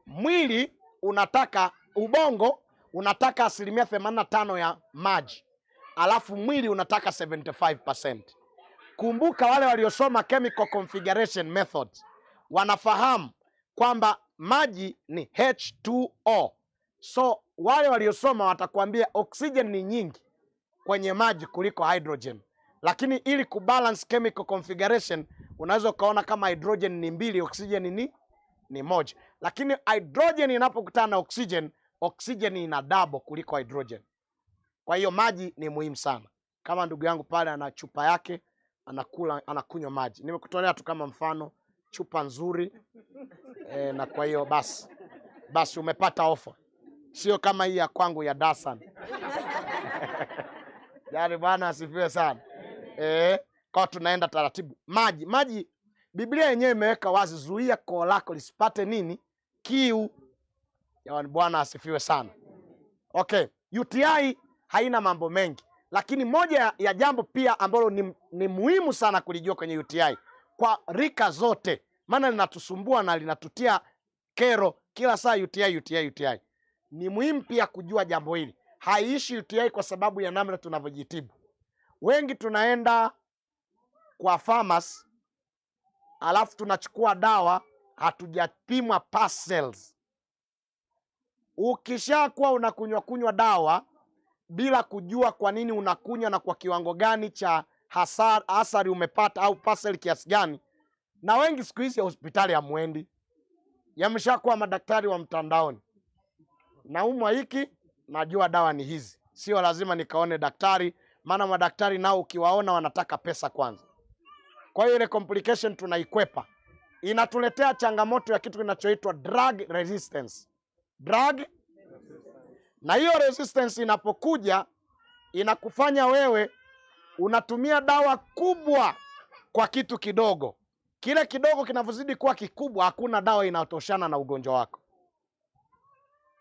mwili unataka, ubongo unataka 85% ya maji, alafu mwili unataka 75%. Kumbuka wale waliosoma chemical configuration methods wanafahamu kwamba maji ni H2O. So wale waliosoma watakwambia oxygen ni nyingi kwenye maji kuliko hydrogen, lakini ili kubalance chemical configuration unaweza ukaona kama hydrogen ni 2, oxygen ni 1, lakini hydrogen inapokutana na oxygen, oxygen ina double kuliko hydrogen. Kwa hiyo maji ni muhimu sana. Kama ndugu yangu pale ana chupa yake anakula, anakunywa maji. Nimekutolea tu kama mfano, chupa nzuri na kwa hiyo basi umepata ofa. Sio kama hii ya kwangu ya Dasan. Yaani Bwana asifiwe sana. Kwa tunaenda taratibu. Maji Biblia yenyewe imeweka wazi, zuia koo lako lisipate nini? Kiu. Yaani Bwana asifiwe sana. Okay, UTI haina mambo mengi, lakini moja ya jambo pia ambalo ni muhimu sana kulijua kwenye UTI kwa rika zote, maana linatusumbua na linatutia kero kila saa, UTI, UTI, UTI. Ni muhimu pia kujua jambo hili. Haiishi UTI kwa sababu ya namna tunavyojitibu. Wengi tunaenda kwa pharmacy alafu tunachukua dawa hatujapimwa pus cells. Ukishakuwa unakunywa kunywa dawa bila kujua kwa nini unakunywa na kwa kiwango gani cha hasara umepata au pus cell kiasi gani, na wengi siku hizi hospitali hamuendi, yameshakuwa madaktari wa mtandaoni. Naumwa hiki, najua dawa ni hizi, sio lazima nikaone daktari, maana madaktari nao ukiwaona wanataka pesa kwanza. Kwa hiyo ile complication tunaikwepa, inatuletea changamoto ya kitu kinachoitwa drug resistance. Drug na hiyo resistance inapokuja inakufanya wewe unatumia dawa kubwa kwa kitu kidogo. Kile kidogo kinavyozidi kuwa kikubwa, hakuna dawa inatoshana na ugonjwa wako.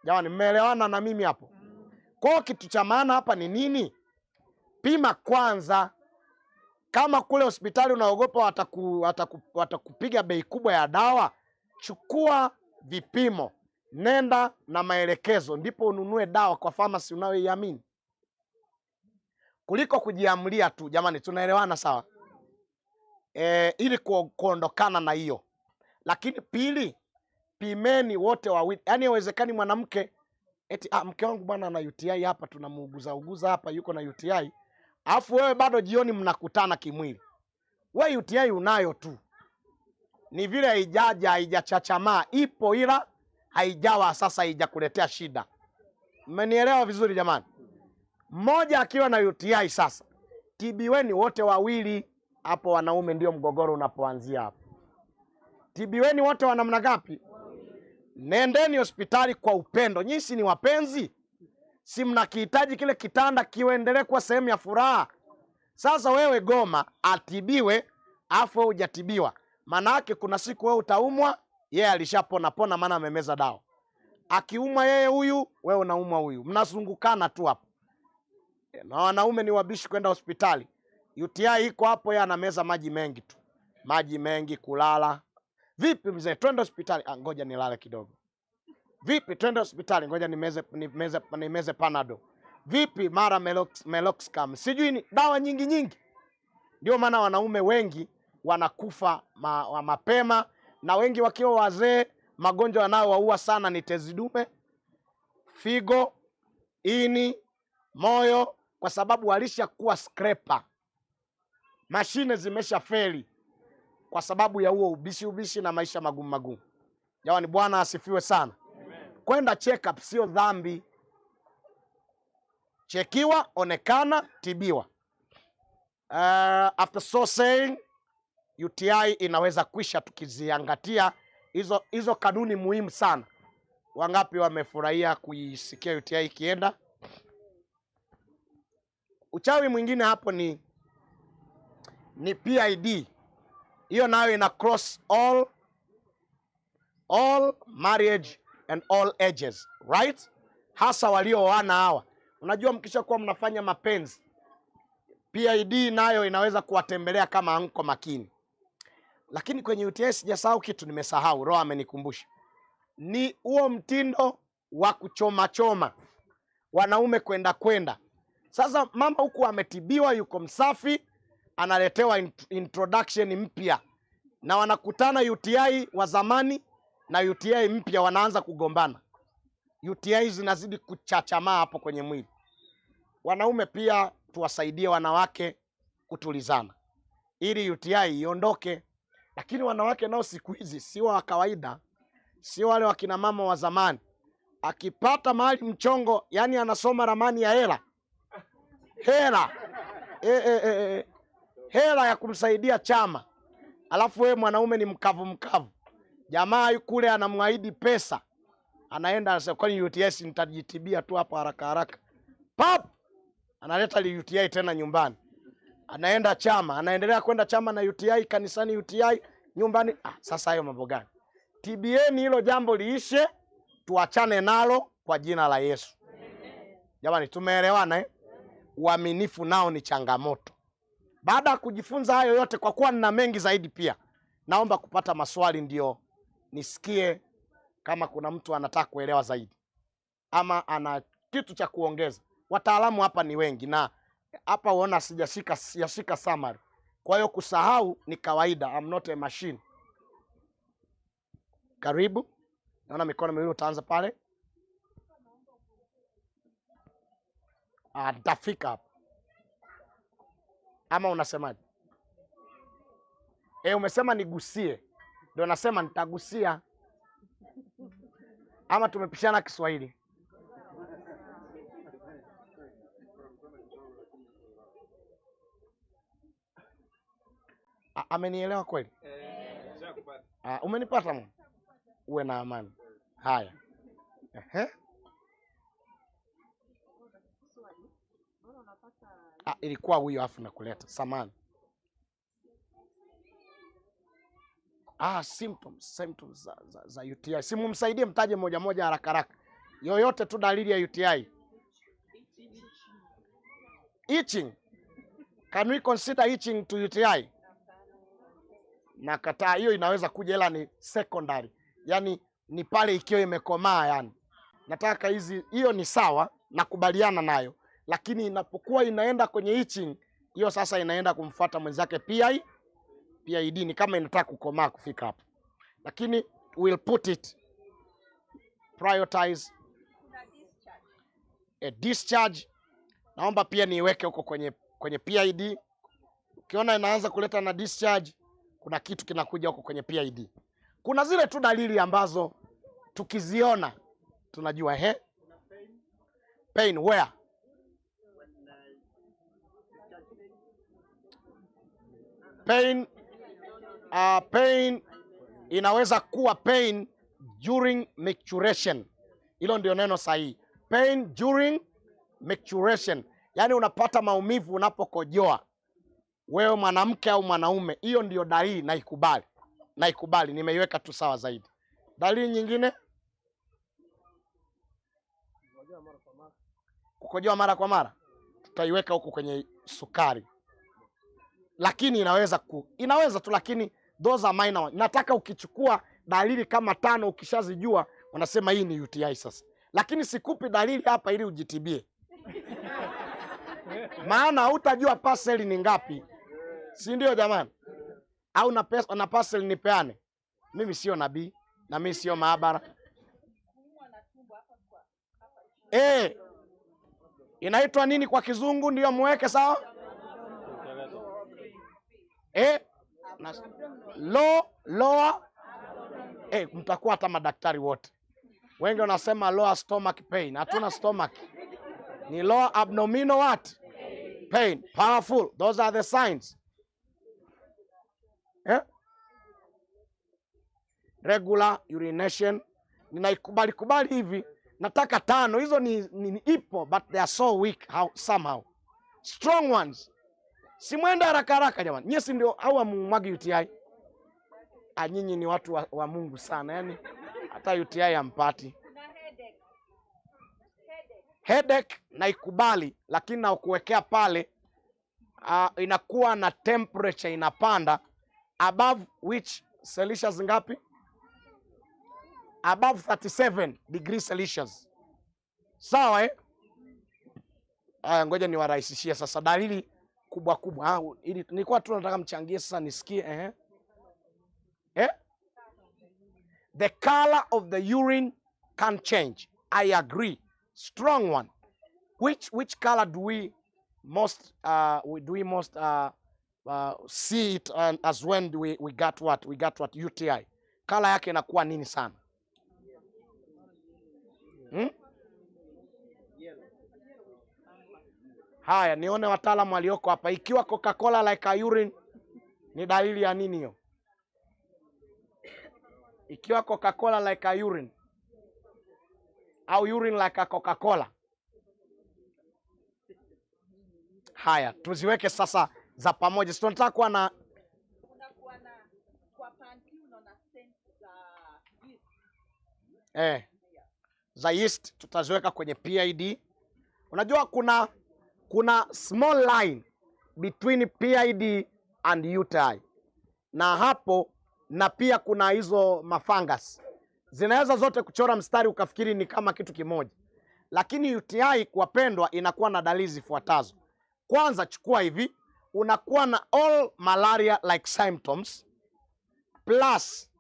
Jamani, mmeelewana na mimi hapo? Kwa hiyo kitu cha maana hapa ni nini? Pima kwanza. Kama kule hospitali unaogopa watakupiga bei kubwa ya dawa, chukua vipimo, nenda na maelekezo, ndipo ununue dawa kwa pharmacy unayoiamini, kuliko kujiamulia tu. Jamani, tunaelewana sawa? Ili kuondokana na hiyo. Lakini pili, pimeni wote wawili. Yaani haiwezekani mwanamke eti mke wangu bwana ana UTI hapa, tunamuuguza uguza hapa, yuko na UTI, alafu wewe bado jioni mnakutana kimwili. We UTI unayo tu, ni vile haijaja, haijachachamaa, ipo ila haijawa sasa, haijakuletea shida. Mmenielewa vizuri jamani? Mmoja akiwa na UTI sasa, tibiweni wote wawili. Hapo wanaume ndio mgogoro unapoanzia hapo. Tibiweni wote wa namna gapi? Nendeni hospitali kwa upendo. Nyinyi si ni wapenzi? Si mnakihitaji kile kitanda kiendelee kuwa sehemu ya furaha? Sasa wewe goma atibiwe, afu wewe hujatibiwa. Maana yake kuna siku wewe utaumwa, yeye alishapona pona, maana amemeza dawa. Akiumwa yeye huyu, wewe unaumwa huyu, mnazungukana tu hapo. Na wanaume ni wabishi kwenda hospitali. UTI iko hapo, yeye anameza maji mengi tu, maji mengi, kulala. Vipi mzee, twende hospitali? Ah, ngoja nilale kidogo. Vipi twende hospitali? Ngoja nimeze Panado. Vipi mara Meloxicam, sijui ni dawa nyingi nyingi. Ndio maana wanaume wengi wanakufa mapema, na wengi wakiwa wazee. Magonjwa yanayowaua sana ni tezi dume, figo, ini, moyo, kwa sababu walishakuwa scraper. Mashine zimesha feli kwa sababu ya huo ubishi ubishi na maisha magumu magumu. Jamani, Bwana asifiwe sana. Kwenda check up sio dhambi. Chekiwa, onekana, tibiwa. After so saying, UTI inaweza kwisha tukiziangatia hizo kanuni muhimu sana. Wangapi wamefurahia kuisikia UTI ikienda? Uchawi mwingine hapo ni PID. Hiyo nayo ina cross all marriage and all ages, right? Hasa waliooana hawa. Unajua mkishakuwa mnafanya mapenzi, PID nayo inaweza kuwatembelea kama hamko makini. Lakini kwenye UTI sijasahau kitu, nimesahau, Roho amenikumbusha. Ni huo mtindo wa kuchoma choma, wanaume kwenda kwenda. Sasa mama huku ametibiwa, yuko msafi, analetewa introduction mpya, na wanakutana UTI wa zamani na UTI mpya, wanaanza kugombana. UTI zinazidi kuchachamaa hapo kwenye mwili. Wanaume pia tuwasaidie wanawake kutulizana ili UTI iondoke. Lakini wanawake nao siku hizi si wa kawaida, si wale wakina mama wa zamani. Akipata mahali mchongo, yani anasoma ramani ya hela. Hela. Hela ya kumsaidia chama. Alafu wewe mwanaume ni mkavu mkavu. Jamaa kule anamwahidi pesa. Anaenda anasema kwani UTI nitajitibia tu hapo haraka haraka. Pap! Analeta UTI tena nyumbani. Anaenda chama, anaendelea kwenda chama na UTI, kanisani UTI, nyumbani. Sasa hayo mambo gani? Tibieni hilo jambo liishe, tuachane nalo kwa jina la Yesu. Jamani, tumeelewana eh? Uaminifu nao ni changamoto. Baada ya kujifunza hayo yote, kwa kuwa nina mengi zaidi pia, naomba kupata maswali ndio nisikie kama kuna mtu anataka kuelewa zaidi ama ana kitu cha kuongeza. Wataalamu hapa ni wengi, na hapa uona sijashika summary. Kwa hiyo kusahau ni kawaida. I'm not a machine. Karibu. Naona mikono miwili, utaanza pale. Nitafika hapo. Ama unasemaje? Umesema nigusie. Ndio nasema nitagusia. Ama tumepishana Kiswahili? Amenielewa kweli? Umenipata mwana? Uwe na amani. Haya. Ilikuwa huyo afu nakuleta. Samani. Symptoms za UTI. Simumsaidie, mtaje moja moja haraka haraka. Yoyote tu dalili ya UTI. Itching. Can we consider itching to UTI? Nakataa, hiyo inaweza kuja ila ni secondary. Yani ni pale ikiwa imekomaa yani. Nataka hizi, hiyo ni sawa, nakubaliana nayo. Lakini inapokuwa inaenda kwenye itching, hiyo sasa inaenda kumfuata mwenzake PID, ni kama inataka kukomaa kufika hapo. Lakini we'll put it, prioritize a discharge. Naomba pia niiweke huko kwenye PID. Ukiona inaanza kuleta na discharge, kuna kitu kinakuja huko kwenye PID. Kuna zile tu dalili ambazo tukiziona tunajua. Pain where? Pain, pain inaweza kuwa pain during micturition. Hilo ndio neno sahihi. Pain during micturition, yaani unapata maumivu unapokojoa, wewe mwanamke au mwanaume. Hiyo ndio dalili, naikubali, naikubali, nimeiweka tu sawa zaidi. Dalili nyingine, kukojoa mara kwa mara, tutaiweka huku kwenye sukari, lakini inaweza tu, lakini those are minor ones. Nataka ukichukua dalili kama 5 ukishazijua wanasema hii ni UTI sasa, lakini sikupi dalili hapa ili ujitibie, maana hutajua parcel ni ngapi, si ndio jamani? Au na parcel nipeane? Mimi sio nabii na mimi sio maabara. Inaitwa nini kwa kizungu ndio muweke sawa? Lower mtakuwa hata madaktari wote. Wengi wanasema lower stomach pain. Hatuna stomach. Ni lower abdominal what? Pain. Powerful. Those are the signs. Regular urination. Ninaikubali kubali hivi. Nataka 5. Hizo ni ipo, but they are so weak somehow. Strong ones. Simwende haraka haraka jamani. Nyie si ndio au hamumwagi UTI? Nyinyi ni watu wa Mungu sana. Yaani hata UTI hampati. Headache naikubali, lakini na kuwekea pale inakuwa na temperature inapanda above which Celsius ngapi? Above 37 degrees Celsius. Sawa eh? Aya, ngoja niwarahisishie sasa dalili kubwa kubwa. Ili nilikuwa tu nataka mchangie sasa nisikie The color of the urine can change. I agree. Strong one. Which color do we most see it, and as when do we got what? We got what? UTI. Color yake inakuwa nini sana? Haya, nione wataalamu walioko hapa. Ikiwa Coca-Cola like a urine ni dalili ya nini hiyo? Ikiwa Coca-Cola like a urine au urine like a Coca-Cola. Haya, tuziweke sasa za pamoja. Si tunataka kuwa na za yeast tutaziweka kwenye PID. Unajua kuna small line between PID and UTI. Na hapo na pia kuna hizo mafungus. Zinaweza zote kuchora mstari ukafikiri ni kama kitu kimoja. Lakini UTI kwa pendwa inakuwa na dalili zifuatazo. Kwanza chukua hivi, unakuwa na all malaria like symptoms plus,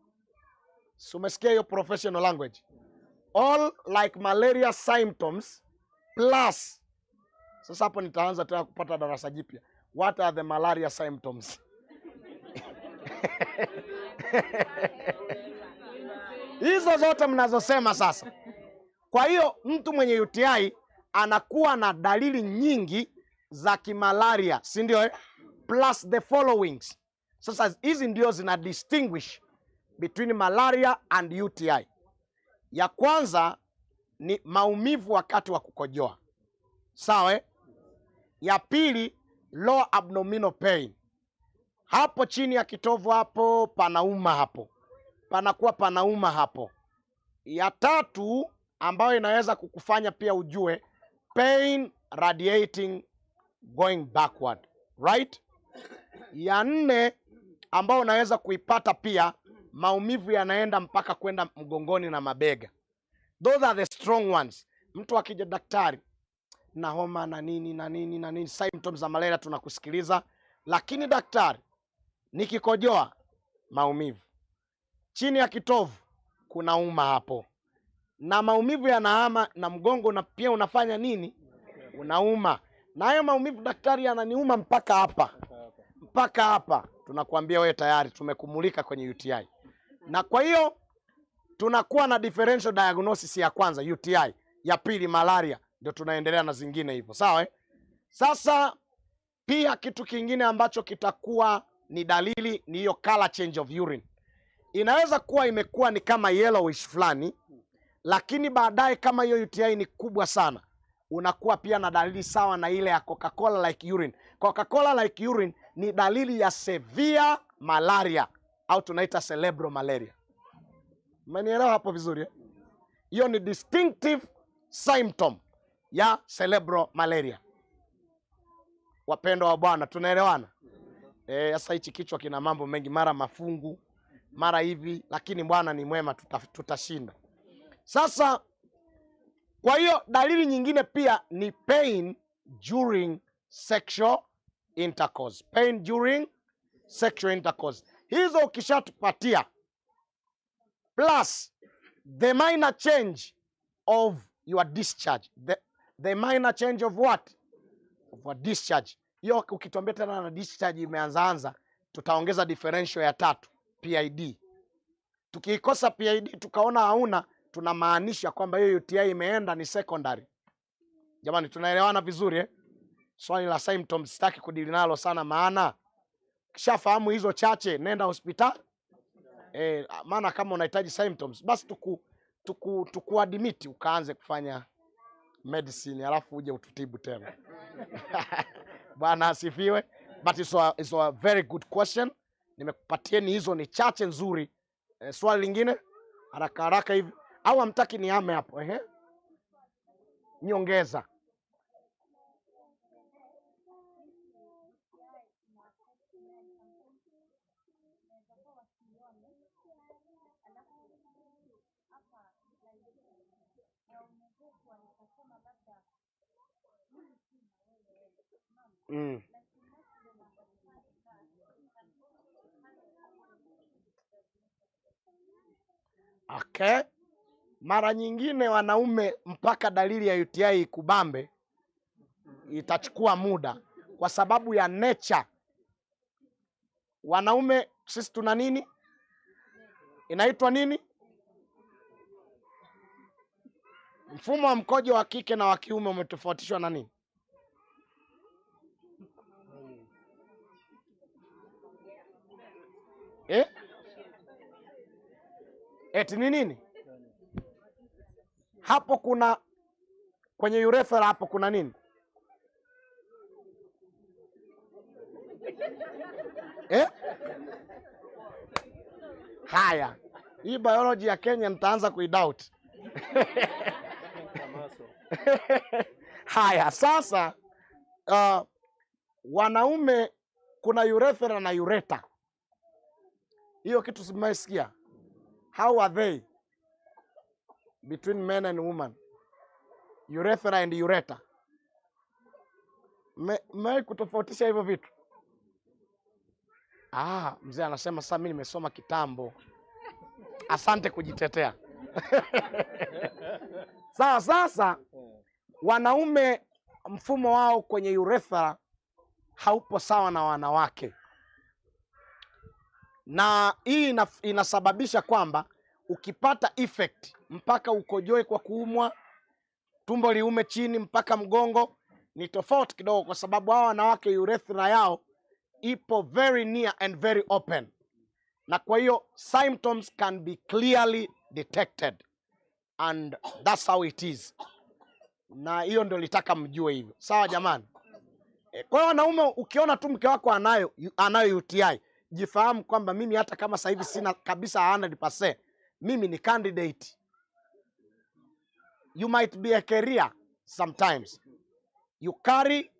si umesikia hiyo professional language? All like malaria symptoms plus. Sasa hapo nitaanza tena kupata darasa jipya. What are the malaria symptoms? Hizo zote mnazosema sasa. Kwa hiyo mtu mwenye UTI anakuwa na dalili nyingi za kimalaria, si ndio eh? Plus the followings. Sasa hizi ndio zina distinguish between malaria and UTI. Ya kwanza ni maumivu wakati wa kukojoa. Sawa eh? Ya pili, lower abdominal pain. Hapo chini ya kitovu hapo panauma hapo. Panakuwa panauma hapo. Ya tatu ambayo inaweza kukufanya pia ujue, pain radiating going backward, right? Ya nne ambayo unaweza kuipata pia, maumivu yanaenda mpaka kwenda mgongoni na mabega. Those are the strong ones. Mtu akija daktari na homa na nini na nini na nini, symptoms za malaria tunakusikiliza, lakini daktari, nikikojoa maumivu chini ya kitovu kunauma hapo, na maumivu yanahama na mgongo, na pia unafanya nini, unauma. Na hayo maumivu daktari yananiuma mpaka hapa, mpaka hapa, tunakuambia wewe tayari tumekumulika kwenye UTI. Na kwa hiyo tunakuwa na differential diagnosis ya kwanza UTI, ya pili malaria, Ndio tunaendelea na zingine hivyo, sawa eh? Sasa pia kitu kingine ambacho kitakuwa ni dalili ni hiyo color change of urine. Inaweza kuwa imekuwa ni kama yellowish fulani, lakini baadaye kama hiyo UTI ni kubwa sana, unakuwa pia na dalili sawa na ile ya Coca-Cola like urine. Coca-Cola like urine ni dalili ya severe malaria au tunaita cerebral malaria. Mmenielewa hapo vizuri eh? Hiyo ni distinctive symptom ya cerebral malaria. Wapendwa wa Bwana, tunaelewana? Sasa hichi kichwa kina mambo mengi, mara mafungu, mara hivi, lakini Bwana ni mwema, tutashinda. Sasa kwa hiyo dalili nyingine pia ni pain during sexual intercourse. Pain during sexual intercourse. Hizo ukishatupatia plus the minor change of your discharge. The minor change of what? Of your discharge. Hiyo ukituambia tena na discharge imeanzaanza, tutaongeza differential ya tatu, PID. Tukiikosa PID tukaona hauna, tunamaanisha kwamba hiyo UTI imeenda ni secondary. Jamani, tunaelewana vizuri eh? Swali la symptoms sitaki kudili nalo sana, maana kishafahamu hizo chache, nenda hospitali. Maana kama unahitaji symptoms basi tukuadmit ukaanze kufanya medicine alafu uje ututibu tena. Bwana asifiwe. But it's a very good question. Nimekupatieni hizo ni chache nzuri. Swali lingine haraka haraka hivi au hamtaki nihame hapo? Ehe, nyongeza. Okay. Mara nyingine wanaume mpaka dalili ya UTI ikubambe itachukua muda kwa sababu ya nature. Wanaume sisi tuna nini? Inaitwa nini? Mfumo wa mkojo wa kike na wa kiume umetofautishwa na nini? Eh? Eti ni nini? Hapo kuna kwenye urethra hapo kuna nini? Eh? Haya, hii biology ya Kenya nitaanza kuidoubt. Haya, sasa wanaume kuna urethra na ureter. Hiyo kitu simeisikia. How are they between men and women? Urethra and ureter. Mmewahi kutofautisha hivyo vitu? Ah, mzee anasema sasa mimi nimesoma kitambo. Asante kujitetea. Sawa, sasa wanaume mfumo wao kwenye urethra haupo sawa na wanawake, na hii inasababisha kwamba ukipata effect mpaka ukojoe kwa kuumwa, tumbo liume chini mpaka mgongo, ni tofauti kidogo, kwa sababu hawa wanawake urethra yao ipo very near and very open, na kwa hiyo symptoms can be clearly detected and that's how it is, na hiyo ndio litaka mjue hivyo. Sawa jamani? Kwa hiyo wanaume, ukiona tu mke wako anayo UTI, jifahamu kwamba mimi hata kama sasa hivi sina kabisa 100%, mimi ni candidate. You might be a carrier sometimes. You carry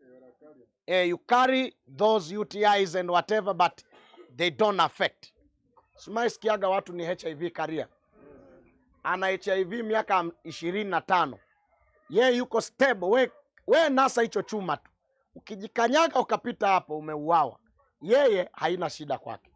those UTIs and whatever, but they don't affect. Simaisikiaga watu ni HIV carrier. Ana HIV miaka 25, ye yuko stable. We nasa hicho chuma tu, ukijikanyaga ukapita hapo umeuawa. Yeye haina shida kwake.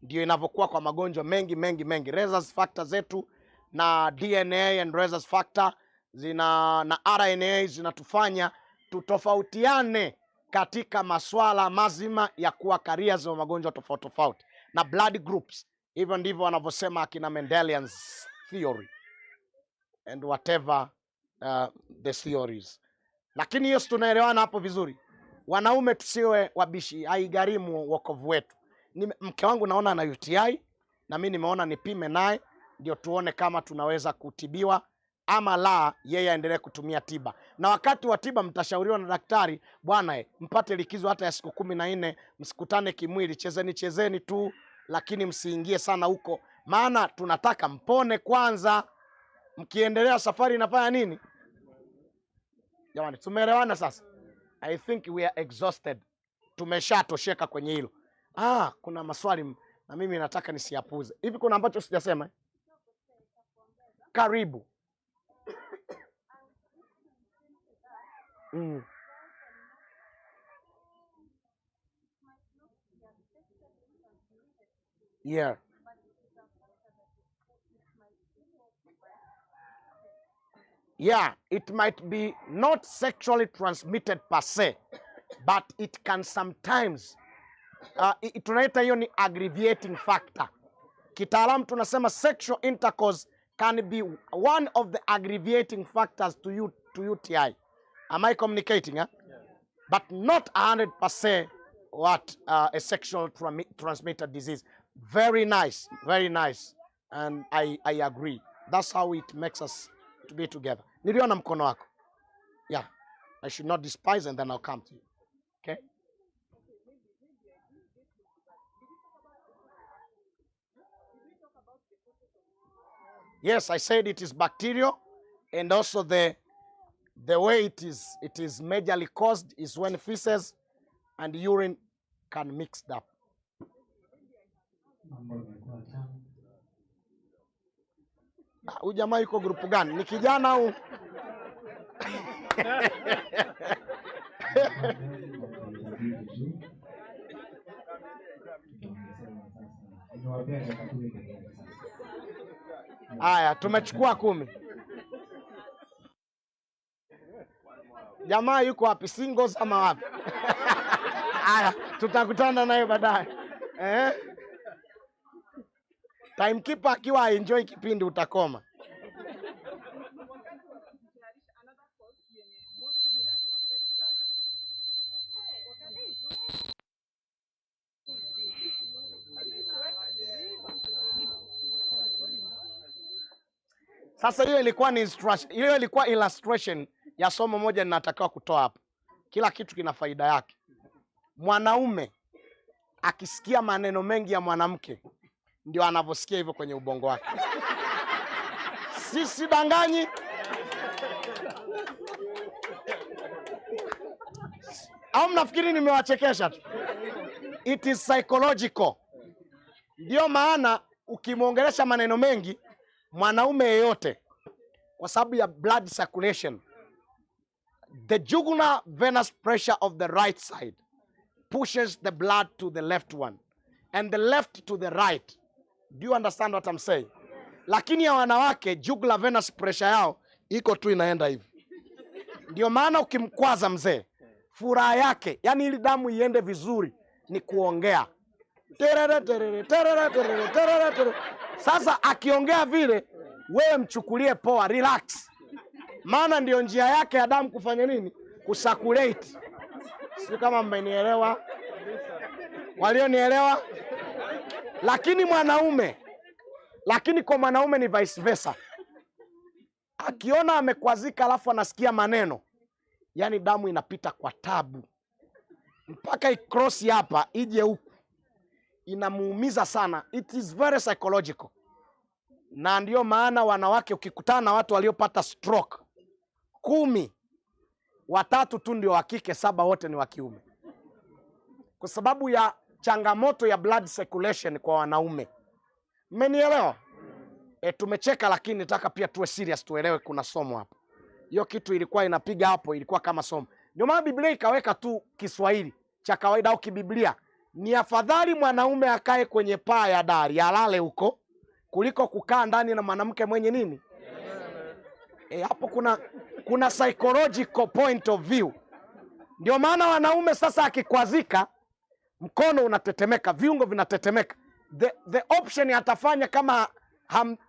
Ndio inavyokuwa kwa magonjwa mengi mengi mengi. Rhesus factor zetu na DNA and rhesus factor zina na RNA zinatufanya tutofautiane katika maswala mazima ya kuwa carriers wa magonjwa tofauti tofauti na blood groups. Hivyo ndivyo wanavyosema akina Mendelian's theory and whatever. the theories. Lakini hiyo si tunaelewana hapo vizuri? Wanaume tusiwe wabishi, haigharimu wokovu wetu. Mke wangu naona ana UTI na mi nimeona nipime naye ndio tuone kama tunaweza kutibiwa ama la, yeye aendelee kutumia tiba. Na wakati wa tiba mtashauriwa na daktari, bwana, mpate likizo hata ya siku 14, msikutane kimwili, chezeni chezeni tu, lakini msiingie sana huko, maana tunataka mpone kwanza. Mkiendelea safari inafanya nini? Jamani, tumeelewana sasa? I think we are exhausted. Tumeshatosheka kwenye hilo. Kuna maswali na mimi nataka nisiyapuuze. Hivi kuna ambacho sijasema? Karibu. Yeah. Yeah, it might be not sexually transmitted per se, but it can sometimes, tunaita hiyo ni aggravating factor. Kitaalamu tunasema sexual intercourse can be one of the aggravating factors to UTI. Am I communicating? Eh? Yeah. But not 100% what a sexual transmitted disease. Very nice, very nice. And I agree. That's how it makes us to be together. Niliona mkono wako. Yeah, I should not despise, and then I'll come to you. Okay? Yes, I said it is bacterial, and also the way it is majorly caused is when feces and urine can mix up. Huyu jamaa yuko grupu gani? Ni kijana au? Haya, tumechukua 10. Jamaa yuko wapi? Singles ama wapi? Haya, tutakutana naye baadaye. Timekeeper akiwa enjoy kipindi utakoma. Sasa hiyo ilikuwa ni hiyo ilikuwa illustration ya somo moja ninatakiwa kutoa hapa. Kila kitu kina faida yake. Mwanaume akisikia maneno mengi ya mwanamke ndio anavyosikia hivyo kwenye ubongo wake. Sisi danganyi. Au mnafikiri nimewachekesha tu? It is psychological. Ndio maana ukimwongelesha maneno mengi mwanaume yeyote, kwa sababu ya blood circulation, the jugular venous pressure of the right side pushes the blood to the left one and the left to the right. Do you understand what I'm saying? Lakini ya wanawake jugular venous pressure yao iko tu inaenda hivi. Ndio maana ukimkwaza mzee, furaha yake, yani ili damu iende vizuri, ni kuongea. Terere terere terere terere terere terere. Sasa akiongea vile, wewe mchukulie poa, relax. Maana ndio njia yake ya damu kufanya nini? Kusakulate. Sio kama mmenielewa? Walionielewa? Lakini mwanaume, lakini kwa mwanaume ni vice versa. Akiona amekwazika alafu anasikia maneno, yani damu inapita kwa tabu mpaka ikrosi hapa ije huku, inamuumiza sana. It is very psychological. Na ndio maana wanawake ukikutana na watu waliopata stroke 10, 3 tu ndio wa kike, 7 wote ni wa kiume, kwa sababu ya changamoto ya blood circulation kwa wanaume. Mmenielewa? Tumecheka lakini nataka pia tuwe serious, tuelewe kuna somo hapo. Hiyo kitu ilikuwa inapiga hapo, ilikuwa kama somo. Ndio maana Biblia ikaweka tu Kiswahili cha kawaida au kibiblia. Ni afadhali mwanaume akae kwenye paa ya dari, alale huko, kuliko kukaa ndani na mwanamke mwenye nini? Hapo kuna psychological point of view. Ndio maana wanaume sasa akikwazika, mkono unatetemeka, viungo vinatetemeka. The option atafanya kama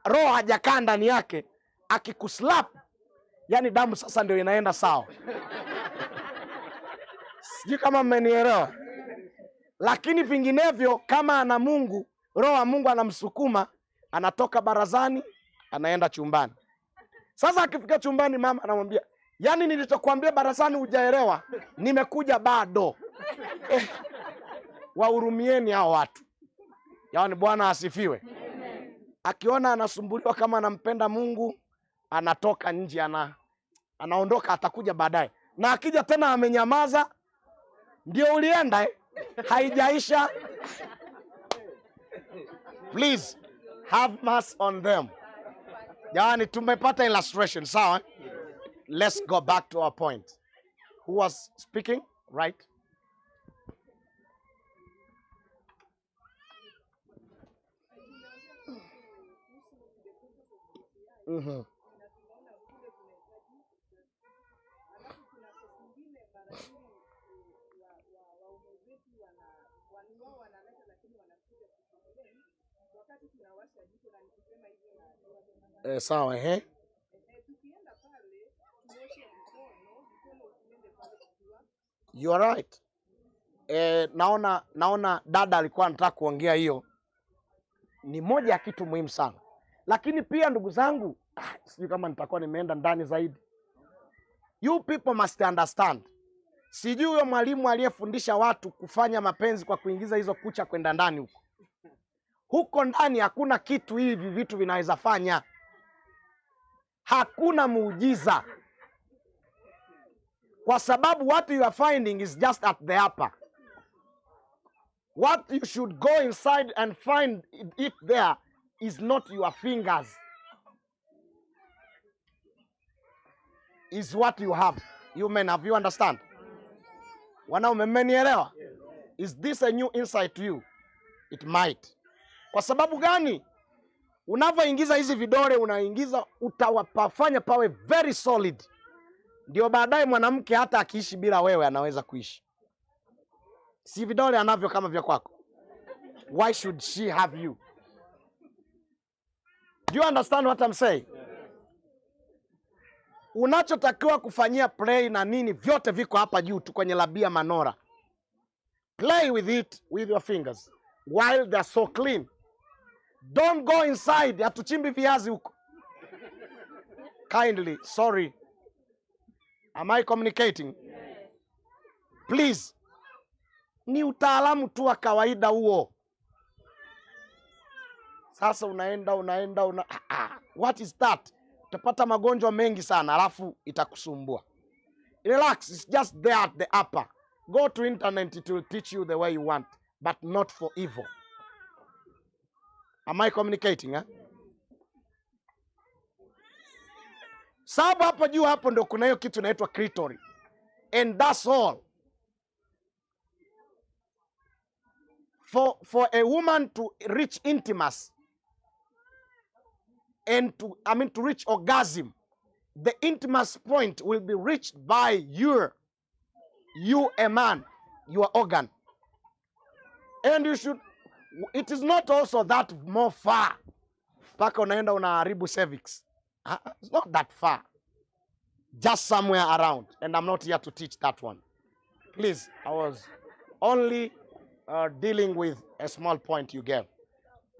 roho hajakaa ndani yake, akikuslap Yaani damu sasa ndio inaenda sawa. Sijui kama mmenielewa. Lakini vinginevyo kama ana Mungu, Roho wa Mungu anamsukuma, anatoka barazani, anaenda chumbani. Sasa akifika chumbani, mama anamwambia, yaani nilichokuambia barazani hujaelewa, nimekuja bado. Wahurumieni hao watu. Yaani Bwana asifiwe. Akiona anasumbuliwa kama anampenda Mungu, anatoka nje, anaondoka, atakuja baadaye. Na akija tena amenyamaza, ndio ulienda Haijaisha. Please have mercy on them. Yaani tumepata illustration, sawa? Let's go back to our point. Who was speaking? Right? Mm-hmm. Sawa, eh? You are right. Naona dada alikuwa anataka kuongea hiyo. Ni moja ya kitu muhimu sana. Lakini pia ndugu zangu, sijui kama nitakuwa nimeenda ndani zaidi. You people must understand. Sijui huyo mwalimu aliyefundisha watu kufanya mapenzi kwa kuingiza hizo kucha kwenda ndani huko. Huko ndani hakuna kitu hivi vitu vinaweza fanya. Hakuna muujiza. Kwa sababu what you are finding is just at the upper. What you should go inside and find it there is not your fingers. Is what you have. You men, have you understand? Wanaume, mmenielewa? Is this a new insight to you? It might. Kwa sababu gani? Unavyoingiza hizi vidole, unaingiza, utawafanya pawe very solid. Ndio baadaye mwanamke hata akiishi bila wewe anaweza kuishi. Si vidole anavyo kama vya kwako. Why should she have you? Do you understand what I'm saying? Unachotakiwa kufanyia play na nini vyote viko hapa juu tu kwenye labia manora. Play with it with your fingers while they're so clean. Don't go inside. Hatuchimbi viazi huko. Kindly, sorry. Am I communicating? Yes. Please. Ni utaalamu tu wa kawaida huo. Sasa unaenda what is that? Utapata magonjwa mengi sana alafu itakusumbua. Relax, it's just there at the upper. Go to internet, it will teach you the way you want, but not for evil. Am I communicating? Eh? Sababu hapo juu hapo ndo kuna hiyo kitu inaitwa clitoris. And that's all. For a woman to reach intimacy and to reach orgasm, the intimacy point will be reached by you a man, your organ. And you should, it is not also that more far. Paka unaenda unaharibu cervix. It's not that far. Just somewhere around. And I'm not here to teach that one. Please, I was only dealing with a small point you gave.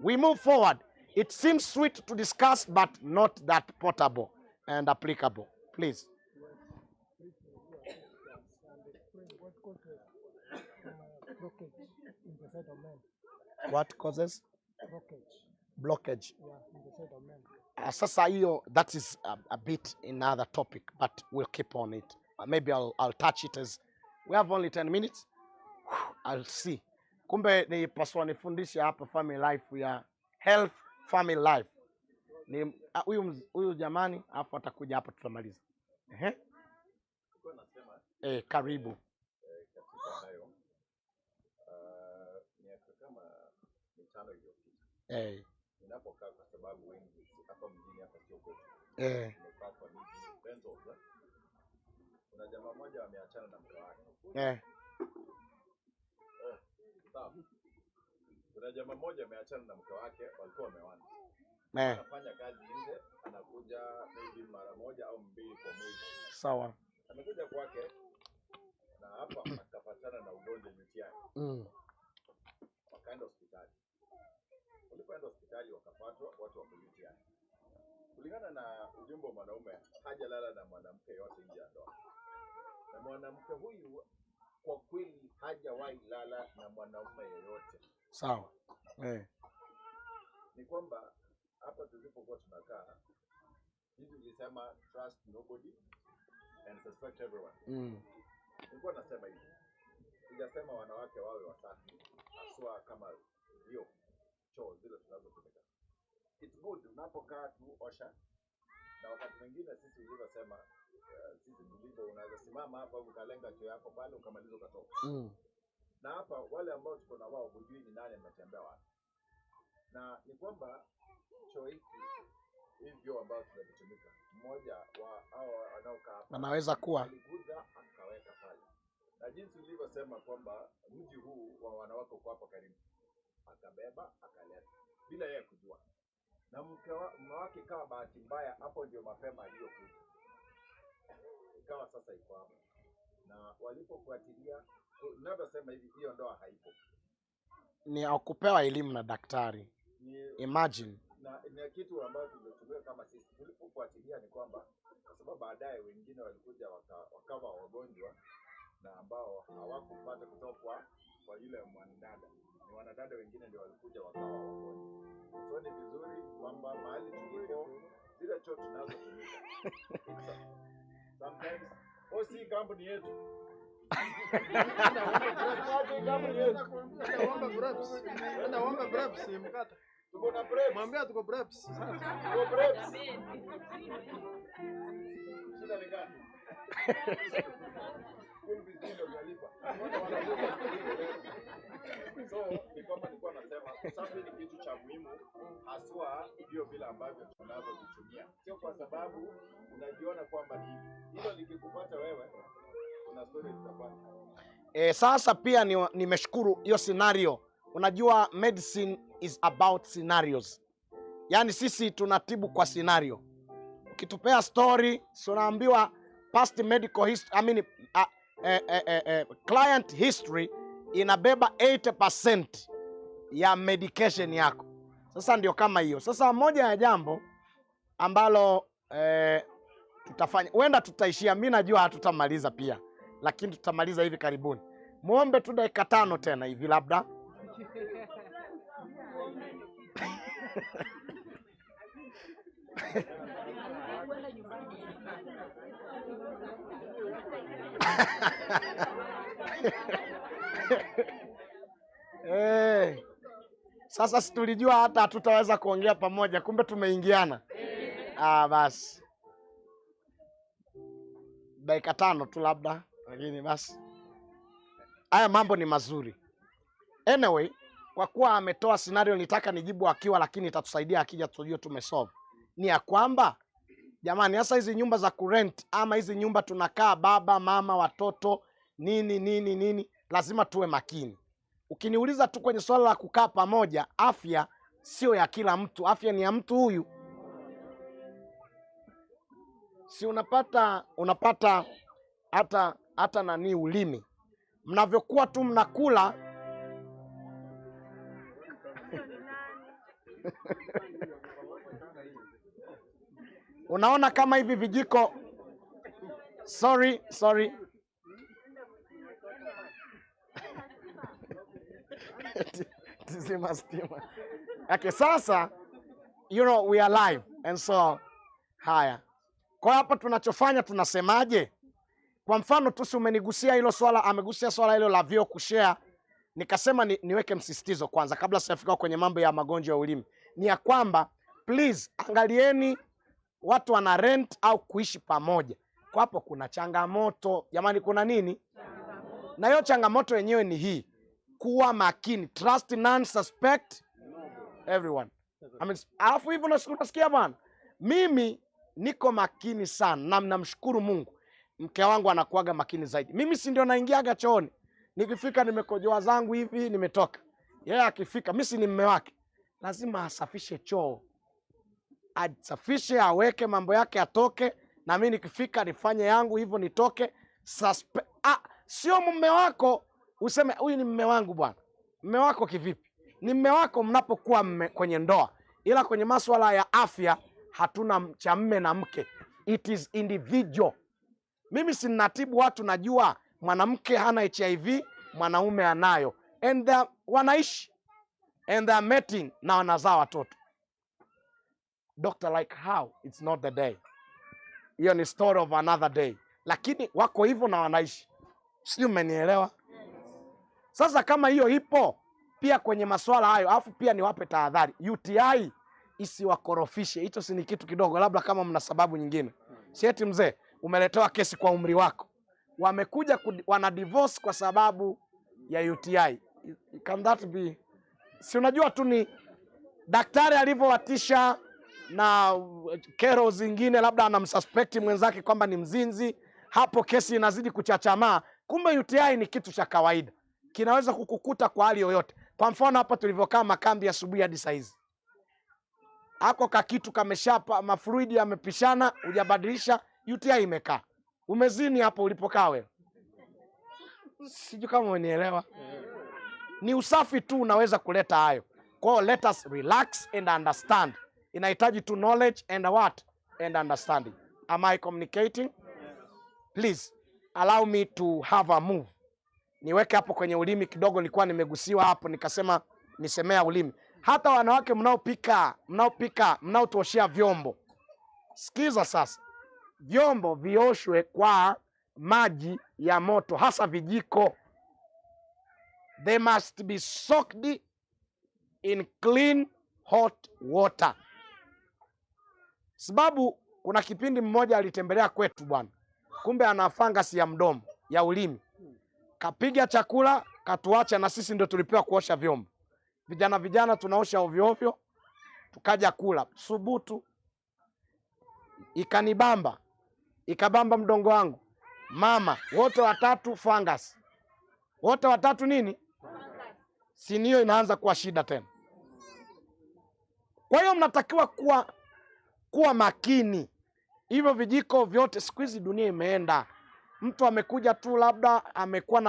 We move forward. It seems sweet to discuss, but not that portable and applicable. Please. What causes? Blockage. Sasa hiyo, that is a bit another topic, but we'll keep on it. Maybe I'll touch it as we have only 10 minutes. I'll see. Kumbe ni paswa nifundishe hapa family life ya health family life. Ni huyu jamani, afu atakuja hapa tutamaliza. Ehe. Karibu. Katika hayo miaka kama 5 iliyopita. Ninapokaa kwa sababu wengi hapa mjini hapa sio kwetu. Nimekaa kwa miji rentals. Kuna jamaa mmoja ameachana na mke wake. Sawa. Kuna jamaa mmoja ameachana na mke wake, walikuwa wameoana. Anafanya kazi nje, anakuja maybe mara moja au mbili kwa mwezi. Sawa. Amekuja kwake na hapa akapatana na ugonjwa UTI. Wakaenda hospitali. Walipoenda hospitali wakapatwa watu wako UTI. Kulingana na ujumbe wa mwanaume, hajalala na mwanamke yote nje ya ndoa. Na mwanamke huyu kwa kweli hajawahi lala na mwanaume yeyote. Sawa. Ni kwamba hapa tulipokuwa tunakaa, hivi ulisema trust nobody and suspect everyone. Nilikuwa nasema hivi. Sijasema wanawake wawe wasafi, haswa kama hiyo choo zile tunazotumika. It's good unapokaa tu osha, na wakati mwingine sisi ulivyosema, sisi tulivyo, unaweza simama hapa ukalenga choo yako pale ukamaliza ukatoka. Na hapa wale ambao tuko na wao hujui ni nani ametembea wapi. Na ni kwamba choo hiki hivyo ambao tunavitumika, mmoja wa hao wanaokaa hapa anaweza kuwa alikuja akaweka pale, na jinsi ulivyosema kwamba mji huu wa wanawake uko hapa karibu, akabeba akaleta bila yeye kujua, na mume wake ikawa bahati mbaya, hapo ndio mapema aliyokuja, ikawa sasa iko hapo, na walipofuatilia, ninavyosema hivi, hiyo ndoa haipo. Ni hakupewa elimu na daktari. Imagine. Na ni kitu ambacho tumetumia kama sisi tulipofuatilia ni kwamba, kwa sababu baadaye wengine walikuja wakawa wagonjwa na ambao hawakupata kutoka kwa yule mwanadada. Ni wanadada wengine ndio walikuja wakawa wagonjwa. So ni vizuri kwamba mahali tulipo zile choo tunazotumika. Sometimes si kampuni yetu. Tuko na breps. Mwambie tuko breps. Tuko breps. Shida ni gani? School fees ndio tunalipa. So ni kwamba nilikuwa nasema usafi ni kitu cha muhimu, haswa ndio vile ambavyo tunavyovitumia. Sio kwa sababu unajiona kwamba ni hivi. Hilo likikupata wewe, kuna story tutapata. Sasa pia nimeshukuru hiyo scenario. Unajua medicine is about scenarios. Yaani sisi tunatibu kwa scenario. Ukitupea story, so unaambiwa past medical history, I mean, client history inabeba 80% ya medication yako. Sasa ndio kama hiyo. Sasa moja ya jambo ambalo tutafanya, huenda tutaishia, mimi najua hatutamaliza pia, lakini tutamaliza hivi karibuni. Muombe tu dakika 5 tena hivi labda. Sasa si tulijua hata hatutaweza kuongea pamoja, kumbe tumeingiana. Basi dakika 5 tu labda, lakini basi haya mambo ni mazuri. Anyway, kwa kuwa ametoa scenario nitaka nijibu akiwa, lakini itatusaidia akija tujue tumesolve. Ni ya kwamba jamani, hasa hizi nyumba za kurent ama hizi nyumba tunakaa baba, mama, watoto, nini nini nini, lazima tuwe makini. Ukiniuliza tu kwenye swala la kukaa pamoja, afya sio ya kila mtu, afya ni ya mtu huyu. Si unapata hata nani ulimi. Mnavyokuwa tu mnakula unaona kama hivi vijiko. Sorry. Tizima stima. Okay, sasa you know we are live and so haya. Kwa hapa tunachofanya tunasemaje? Kwa mfano tu si umenigusia hilo swala, amegusia swala hilo la vyoo kushare. Nikasema niweke msisitizo kwanza kabla sijafika kwenye mambo ya magonjwa ya ulimi. Ni ya kwamba please angalieni watu wana rent au kuishi pamoja. Kwa hapo kuna changamoto. Jamani, kuna nini? Na hiyo changamoto yenyewe ni hii. Kuwa makini. Trust none, suspect everyone. I mean, alafu hivyo unasikia bwana. Mimi niko makini sana na namshukuru Mungu. Mke wangu anakuaga makini zaidi. Mimi si ndio naingiaga chooni. Nikifika nimekojoa zangu hivi nimetoka. Yeye akifika, mimi si ni mume wake. Lazima asafishe choo. Asafishe, aweke mambo yake, atoke, na mimi nikifika nifanye yangu hivyo nitoke. Sio mume wako useme huyu ni mume wangu bwana. Mume wako kivipi? Ni mume wako mnapokuwa kwenye ndoa, ila kwenye masuala ya afya hatuna cha mme na mke, it is individual. Mimi sinatibu watu, najua mwanamke hana HIV, mwanaume anayo, and they wanaishi and they are mating na wanazaa watoto. Doctor, like how? It's not the day. Hiyo ni story of another day, lakini wako hivyo na wanaishi. Sijui mmenielewa? Sasa kama hiyo ipo pia kwenye masuala hayo, alafu pia niwape tahadhari, UTI isiwakorofishe. Hicho si ni kitu kidogo, labda kama mna sababu nyingine. Si eti mzee umeletewa kesi kwa umri wako, wamekuja wana divorce kwa sababu ya UTI. Can that be? Si unajua tu ni daktari alivyowatisha na kero zingine, labda anamsuspect mwenzake kwamba ni mzinzi, hapo kesi inazidi kuchachamaa. Kumbe UTI ni kitu cha kawaida, kinaweza kukukuta kwa hali yoyote. Kwa mfano hapa tulivyokaa makambi asubuhi hadi saizi, ako kakitu kameshapa, mafluidi yamepishana, hujabadilisha, UTI imekaa, umezini hapo ulipokaa wewe. Sijui kama umenielewa. Ni usafi tu unaweza kuleta hayo. Kwa hiyo let us relax and understand. Inahitaji tu knowledge and what? And understanding. Am I communicating? Please allow me to have a move. Niweke hapo kwenye ulimi kidogo, nilikuwa nimegusiwa hapo nikasema nisemea ulimi. Hata wanawake mnaopika, mnaotuoshea vyombo. Sikiza sasa. Vyombo vioshwe kwa maji ya moto, hasa vijiko. They must be soaked in clean hot water. Sababu kuna kipindi mmoja alitembelea kwetu bwana, kumbe ana fangasi ya mdomo, ya ulimi. Kapiga chakula katuacha, na sisi ndio tulipewa kuosha vyombo. Vijana vijana tunaosha ovyo ovyo, tukaja kula subutu, ikanibamba, ikabamba mdongo wangu, mama wote watatu fungus, wote watatu nini, sinio inaanza kuwa shida tena. Kwa hiyo mnatakiwa kuwa makini. Hivyo vijiko vyote, siku hizi dunia imeenda, mtu amekuja tu labda amekuwa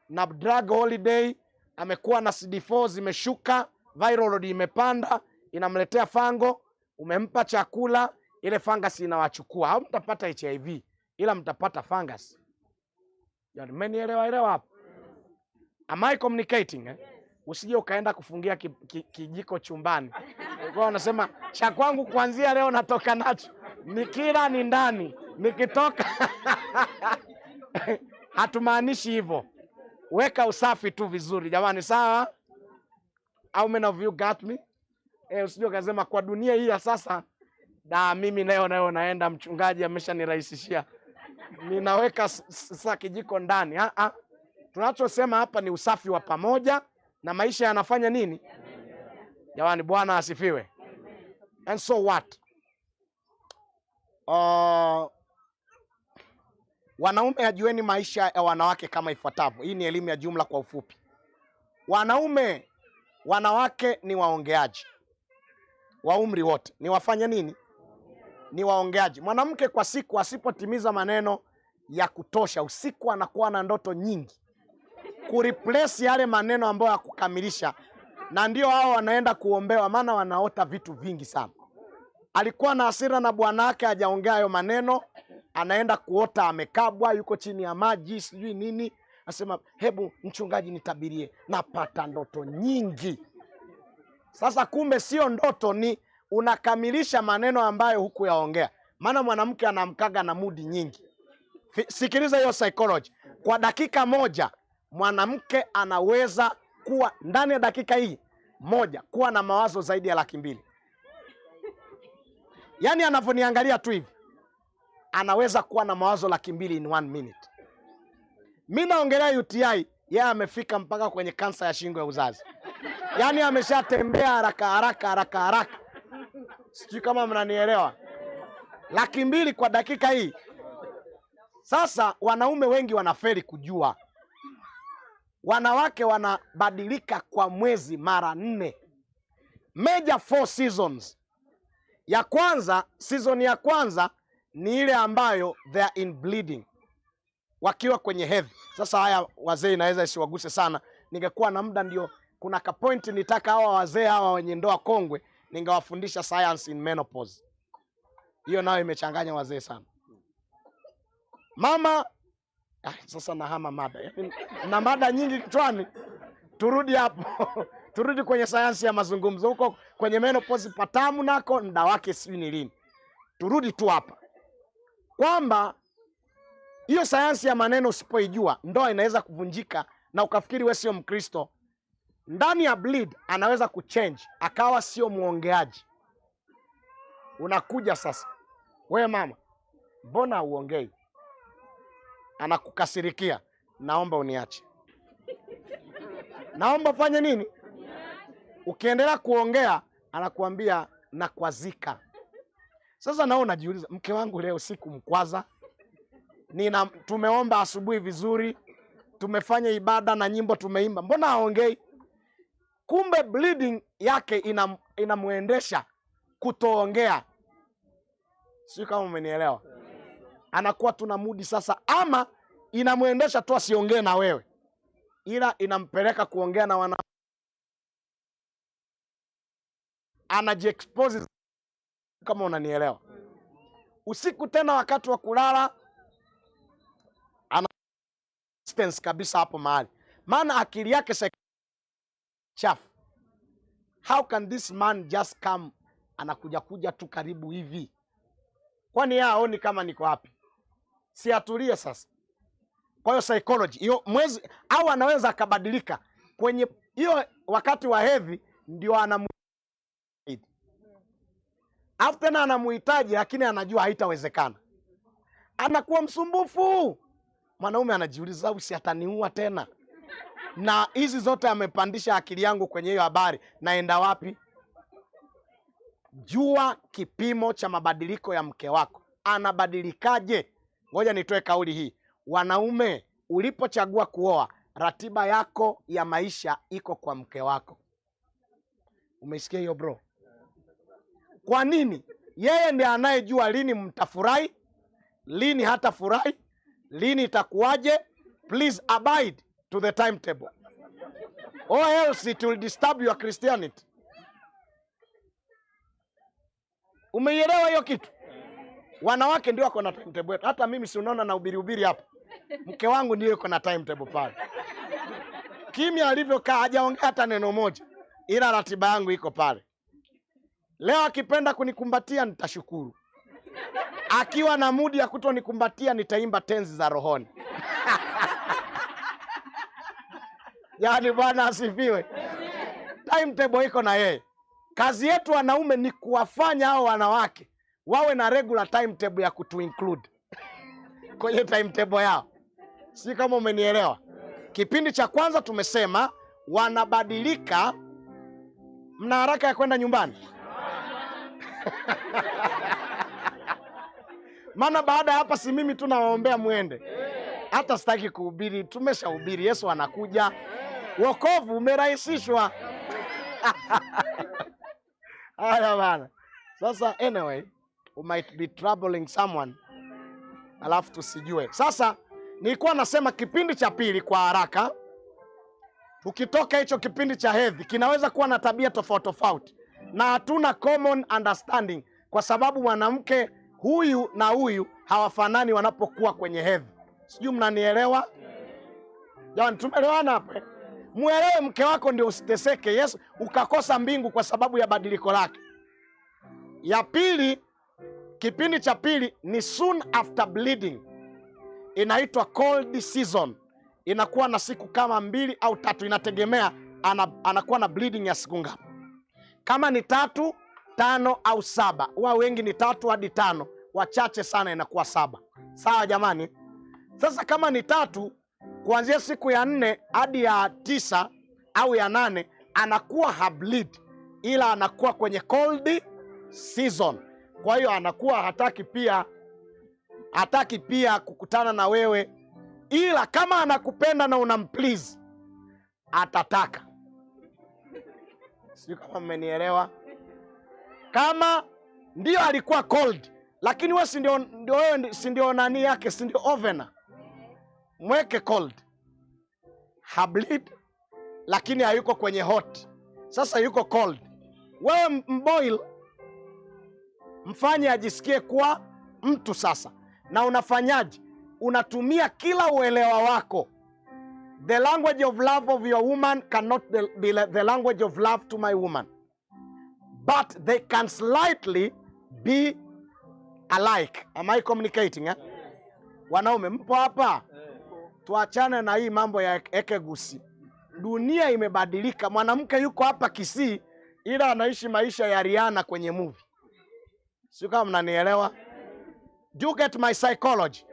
na drug holiday, amekuwa na CD4 zimeshuka, viral load imepanda, inamletea fango, umempa chakula, ile fungus inawachukua. Au mtapata HIV, ila mtapata fungus. Yaani mmenielewa elewa hapo? Am I communicating, eh? Usije ukaenda kufungia kijiko chumbani. Kwa wanasema cha kwangu kuanzia leo natoka nacho. Nikila ni ndani, nikitoka hatumaanishi hivyo. Weka usafi tu vizuri jamani, sawa? How many of you got me? Usije ukasema kwa dunia hii ya sasa da mimi nayo naenda, mchungaji ameshanirahisishia. Ninaweka sasa kijiko ndani. Tunachosema hapa ni usafi wa pamoja na maisha yanafanya nini? Jamani, Bwana asifiwe. And so what? Wanaume ajueni maisha ya wanawake kama ifuatavyo. Hii ni elimu ya jumla kwa ufupi. Wanaume, wanawake ni waongeaji wa umri wote. Ni wafanye nini? Ni waongeaji. Mwanamke kwa siku asipotimiza maneno ya kutosha, usiku anakuwa na ndoto nyingi kureplace yale maneno ambayo ya kukamilisha, na ndio hao wanaenda kuombewa, maana wanaota vitu vingi sana. Alikuwa na hasira na bwana wake, hajaongea hayo maneno, anaenda kuota amekabwa, yuko chini ya maji, sijui nini, asema hebu mchungaji nitabirie, napata ndoto nyingi. Sasa kumbe sio ndoto, ni unakamilisha maneno ambayo hukuyaongea. Maana mwanamke anaamkaga na mudi nyingi. Sikiliza hiyo psychology. Kwa dakika moja mwanamke anaweza kuwa ndani ya dakika hii moja kuwa na mawazo zaidi ya 200,000. Yaani anavyoniangalia tu hivi anaweza kuwa na mawazo 200,000 in 1 minute. Mimi naongelea UTI, yeye amefika mpaka kwenye kansa ya shingo ya uzazi. Yaani ameshatembea haraka haraka haraka haraka. Sijui kama mnanielewa. 200,000 kwa dakika hii. Sasa wanaume wengi wanafeli kujua. Wanawake wanabadilika kwa mwezi mara 4. Major 4 seasons. Ya kwanza, season ya kwanza ni ile ambayo they are in bleeding, wakiwa kwenye hedhi. Sasa haya wazee inaweza isiwaguse sana, ningekuwa na muda ndio kuna ka point nitaka hawa wazee hawa wenye ndoa kongwe ningewafundisha science in menopause. Hiyo nayo imechanganya wazee sana. Mama sasa nahama mada, yaani, na mada nyingi kichwani. Turudi hapo turudi kwenye sayansi ya mazungumzo huko kwenye menopause patamu nako muda wake sijui ni lini. Turudi tu hapa kwamba hiyo sayansi ya maneno usipoijua, ndoa inaweza kuvunjika na ukafikiri wewe sio Mkristo. Ndani ya bleed anaweza kuchange akawa sio mwongeaji. Unakuja sasa, wewe mama, mbona hauongei? Anakukasirikia, naomba uniache, naomba fanye nini? Ukiendelea kuongea anakuambia nakwazika. Sasa nao unajiuliza, mke wangu leo sikumkwaza, nina tumeomba asubuhi vizuri, tumefanya ibada na nyimbo tumeimba, mbona haongei? Kumbe bleeding yake inamwendesha kutoongea. Sijui kama umenielewa. Anakuwa tuna mudi sasa, ama inamwendesha tu asiongee na wewe, ila inampeleka kuongea na wana, anajiexpose kama unanielewa. Usiku tena wakati wa kulala ana distance kabisa hapo mahali, maana akili yake chafu. How can this man just come, anakuja kuja tu karibu hivi? Kwani yeye haoni kama niko wapi? Si atulie sasa. Kwa hiyo psychology hiyo mwezi, au anaweza akabadilika kwenye hiyo wakati wa hedhi, ndio anamu alafu tena anamuhitaji, lakini anajua haitawezekana, anakuwa msumbufu. Mwanaume anajiuliza, au si ataniua tena? Na hizi zote amepandisha akili yangu kwenye hiyo habari, naenda wapi? Jua kipimo cha mabadiliko ya mke wako, anabadilikaje? Ngoja nitoe kauli hii, wanaume, ulipochagua kuoa, ratiba yako ya maisha iko kwa mke wako. Umeisikia hiyo bro? Kwa nini? Yeye ndiye anayejua lini mtafurahi, lini hatafurahi, lini itakuwaje. Please abide to the timetable or else it will disturb your Christianity. Umeielewa hiyo kitu? Wanawake ndio wako na timetable yetu. Hata mimi si unaona na ubiri ubiri hapa, mke wangu ndio yuko na timetable pale. Kimya alivyokaa hajaongea hata neno moja, ila ratiba yangu iko pale. Leo akipenda kunikumbatia nitashukuru, akiwa na mudi ya kutonikumbatia nitaimba tenzi za rohoni. Yaani Bwana asifiwe. Timetable iko na yeye. Kazi yetu wanaume ni kuwafanya hao wanawake wawe na regular timetable ya kutu include kwenye timetable yao. Si kama umenielewa? Kipindi cha kwanza tumesema wanabadilika. Mna haraka ya kwenda nyumbani? Maana baada ya hapa si mimi tu nawaombea mwende, hata sitaki kuhubiri, tumeshahubiri. Yesu anakuja, wokovu umerahisishwa. Haya bana. Sasa anyway, we might be troubling someone alafu tusijue. Sasa nilikuwa nasema kipindi cha pili kwa haraka, ukitoka hicho kipindi cha hedhi kinaweza kuwa na tabia tofauti tofauti, na hatuna common understanding, kwa sababu mwanamke huyu na huyu hawafanani wanapokuwa kwenye hedhi. Sijui mnanielewa jamani? Tumeelewana hapo eh? Muelewe mke wako ndio usiteseke, Yesu ukakosa mbingu kwa sababu ya badiliko lake. Ya pili, kipindi cha pili ni soon after bleeding, inaitwa cold season. Inakuwa na siku kama 2 au 3, inategemea anakuwa na bleeding ya siku ngapi. Kama ni 3, 5 au 7, huwa wengi ni 3 hadi 5, wachache sana inakuwa 7. Sawa jamani? Sasa kama ni 3, kuanzia siku ya 4 hadi ya 9 au ya 8 anakuwa hableed, ila anakuwa kwenye cold season. Kwa hiyo anakuwa hataki pia kukutana na wewe, ila kama anakupenda na unamplease atataka. Sijui kama mmenielewa. Kama Ndio alikuwa cold, lakini wewe si ndio, ndio wewe si ndio nani yake, si ndio ovener? Mweke cold. Hableed, lakini hayuko kwenye hot. Sasa yuko cold. Wewe mboil, mfanye ajisikie kuwa mtu sasa. Na unafanyaje? Unatumia kila uelewa wako. The language of love of your woman cannot be the language of love to my woman, but they can slightly be alike. Am I communicating, eh? Wanaume mpo hapa? Tuachane na hii mambo ya ekegusi. Dunia imebadilika. Mwanamke yuko hapa Kisii, ila anaishi maisha ya Rihanna kwenye movie. Sio kama mnanielewa? Do you get my psychology?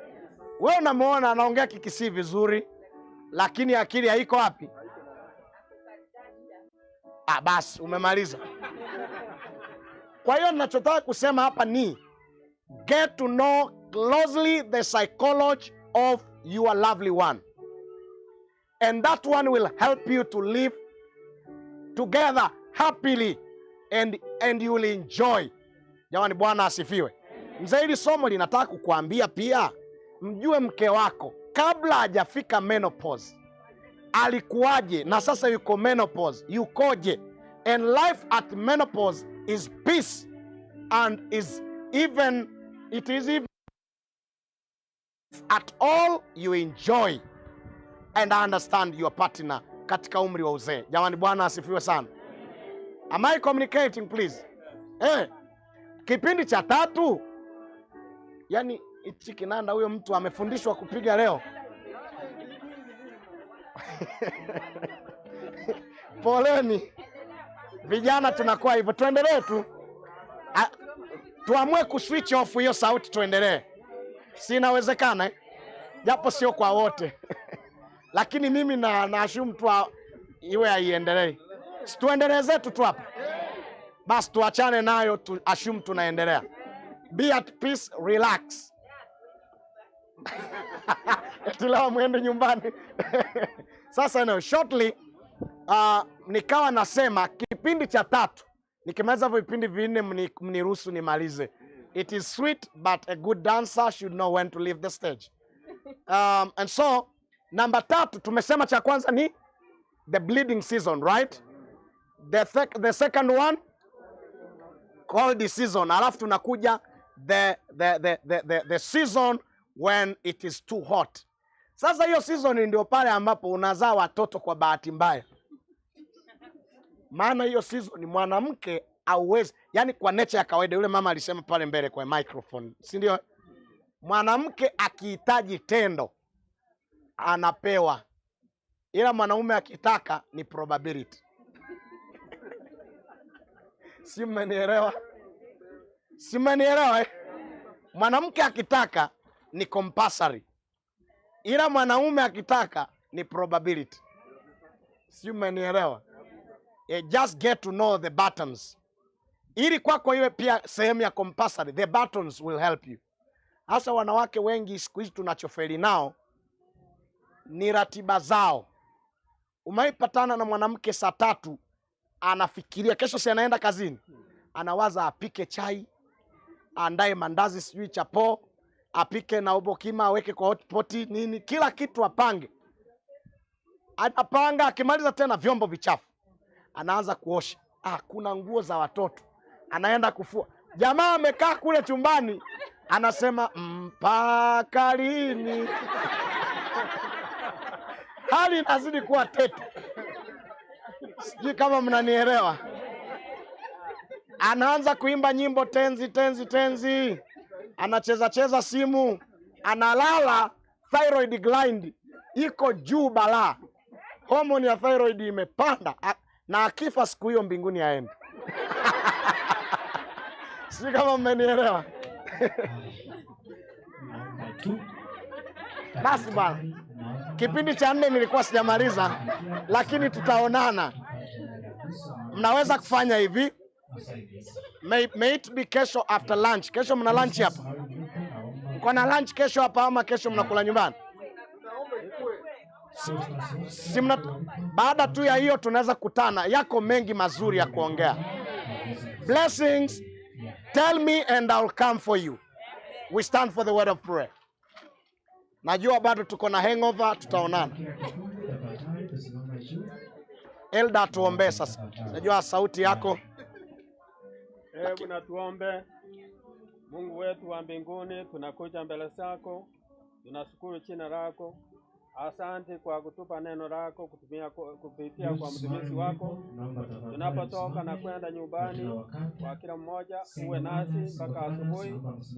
Wewe unamuona anaongea Kikisii vizuri, lakini akili haiko wapi? Ah, basi umemaliza. Kwa hiyo ninachotaka kusema hapa ni get to know closely the psychology of your lovely one, and that one will help you to live together happily and you will enjoy. Jamani, Bwana asifiwe. Mzee, hili somo linataka kukuambia pia mjue mke wako kabla hajafika menopause alikuwaje, na sasa yuko menopause yukoje. And life at menopause is peace and is even it is even at all you enjoy and understand your partner katika umri wa uzee. Jamani, Bwana asifiwe sana. Am I communicating, please? Kipindi cha tatu, yani hichi kinanda, huyo mtu amefundishwa kupiga leo. Poleni vijana, tunakuwa hivyo. Tuendelee tu, tuamue kuswitch off hiyo sauti, tuendelee. Si inawezekana, eh? Japo sio kwa wote lakini mimi na assume tu iwe haiendelei. Si tuendelee zetu tu hapa basi, tuachane nayo tu assume tunaendelea. Be at peace, relax. Eti leo mwende nyumbani. Sasa no, shortly nikawa nasema kipindi cha tatu, nikimaliza hivyo vipindi vinne mniruhusu nimalize. It is sweet, but a good dancer should know when to leave the stage. And so namba tatu tumesema cha kwanza ni the bleeding season, right? The second one, cold season. Alafu tunakuja the season when it is too hot. Sasa hiyo season ndio pale ambapo unazaa watoto kwa bahati mbaya. Maana hiyo season mwanamke hauwezi, yani kwa nature ya kawaida, yule mama alisema pale mbele kwa microphone, si ndio? Mwanamke akihitaji tendo anapewa, ila mwanaume akitaka ni probability. Si mmenielewa? Si mmenielewa, eh? Mwanamke akitaka ni compulsory, ila mwanaume akitaka ni probability. Si mmenielewa? Just get to know the buttons, ili kwako iwe pia sehemu ya compulsory. The buttons will help you. Hasa wanawake wengi siku hizi tunachofeli nao ni ratiba zao. Umeipatana na mwanamke saa 3, anafikiria kesho si anaenda kazini, anawaza apike chai, aandae mandazi, sijui chapo, apike na obokima, aweke kwa hotpot nini, kila kitu apange. Anapanga, akimaliza tena vyombo vichafu anaanza kuosha. Kuna nguo za watoto, anaenda kufua. Jamaa amekaa kule chumbani anasema mpaka lini? Hali inazidi kuwa tete. Sijui kama mnanielewa. Anaanza kuimba nyimbo tenzi tenzi tenzi, anacheza cheza simu, analala. Thyroid gland iko juu balaa, homoni ya thyroid imepanda, na akifa siku hiyo mbinguni aende. Sijui kama mmenielewa. Basi bwana, kipindi cha 4 nilikuwa sijamaliza, lakini tutaonana. Mnaweza kufanya hivi, may it be kesho after lunch. Kesho mna lunch hapa? Mko na lunch kesho hapa ama kesho mnakula nyumbani? Si mna, baada tu ya hiyo tunaweza kukutana. Yako mengi mazuri ya kuongea. Blessings. Tell me and I'll come for you. We stand for the word of prayer. Najua bado tuko na hangover, tutaonana. Elda, tuombee sasa. Najua sauti yako. Hebu na tuombe. Mungu wetu wa mbinguni, tunakuja mbele zako, tunashukuru jina lako. Asante kwa kutupa neno lako kupitia kwa mtumishi wako. Tunapotoka na kwenda nyumbani, kwa kila mmoja uwe nasi mpaka asubuhi,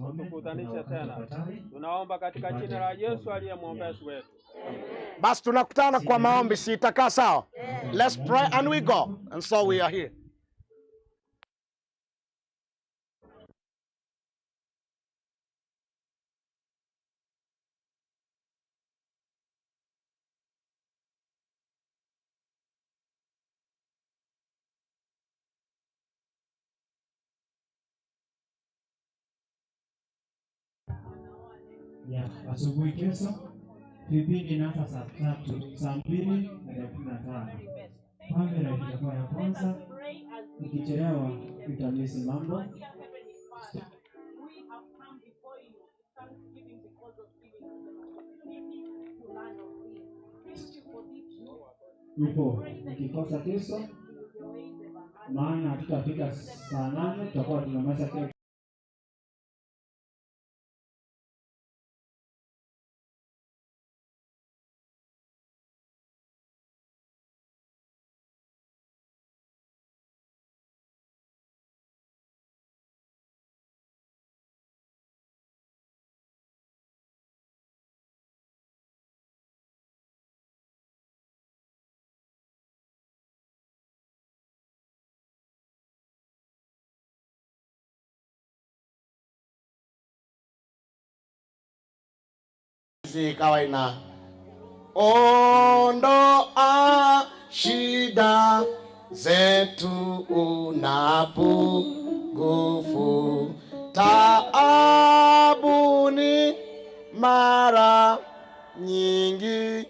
utukutanishe tena. Tunaomba katika jina la Yesu aliye mwombezi wetu. Basi tunakutana kwa maombi, si itakaa sawa? Let's pray and we go. And so we are here. Ya asubuhi kesho kipindi inaanza saa 3, saa 2:15. Pamela itakuwa ya kwanza, ukichelewa utamisi mambo. Upo ukikosa kesho, maana hatutafika saa 8, tutakuwa tumemaliza kila Ikawa ina ondoa shida zetu unapungufu taabuni mara nyingi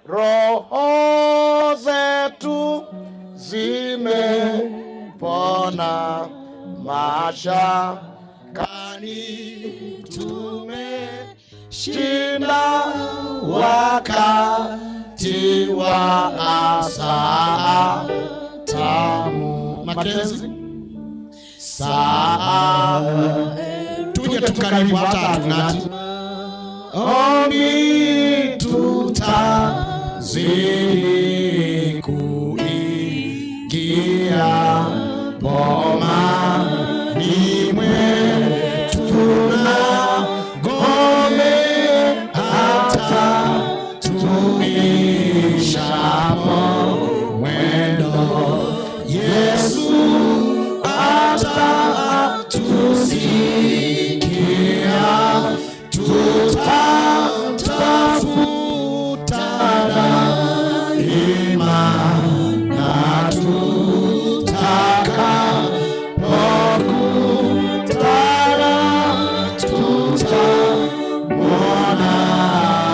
roho zetu zimepona mashakani tumeshinda wakati wa saa tamu. Makenzi, saa tuje tukaribu hata hatung'ati. Ombi tutazidi kuingia bomani mwetu na ngome hata tuishapo mwendo. Yesu atatusikia, tutamtafuta daima na tutakapokutana tutamwona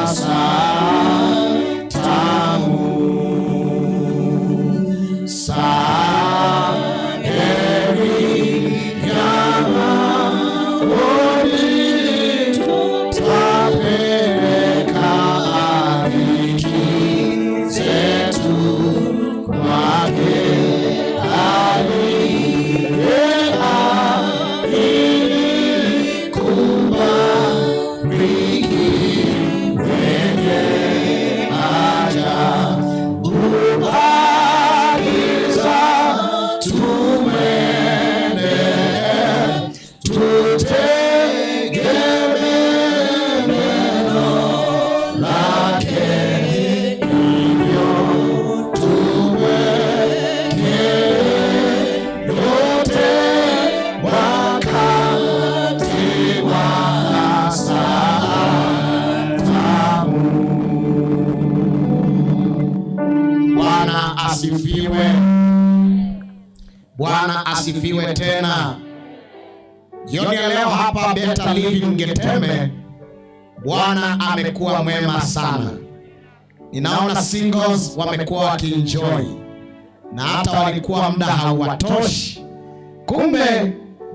saa tamu. Saa heri ya maombi tutapeleka dhiki zetu kwake aliye ahidi kubariki mwenye haja. Uagiza tumwende, tutegemee neno lake, hivyo tumwekee yote wakati wa saa tamu. Bwana asifiwe. Bwana asifiwe tena. Jioni ya leo hapa Better Living Getembe, Bwana amekuwa mwema sana. Ninaona singles wamekuwa wakienjoy na hata walikuwa muda hauwatoshi. Kumbe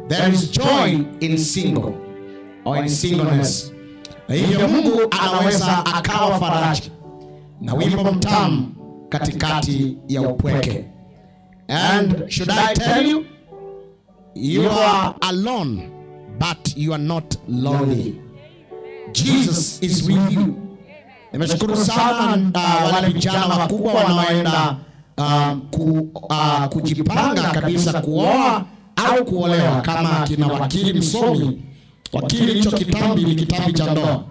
There is joy in single or in singleness. Na hivyo Mungu anaweza akawa faraja na wimbo mtamu katikati ya upweke. And should I tell you, you are alone, but you are not lonely. Jesus is with you. Nimeshukuru sana wale vijana wakubwa wanaoenda kujipanga kabisa kuoa au kuolewa kama kina wakili msomi. Wakili, hicho kitambi ni kitambi cha ndoa,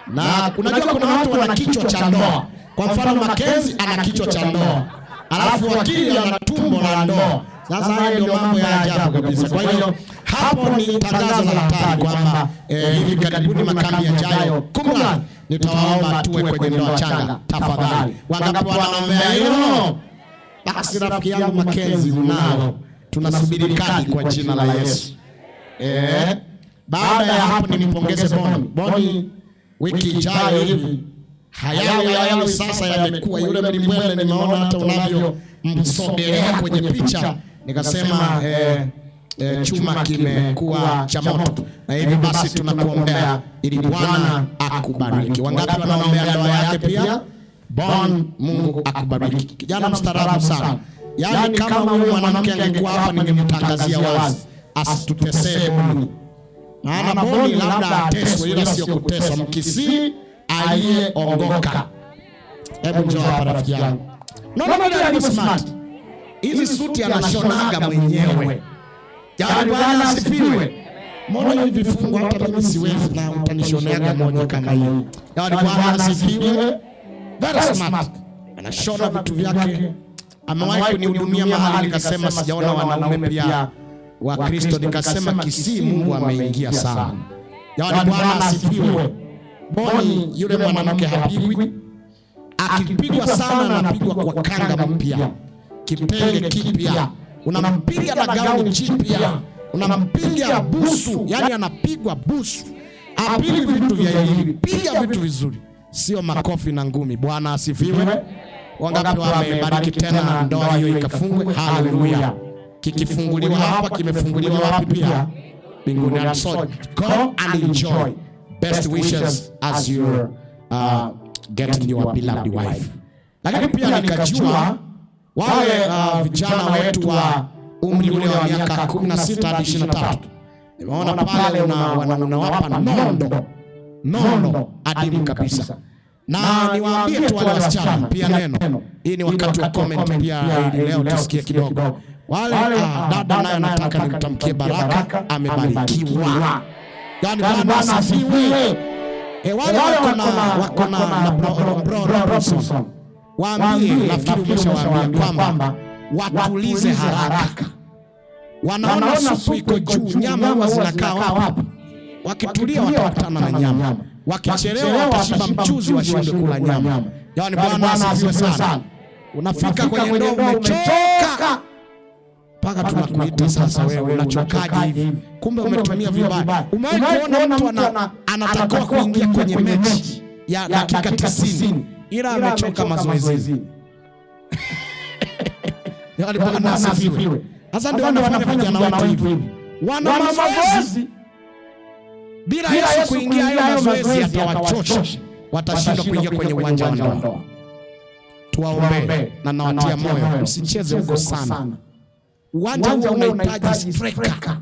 na unajua kuna watu wana kichwa cha ndoa. Kwa mfano Makenzi ana kichwa cha ndoa, alafu wakili ana tumbo la ndoa. Sasa haya ndio mambo ya ajabu kabisa. Kwa hiyo hapo ni tangazo la hatari kwamba hivi karibuni makambi yajayo, kumla nitawaomba tuwe kwenye ndoa changa tafadhali. Wangapi wanaombea hilo? Basi rafiki yangu Makenzi unalo, tunasubiri kadi kwa jina la Yesu. Baada ya hapo nimpongeze Boni. Boni wiki ijayo hivi hayawi hayawi sasa yamekuwa yule mlimbwende, nimeona hata unavyo msogelea kwenye picha, nikasema chuma kimekuwa cha moto, na hivi basi tunakuombea ili Bwana akubariki. Wangapi wanaombea ndoa yake pia? Bon, Mungu akubariki. Kijana mstaarabu sana. Yaani kama huyu mwanamke angekuwa hapa ningemtangazia wazi asitutesee Boni. Maana Boni labda ateswe ila sio kuteswa. Mkisii aliyeongoka. Hebu njoo hapa rafiki yangu. Naona vile alivyo smart. Hizi suti anashonaga mwenyewe. Yaani Bwana asifiwe. Mbona hivi vifungo hata mimi siwezi na utanishoneaga moja kama hiyo. Yaani Bwana asifiwe. Very smart. Anashona vitu vyake. Amewahi kunihudumia mahali nikasema sijaona wanaume pia wa Kristo, nikasema Kisii Mungu ameingia sana. Yaani Bwana asifiwe. Boni yule mwanamke hapigwi. Akipigwa sana anapigwa kwa kanga mpya, kitenge kipya, unampiga na gauni jipya, unampiga busu, yani anapigwa busu. Apigi vitu vya hivi, piga vitu vizuri, sio makofi na ngumi. Bwana asifiwe. Wangapi wamebariki tena ndoa hiyo ikafungwe? Haleluya. Kikifunguliwa hapa, kimefunguliwa wapi pia? Mbinguni. And so go and enjoy. Best wishes as you getting your beloved wife. Lakini pia nikajua wale vijana wetu wa umri ule wa miaka 16 hadi 23, nimeona pale unawapa nondo nondo adimu kabisa. Na niwaambie tu wale wasichana pia neno, hii ni wakati wa comment pia ili leo tusikie kidogo. Wale dada naye nataka nimtamkie baraka, amebarikiwa. Yaani Bwana asifiwe. Wale wako na bro Robinson, waambie, nafikiri umeshawaambia kwamba watulize haraka. Wanaona supu iko juu, nyama huwa zinakaa wapi? Wakitulia watakutana na nyama, wakichelewa watashiba mchuzi, washindwe kula nyama. Yaani Bwana asifiwe sana. Unafika kwenye ndoa umechoka, mpaka tunakuita sasa, wewe unachokaje hivi? Kumbe umetumia vibaya. Umewahi kuona mtu anatakiwa kuingia kwenye mechi ya dakika 90 ila amechoka mazoezini? Yaani Bwana asifiwe. Sasa ndio wanafanya vijana wetu hivi, wana mazoezi bila Yesu kuingia hayo mazoezi yatawachosha, watashindwa kuingia kwenye uwanja wa ndoa. Tuwaombe na nawatia moyo, msicheze huko sana. Uwanja huo unahitaji striker,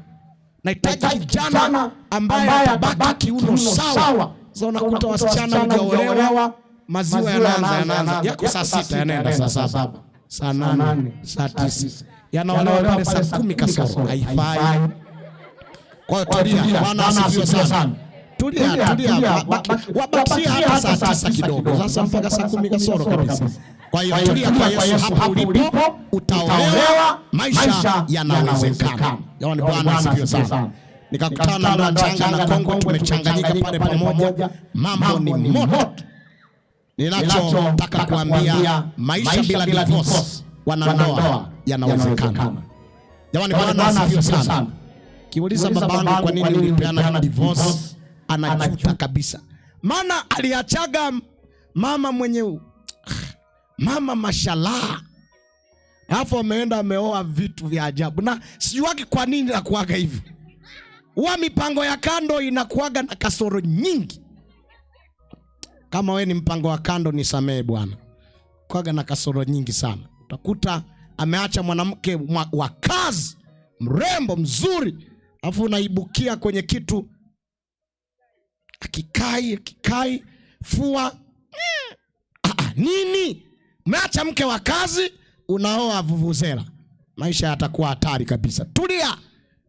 nahitaji kijana ambaye atabaki kiuno sawa. Sasa unakuta wasichana hujaolewa, maziwa yanaanza yako saa 6 yanaenda saa 7, saa 8, saa 9, yanaolewa pale saa 10 kasoro, haifai. Kwa hiyo tulia, Bwana asifiwe sana. Tulia, tulia, wabakia hata saa 9 kidogo, sasa mpaka saa 10 kasoro kabisa. Kwa hiyo tulia kwa Yesu hapo ulipo, utaolewa, maisha yanawezekana. Jamani, Bwana asifiwe sana. Nikakutana na changa na kongwe, tumechanganyika pale pamoja, mambo ni moto. Ninachotaka kuambia, maisha bila divorce, wanandoa, yanawezekana. Jamani, Bwana asifiwe sana. Kiuliza babangu kwa nini ulipeana divorce, anajuta kabisa. Maana aliachaga mama mwenye mama mashallah, alafu ameenda ameoa vitu vya ajabu, na sijuaki kwa nini nakuaga hivi. Huwa mipango ya kando inakuaga na kasoro nyingi. Kama we ni mpango wa kando, nisamee bwana. Kuaga na kasoro nyingi sana. Utakuta ameacha mwanamke wa kazi, mrembo, mzuri, alafu unaibukia kwenye kitu akikai, akikai, fua. Nini? Umeacha mke wa kazi, unaoa vuvuzela. Maisha yatakuwa hatari kabisa. Tulia.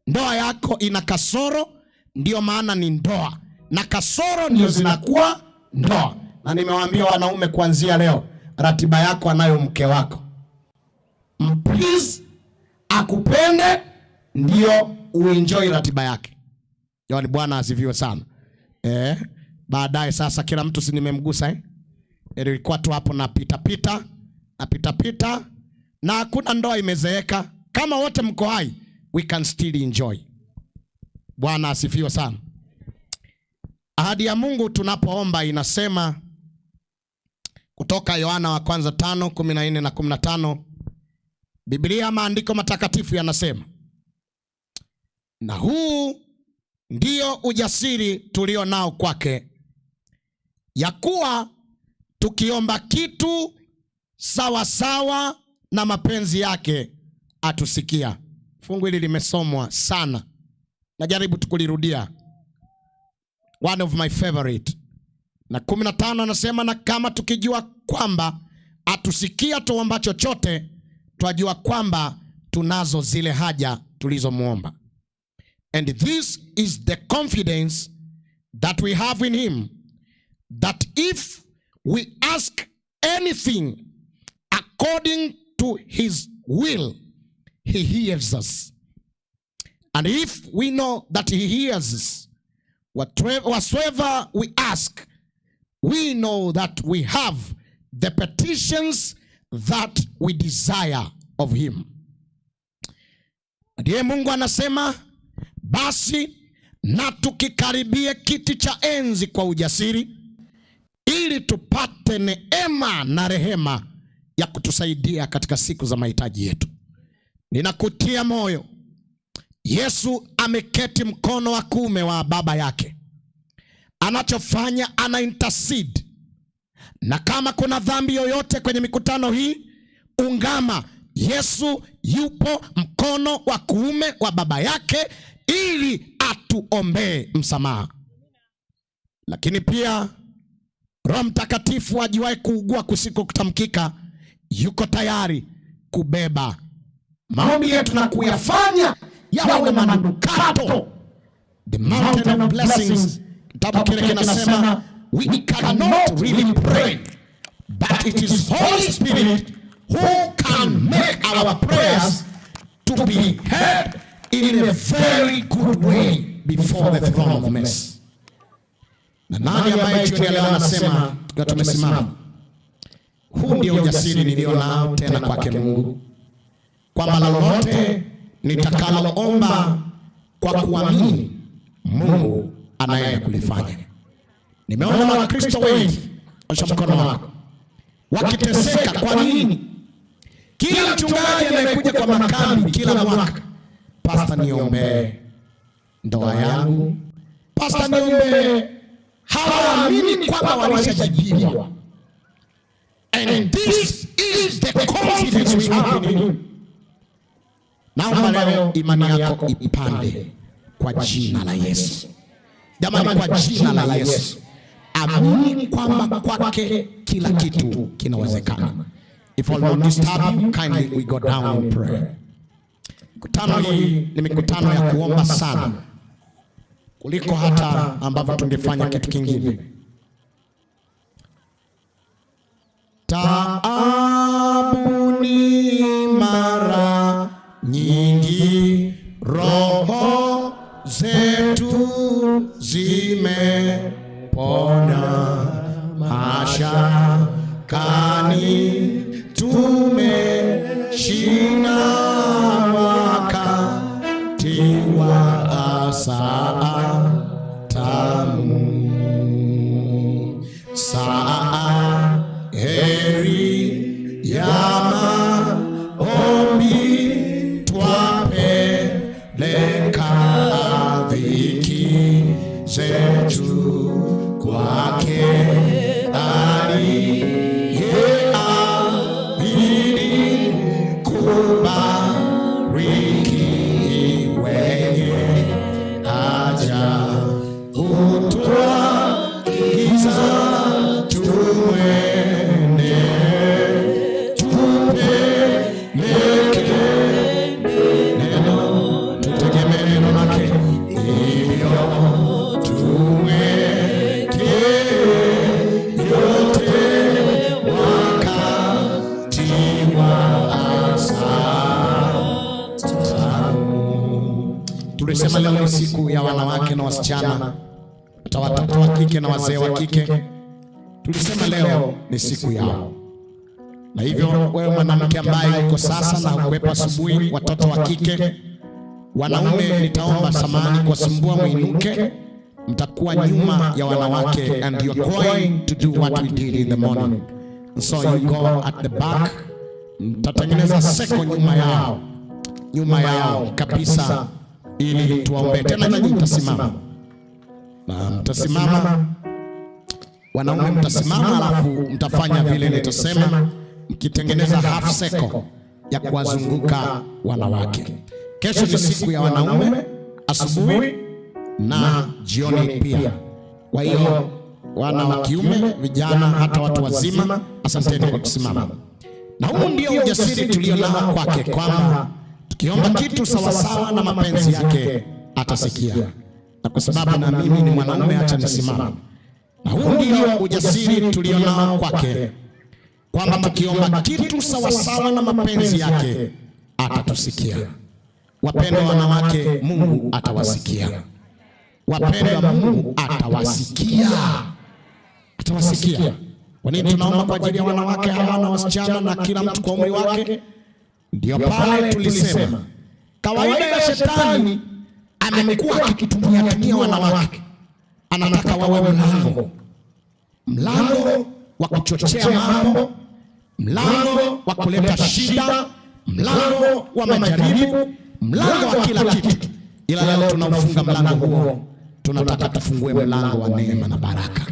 Ndoa yako ina kasoro, ndio maana ni ndoa. Na kasoro ndio zinakuwa ndoa. Na nimewaambia wanaume kuanzia leo, ratiba yako anayo mke wako. Please akupende ndio uenjoy ratiba yake. Jamani, Bwana asifiwe sana. Baadaye sasa kila mtu si nimemgusa? Ilikuwa tu hapo na pita pita, na pita pita, na hakuna ndoa imezeeka. Kama wote mko hai, we can still enjoy. Bwana asifiwe sana. Ahadi ya Mungu tunapoomba inasema kutoka Yohana wa kwanza 5:14 na 15, Biblia maandiko matakatifu yanasema, na huu ndio ujasiri tulio nao kwake, ya kuwa tukiomba kitu sawa sawa na mapenzi yake atusikia. Fungu hili limesomwa sana, najaribu tu kulirudia. One of my favorite. Na 15 anasema, na kama tukijua kwamba atusikia tuomba chochote, twajua kwamba tunazo zile haja tulizomuomba. And this is the confidence that we have in him, that if we ask anything according to his will, he hears us. And if we know that he hears us, whatsoever we ask, we know that we have the petitions that we desire of him. Ndiye Mungu anasema, basi na tukikaribie kiti cha enzi kwa ujasiri, ili tupate neema na rehema ya kutusaidia katika siku za mahitaji yetu. Ninakutia moyo, Yesu ameketi mkono wa kuume wa Baba yake. Anachofanya, ana intercede. Na kama kuna dhambi yoyote kwenye mikutano hii, ungama. Yesu yupo mkono wa kuume wa Baba yake ili atuombee msamaha. Lakini pia Roho Mtakatifu ajuaye kuugua kusiko kutamkika yuko tayari kubeba maombi yetu na kuyafanya yawe manukato. The mountain of blessings. Kitabu kile kinasema we cannot really pray, but it is Holy Spirit who can make our prayers to be heard in a very good way before the throne of mercy. Na nani ambaye jioni ya leo anasema tukiwa tumesimama, huu ndio ujasiri nilio nao tena kwake Mungu, kwamba lolote nitakaloomba kwa kuamini, Mungu anaenda kulifanya. Nimeona Wakristo wengi, osha mkono wako, wakiteseka. Kwa nini? Kila mchungaji anayekuja kwa makambi kila mwaka, pastor niombee ndoa yangu, pastor niombee, hawaamini kwamba walishajibiwa. And this is the confidence we have in him. Naomba leo imani yako ipande kwa jina la Yesu. Jamani, kwa jina la Yesu. Amini kwamba kwake kila kitu kinawezekana. If I will not disturb you, kindly we go down in prayer. Mikutano hii ni mikutano ya kuomba sana kuliko hata ambavyo tungefanya kitu kingine. Taabu ni mara nyingi, roho zetu zimepona mashakani, tumeshinda wakati wa saa tamu, saa heri ya maombi, twapeleka dhiki. Tulisema leo ni siku ya wanawake na wasichana, hata watoto wa kike na wazee wa kike. Tulisema leo ni siku yao, na hivyo wewe mwanamke ambaye uko sasa na hukuwepo asubuhi, watoto wa kike, wanaume, nitaomba samahani kuwasumbua, mwinuke. Mtakuwa nyuma ya wanawake and you are going to do what we did in the morning. So you go at the back, mtatengeneza circle nyuma yao kabisa, ili tuwaombe tena. Nyinyi mtasimama na mtasimama, wanaume mtasimama, alafu mtafanya vile nitasema, mkitengeneza half circle ya kuwazunguka wanawake. Kesho ni siku ya wanaume asubuhi na jioni pia. Kwa hiyo wana wa kiume, vijana, hata watu wazima, asanteni kwa kusimama. Na huu ndio ujasiri tulio nao kwake, kwamba tukiomba kitu sawasawa na mapenzi yake atasikia. Na kwa sababu na mimi ni mwanaume, acha nisimame. Na huu ndio ujasiri tulio nao kwake, kwamba tukiomba kitu sawasawa na mapenzi yake atatusikia. Wapendwa wanawake, Mungu atawasikia. Wapendwa, Mungu atawasikia, atawasikia. Kwa nini tunaomba kwa ajili ya wanawake hawa na wasichana na kila mtu kwa umri wake? Ndio pale tulisema kawaida ya shetani amekuwa akitumia tumia wanawake, anataka wawe mlango, mlango wa kuchochea mambo, mlango wa kuleta shida, mlango wa majaribu, mlango wa kila kitu. Ila leo tunaufunga mlango huo, tunataka tufungue mlango wa neema na baraka,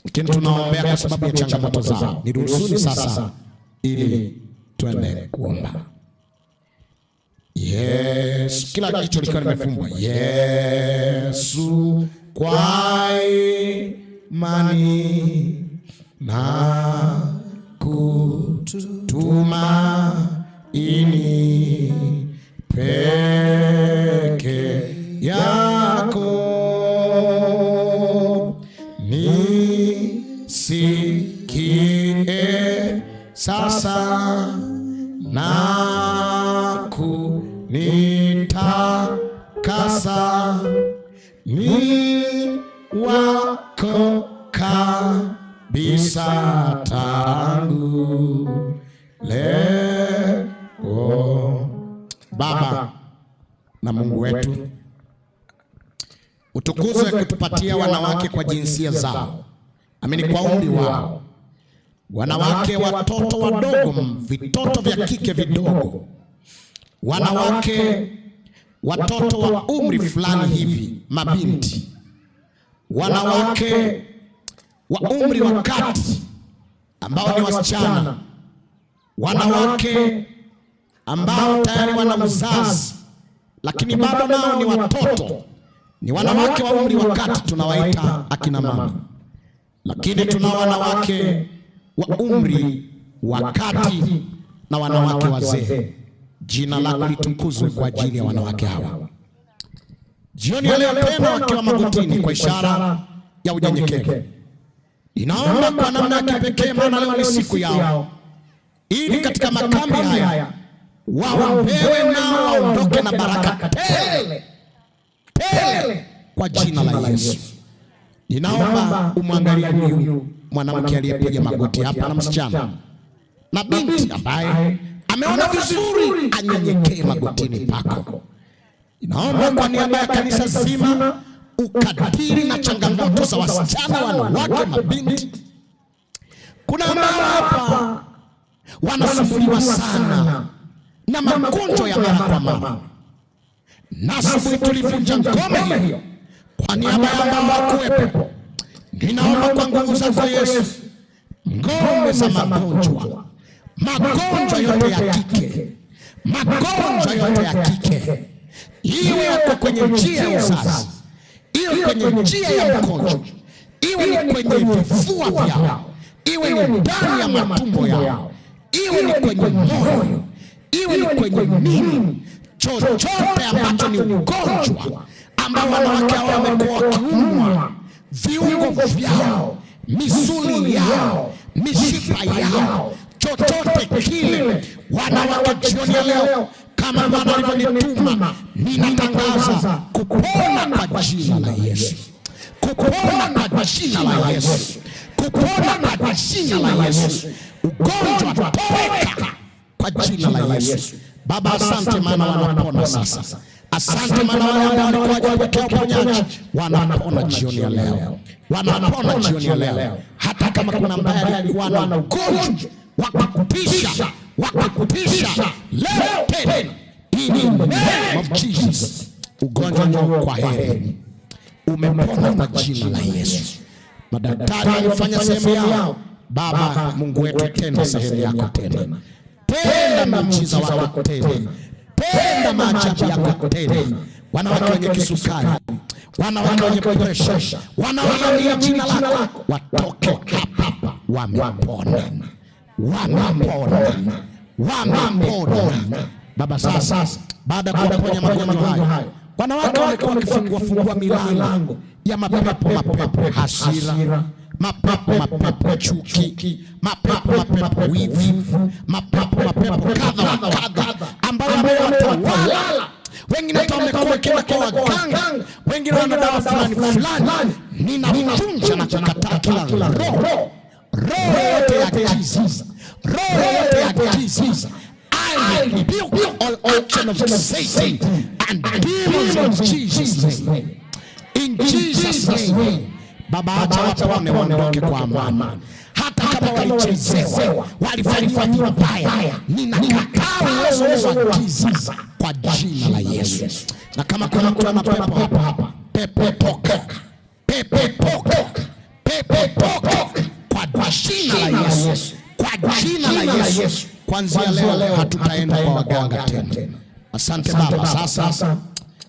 lakini tunaombea kwa sababu ya changamoto zao. Niruhusuni sasa ili twende kuomba. Yesu, kila jicho likiwa limefumbwa. Yesu, kwa imani na kutumaini peke yako, nisikie sasa na kunitakasa, ni wako kabisa tangu leo. Baba na Mungu wetu, utukuzwe kutupatia wanawake kwa jinsia zao, amini kwa umri wao, wanawake, watoto wadogo, vitoto vya kike vidogo, wanawake, watoto wa umri fulani hivi, mabinti, wanawake wa umri wa kati ambao ni wasichana, wanawake ambao tayari wana uzazi lakini bado nao ni watoto, ni wanawake wa umri wa kati, tunawaita akina mama. Lakini tuna wanawake wa umri wa kati na wanawake wazee. Jina lako litukuzwe kwa ajili ya wanawake hawa jioni ya leo, tena wakiwa magotini kwa ishara ya unyenyekevu. Ninaomba kwa namna ya kipekee, maana leo ni siku yao, ili katika makambi haya waombewe nao waondoke na baraka tele tele kwa jina la Yesu. Ninaomba umwangalie huyu mwanamke aliyepiga magoti hapa na msichana na binti ambaye ameona vizuri anyenyekee magotini pako. Ninaomba kwa niaba ya kanisa zima ukadiri na changamoto za wasichana, wanawake, mabinti. Kuna ambao hapa wanasumbuliwa sana na magonjwa ya mara kwa mara, na asubuhi tulivunja ngome hiyo kwa niaba ya ambao hawakuwepo. Ninaomba kwa nguvu zako Yesu, ngome za magonjwa, magonjwa yote ya kike, magonjwa yote ya kike, iwe yako kwenye njia ya uzazi, iwe kwenye njia ya mkojo, iwe ni kwenye vifua vyao, iwe ni ndani ya matumbo yao, iwe ni kwenye moyo, iwe ni kwenye nini, chochote ambacho ni ugonjwa ambao wanawake hao wamekuwa wakiumwa, viungo vyao, misuli yao, mishipa yao, chochote kile, wanawake jioni ya leo, Kama Bwana alivyonituma, ninatangaza kupona kwa jina la Yesu, kupona kwa jina la Yesu, kupona kwa jina la Yesu. Ugonjwa toweka kwa jina la Yesu. Baba, asante maana wanapona sasa. Asante maana wale ambao walikuwa hawajapokea uponyaji wanapona jioni ya leo, wanapona jioni ya leo. Hata kama kuna ambaye alikuwa na ugonjwa wa kutisha, wa kutisha, leo tena, in the name of Jesus, ugonjwa kwa heri, umepona kwa jina la Yesu. Madaktari walifanya sehemu yao. Baba Mungu wetu, tenda sehemu yako tena, tenda muujiza wako tena, tenda maajabu yako tena. Wanawake wenye kisukari, wanawake wenye presha, wanaolia jina lako, watoke hapa wamepona, wamepona, wamepona. Baba, sasa baada ya kuwaponya magonjwa hayo, wanawake walikuwa wakifungua fungua milango ya mapepo, mapepo hasira, mapepo, mapepo chuki, mapepo, mapepo wivu, mapepo, mapepo kadha wa kadha ambayo yamewatawala. Wengine hata wamekuwa wakienda kwa waganga, wengine wana dawa fulani fulani. Ninavunja na kukataa kila roho, roho yote ya giza, roho yote ya giza. I rebuke all action of Satan and demons in Jesus' name. In Jesus' name. Baba, acha wapone waondoke kwa amani. Hata kama walichezewa, walifanyiwa vibaya, ninakataa uwezo wa giza kwa jina la Yesu. Na kama kuna mtu ana pepo hapa, pepo toka, pepo toka, pepo toka kwa jina la Yesu, kwa jina la Yesu. Kuanzia leo hatutaenda kwa waganga tena. Asante Baba. Sasa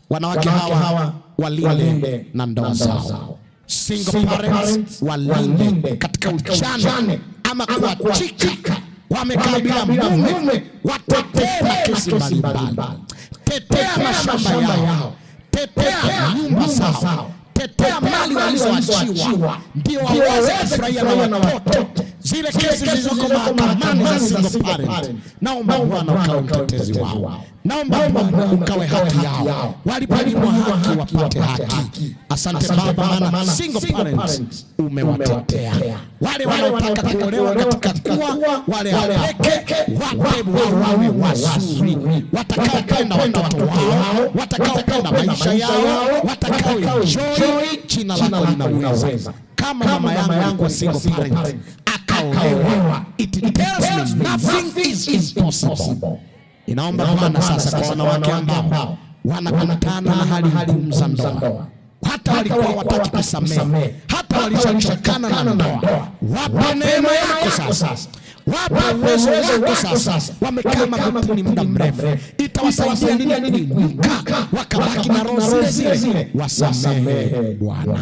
wanawake hawa walinde na ndoa zao, single parents walinde katika ujane ama kuachika, wamekaa bila mume, watetee na kesi mbalimbali, tetea mashamba yao, tetea nyumba zao, tetea mali walizoachiwa, ndio waweze kufurahia na watoto. Zile kesi zilizoko mahakamani za single parent, naomba Bwana ukawe mtetezi wao, naomba Bwana ukawe haki yao, waliponyimwa haki wapate haki. Asante Baba, maana single parents umewatetea. Wale wanaotaka kuolewa katika kuwa wale wapeke, wape waume wazuri, watakaopenda watoto wao, watakaopenda maisha yao, watakao enjoy. Jina lako linaweza. Kama mama yangu alikuwa single parent akaolewa, it tells me nothing is impossible. Inaomba Bwana sasa kwa wanawake ambao wanakutana na hali ngumu za ndoa, hata walikuwa hawataki kusamehe, hata walishachokana na ndoa, wape neema yako sasa, wape uwezo wako sasa. Wamekaa magotini muda mrefu, itawasaidia nini kuinuka wakabaki na roho zile zile? Wasamehe Bwana,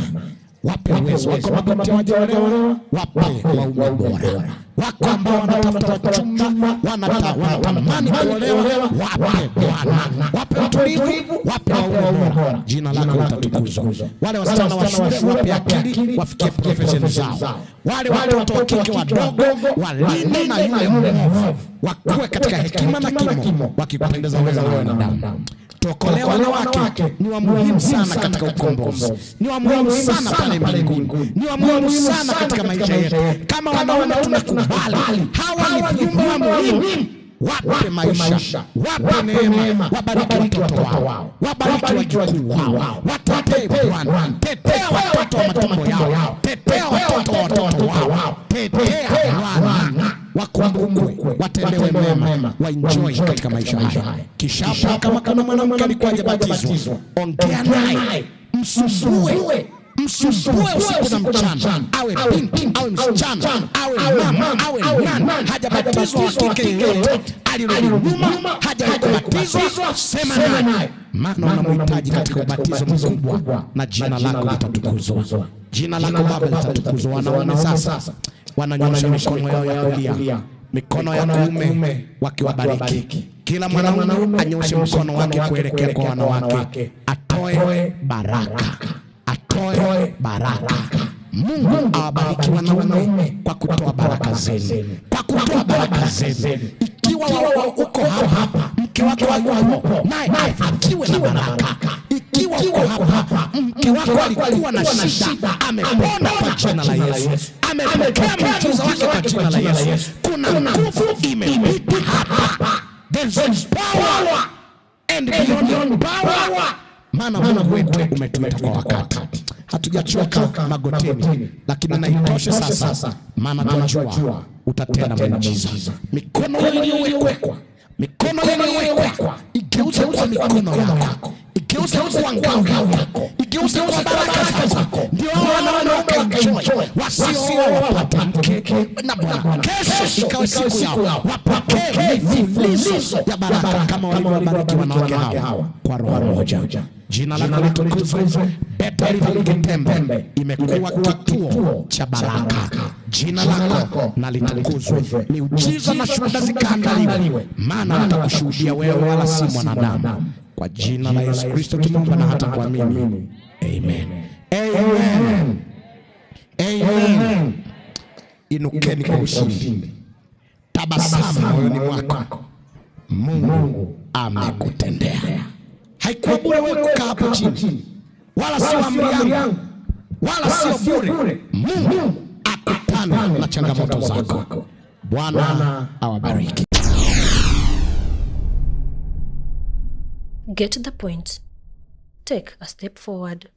wape uwezo wako. Mabinti hawajaolewa, wape waume bora. Wako ambao wanatafuta wachumba, wanatamani kuolewa, wape Bwana, wape utulivu, wape waume bora. Jina lako litatukuzwa. Wale wasichana wa shule, wape akili, wafikie profession zao. Wale watoto wa kike wadogo, walinde na yule mwovu, wakuwe katika hekima na kimo, wakipendeza wewe na wanadamu. Tuokolee wanawake, ni wa muhimu sana katika ukombozi, ni wa muhimu sana pale mbinguni, ni wa muhimu sana katika maisha yetu. Kama wanaume tunakubali, hawa ni viumbe wa muhimu. Wape maisha, wape neema, wabariki watoto wao, wabariki wajukuu wao, watetee Bwana, tetea watoto wa matumbo yao, tetea watoto wa watoto wao, tetea Bwana, wakumbukwe, watendewe mema, waenjoy katika maisha haya. Kisha hapo, kama kuna mwanamke alikuwa hajabatizwa, ongea naye, msumbue, msumbue usiku na mchana, awe binti, awe msichana, awe mama, awe nani, hajabatizwa wa kike yeyote, alirudi nyuma, hajawahi kubatizwa, sema naye, maana unamhitaji katika ubatizo mkubwa, na jina lako litatukuzwa. Jina lako Baba litatukuzwa. Wanaume sasa wananyosha mikono yao ya kulia, mikono ya kuume, wakiwabariki. Kila mwanaume anyoshe mkono wake kuelekea kwa wanawake, atoe baraka, atoe baraka. Mungu awabariki wanaume kwa kutoa baraka zenu, kwa kutoa baraka zenu. Ikiwa uko hapa Mke wako hayupo, naye afikiwe na baraka. Ikiwa uko hapa, mke wako alikuwa na shida, amepona kwa jina la Yesu, amepokea muujiza wake kwa jina la Yesu. Kuna nguvu imepita hapa. There's power and beyond power. Maana Mungu wetu umetuita kwa wakati. Hatujachoka magoteni, lakini na itoshe sasa, maana tunajua utatenda muujiza. Mikono iliyowekwa, mikono iliyowekwa igeuze kwa mikono yako, igeuze kwa ngao yako, igeuze kwa baraka zako. Ndio hao wanaume wakaenjoy, wasioa wapate mke na bwana. Kesho ikawe siku yao, wapokee mifulizo ya baraka kama walivyobariki wanawake hawa kwa roho moja. Jina lako litukuzwe. Better Living Getembe imekuwa kituo cha baraka. Jina lako na litukuzwe. Miujiza na shuhuda zikaandaliwe, maana watakushuhudia wewe wala si mwanadamu. Kwa jina la Yesu Kristo tumeomba na hata kuamini. Amen. Amen. Amen. Inukeni kwa ushindi. Tabasamu moyoni mwako. Mungu amekutendea. Haikuwa bure wewe kukaa hapo chini, wala sio amri yangu, wala sio bure. Mungu akutane na changamoto zako. Bwana awabariki. Get the point. Take a step forward.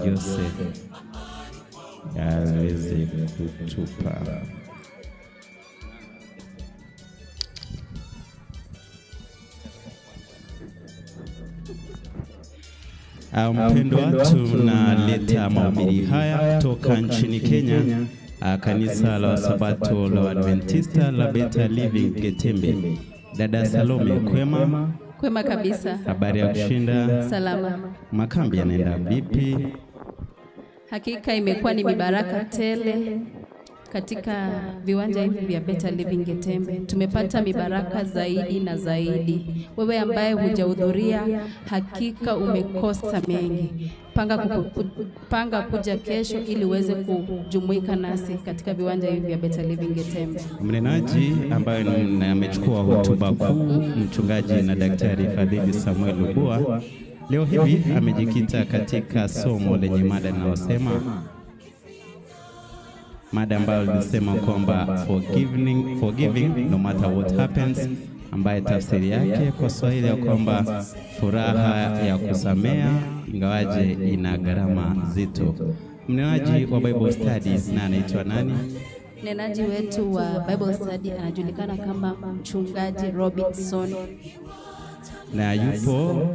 Joseph aweze kutupa. Mpendwa, tunaleta mahubiri haya kutoka nchini Kenya, kanisa la Sabato la Adventista la Better Living Getembe. Dada Salome, kwema? Kwema kabisa. Habari ya kushinda? Salama. Makambi yanaenda vipi? Hakika imekuwa ni mibaraka tele katika viwanja hivi vya Better Living Getembe. Tumepata mibaraka zaidi na zaidi. Wewe ambaye hujahudhuria, hakika umekosa mengi. Panga kuja kesho ili uweze kujumuika nasi katika viwanja hivi vya Better Living Getembe. Mnenaji ambaye amechukua hotuba kuu, mchungaji na daktari Fadhili Samuel Lubua, leo hivi amejikita katika somo lenye mada linalosema, mada ambayo ilisema kwamba forgiving no matter what happens, ambaye tafsiri yake kwa Swahili ya kwamba furaha ya kusamea ingawaje ina gharama zito. Mnenaji wa Bible Studies na anaitwa nani? Mnenaji wetu wa Bible Study anajulikana kama Mchungaji Robinson. Na yupo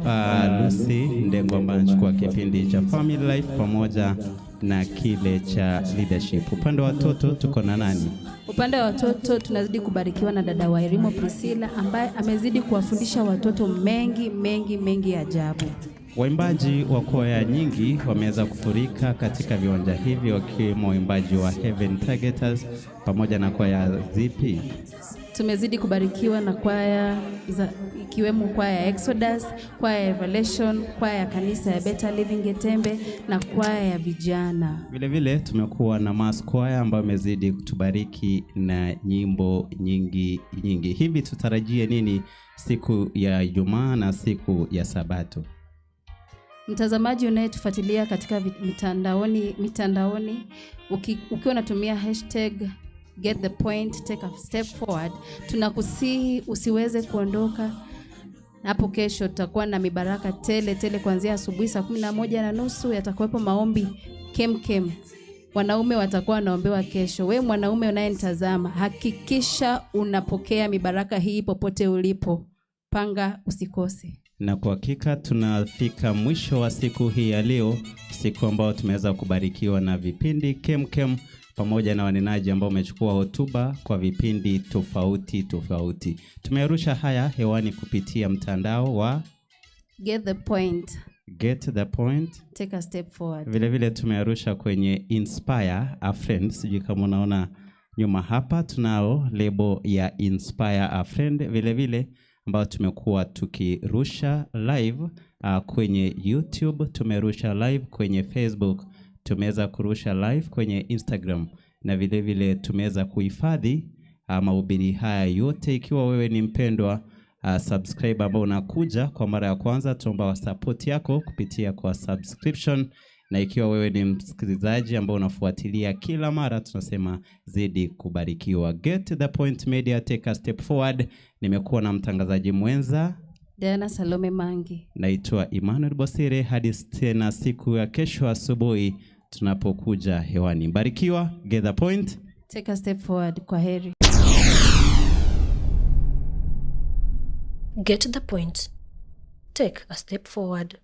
Lucy Ndengo ambaye anachukua kipindi cha Family Life pamoja na kile cha leadership. Upande wa watoto tuko na nani? Upande wa watoto tunazidi kubarikiwa na dada wa Erimo Priscilla ambaye amezidi kuwafundisha watoto mengi mengi mengi ya ajabu. Waimbaji wa kwaya nyingi wameweza kufurika katika viwanja hivi, wakiwemo waimbaji wa Heaven Targeters pamoja na kwaya zipi? Tumezidi kubarikiwa na kwaya za ikiwemo kwaya ya Exodus, kwaya ya Revelation, kwaya ya kanisa ya Better Living Getembe na kwaya ya vijana. Vile vile tumekuwa na mass choir ambayo imezidi kutubariki na nyimbo nyingi nyingi. Hivi tutarajie nini siku ya Ijumaa na siku ya Sabato? Mtazamaji unayetufuatilia katika mitandaoni ukiwa unatumia hashtag get the point take a step forward, tunakusihi usiweze kuondoka. Hapo kesho tutakuwa na mibaraka tele tele kuanzia asubuhi saa 11:30 yatakuwepo maombi kemkem. Wanaume watakuwa wanaombewa kesho. We mwanaume unayenitazama, hakikisha unapokea mibaraka hii popote ulipo. Panga usikose. Na kwa hakika tunafika mwisho wa siku hii ya leo, siku ambayo tumeweza kubarikiwa na vipindi kemkem pamoja na wanenaji ambao wamechukua hotuba kwa vipindi tofauti tofauti. Tumerusha haya hewani kupitia mtandao wa Get the Point, Get the Point, Take a Step Forward. Vile vile tumerusha kwenye Inspire a Friend. Sijui kama unaona nyuma hapa tunao lebo ya Inspire a Friend, vile vile ambao tumekuwa tukirusha live kwenye YouTube, tumerusha live kwenye Facebook, tumeweza kurusha live kwenye Instagram na vile vile tumeweza kuhifadhi mahubiri haya yote. Ikiwa wewe ni mpendwa subscriber ambao unakuja kwa mara ya kwanza, tuomba support yako kupitia kwa subscription, na ikiwa wewe ni msikilizaji ambao unafuatilia kila mara, tunasema zidi kubarikiwa. Get the Point Media, take a step forward. Nimekuwa na mtangazaji mwenza Diana Salome Mangi. Naitwa Emmanuel Bosire. Hadi tena siku ya kesho asubuhi tunapokuja hewani. Barikiwa. Get the Point, take a step forward. Kwa heri. Get the point. Take a step forward.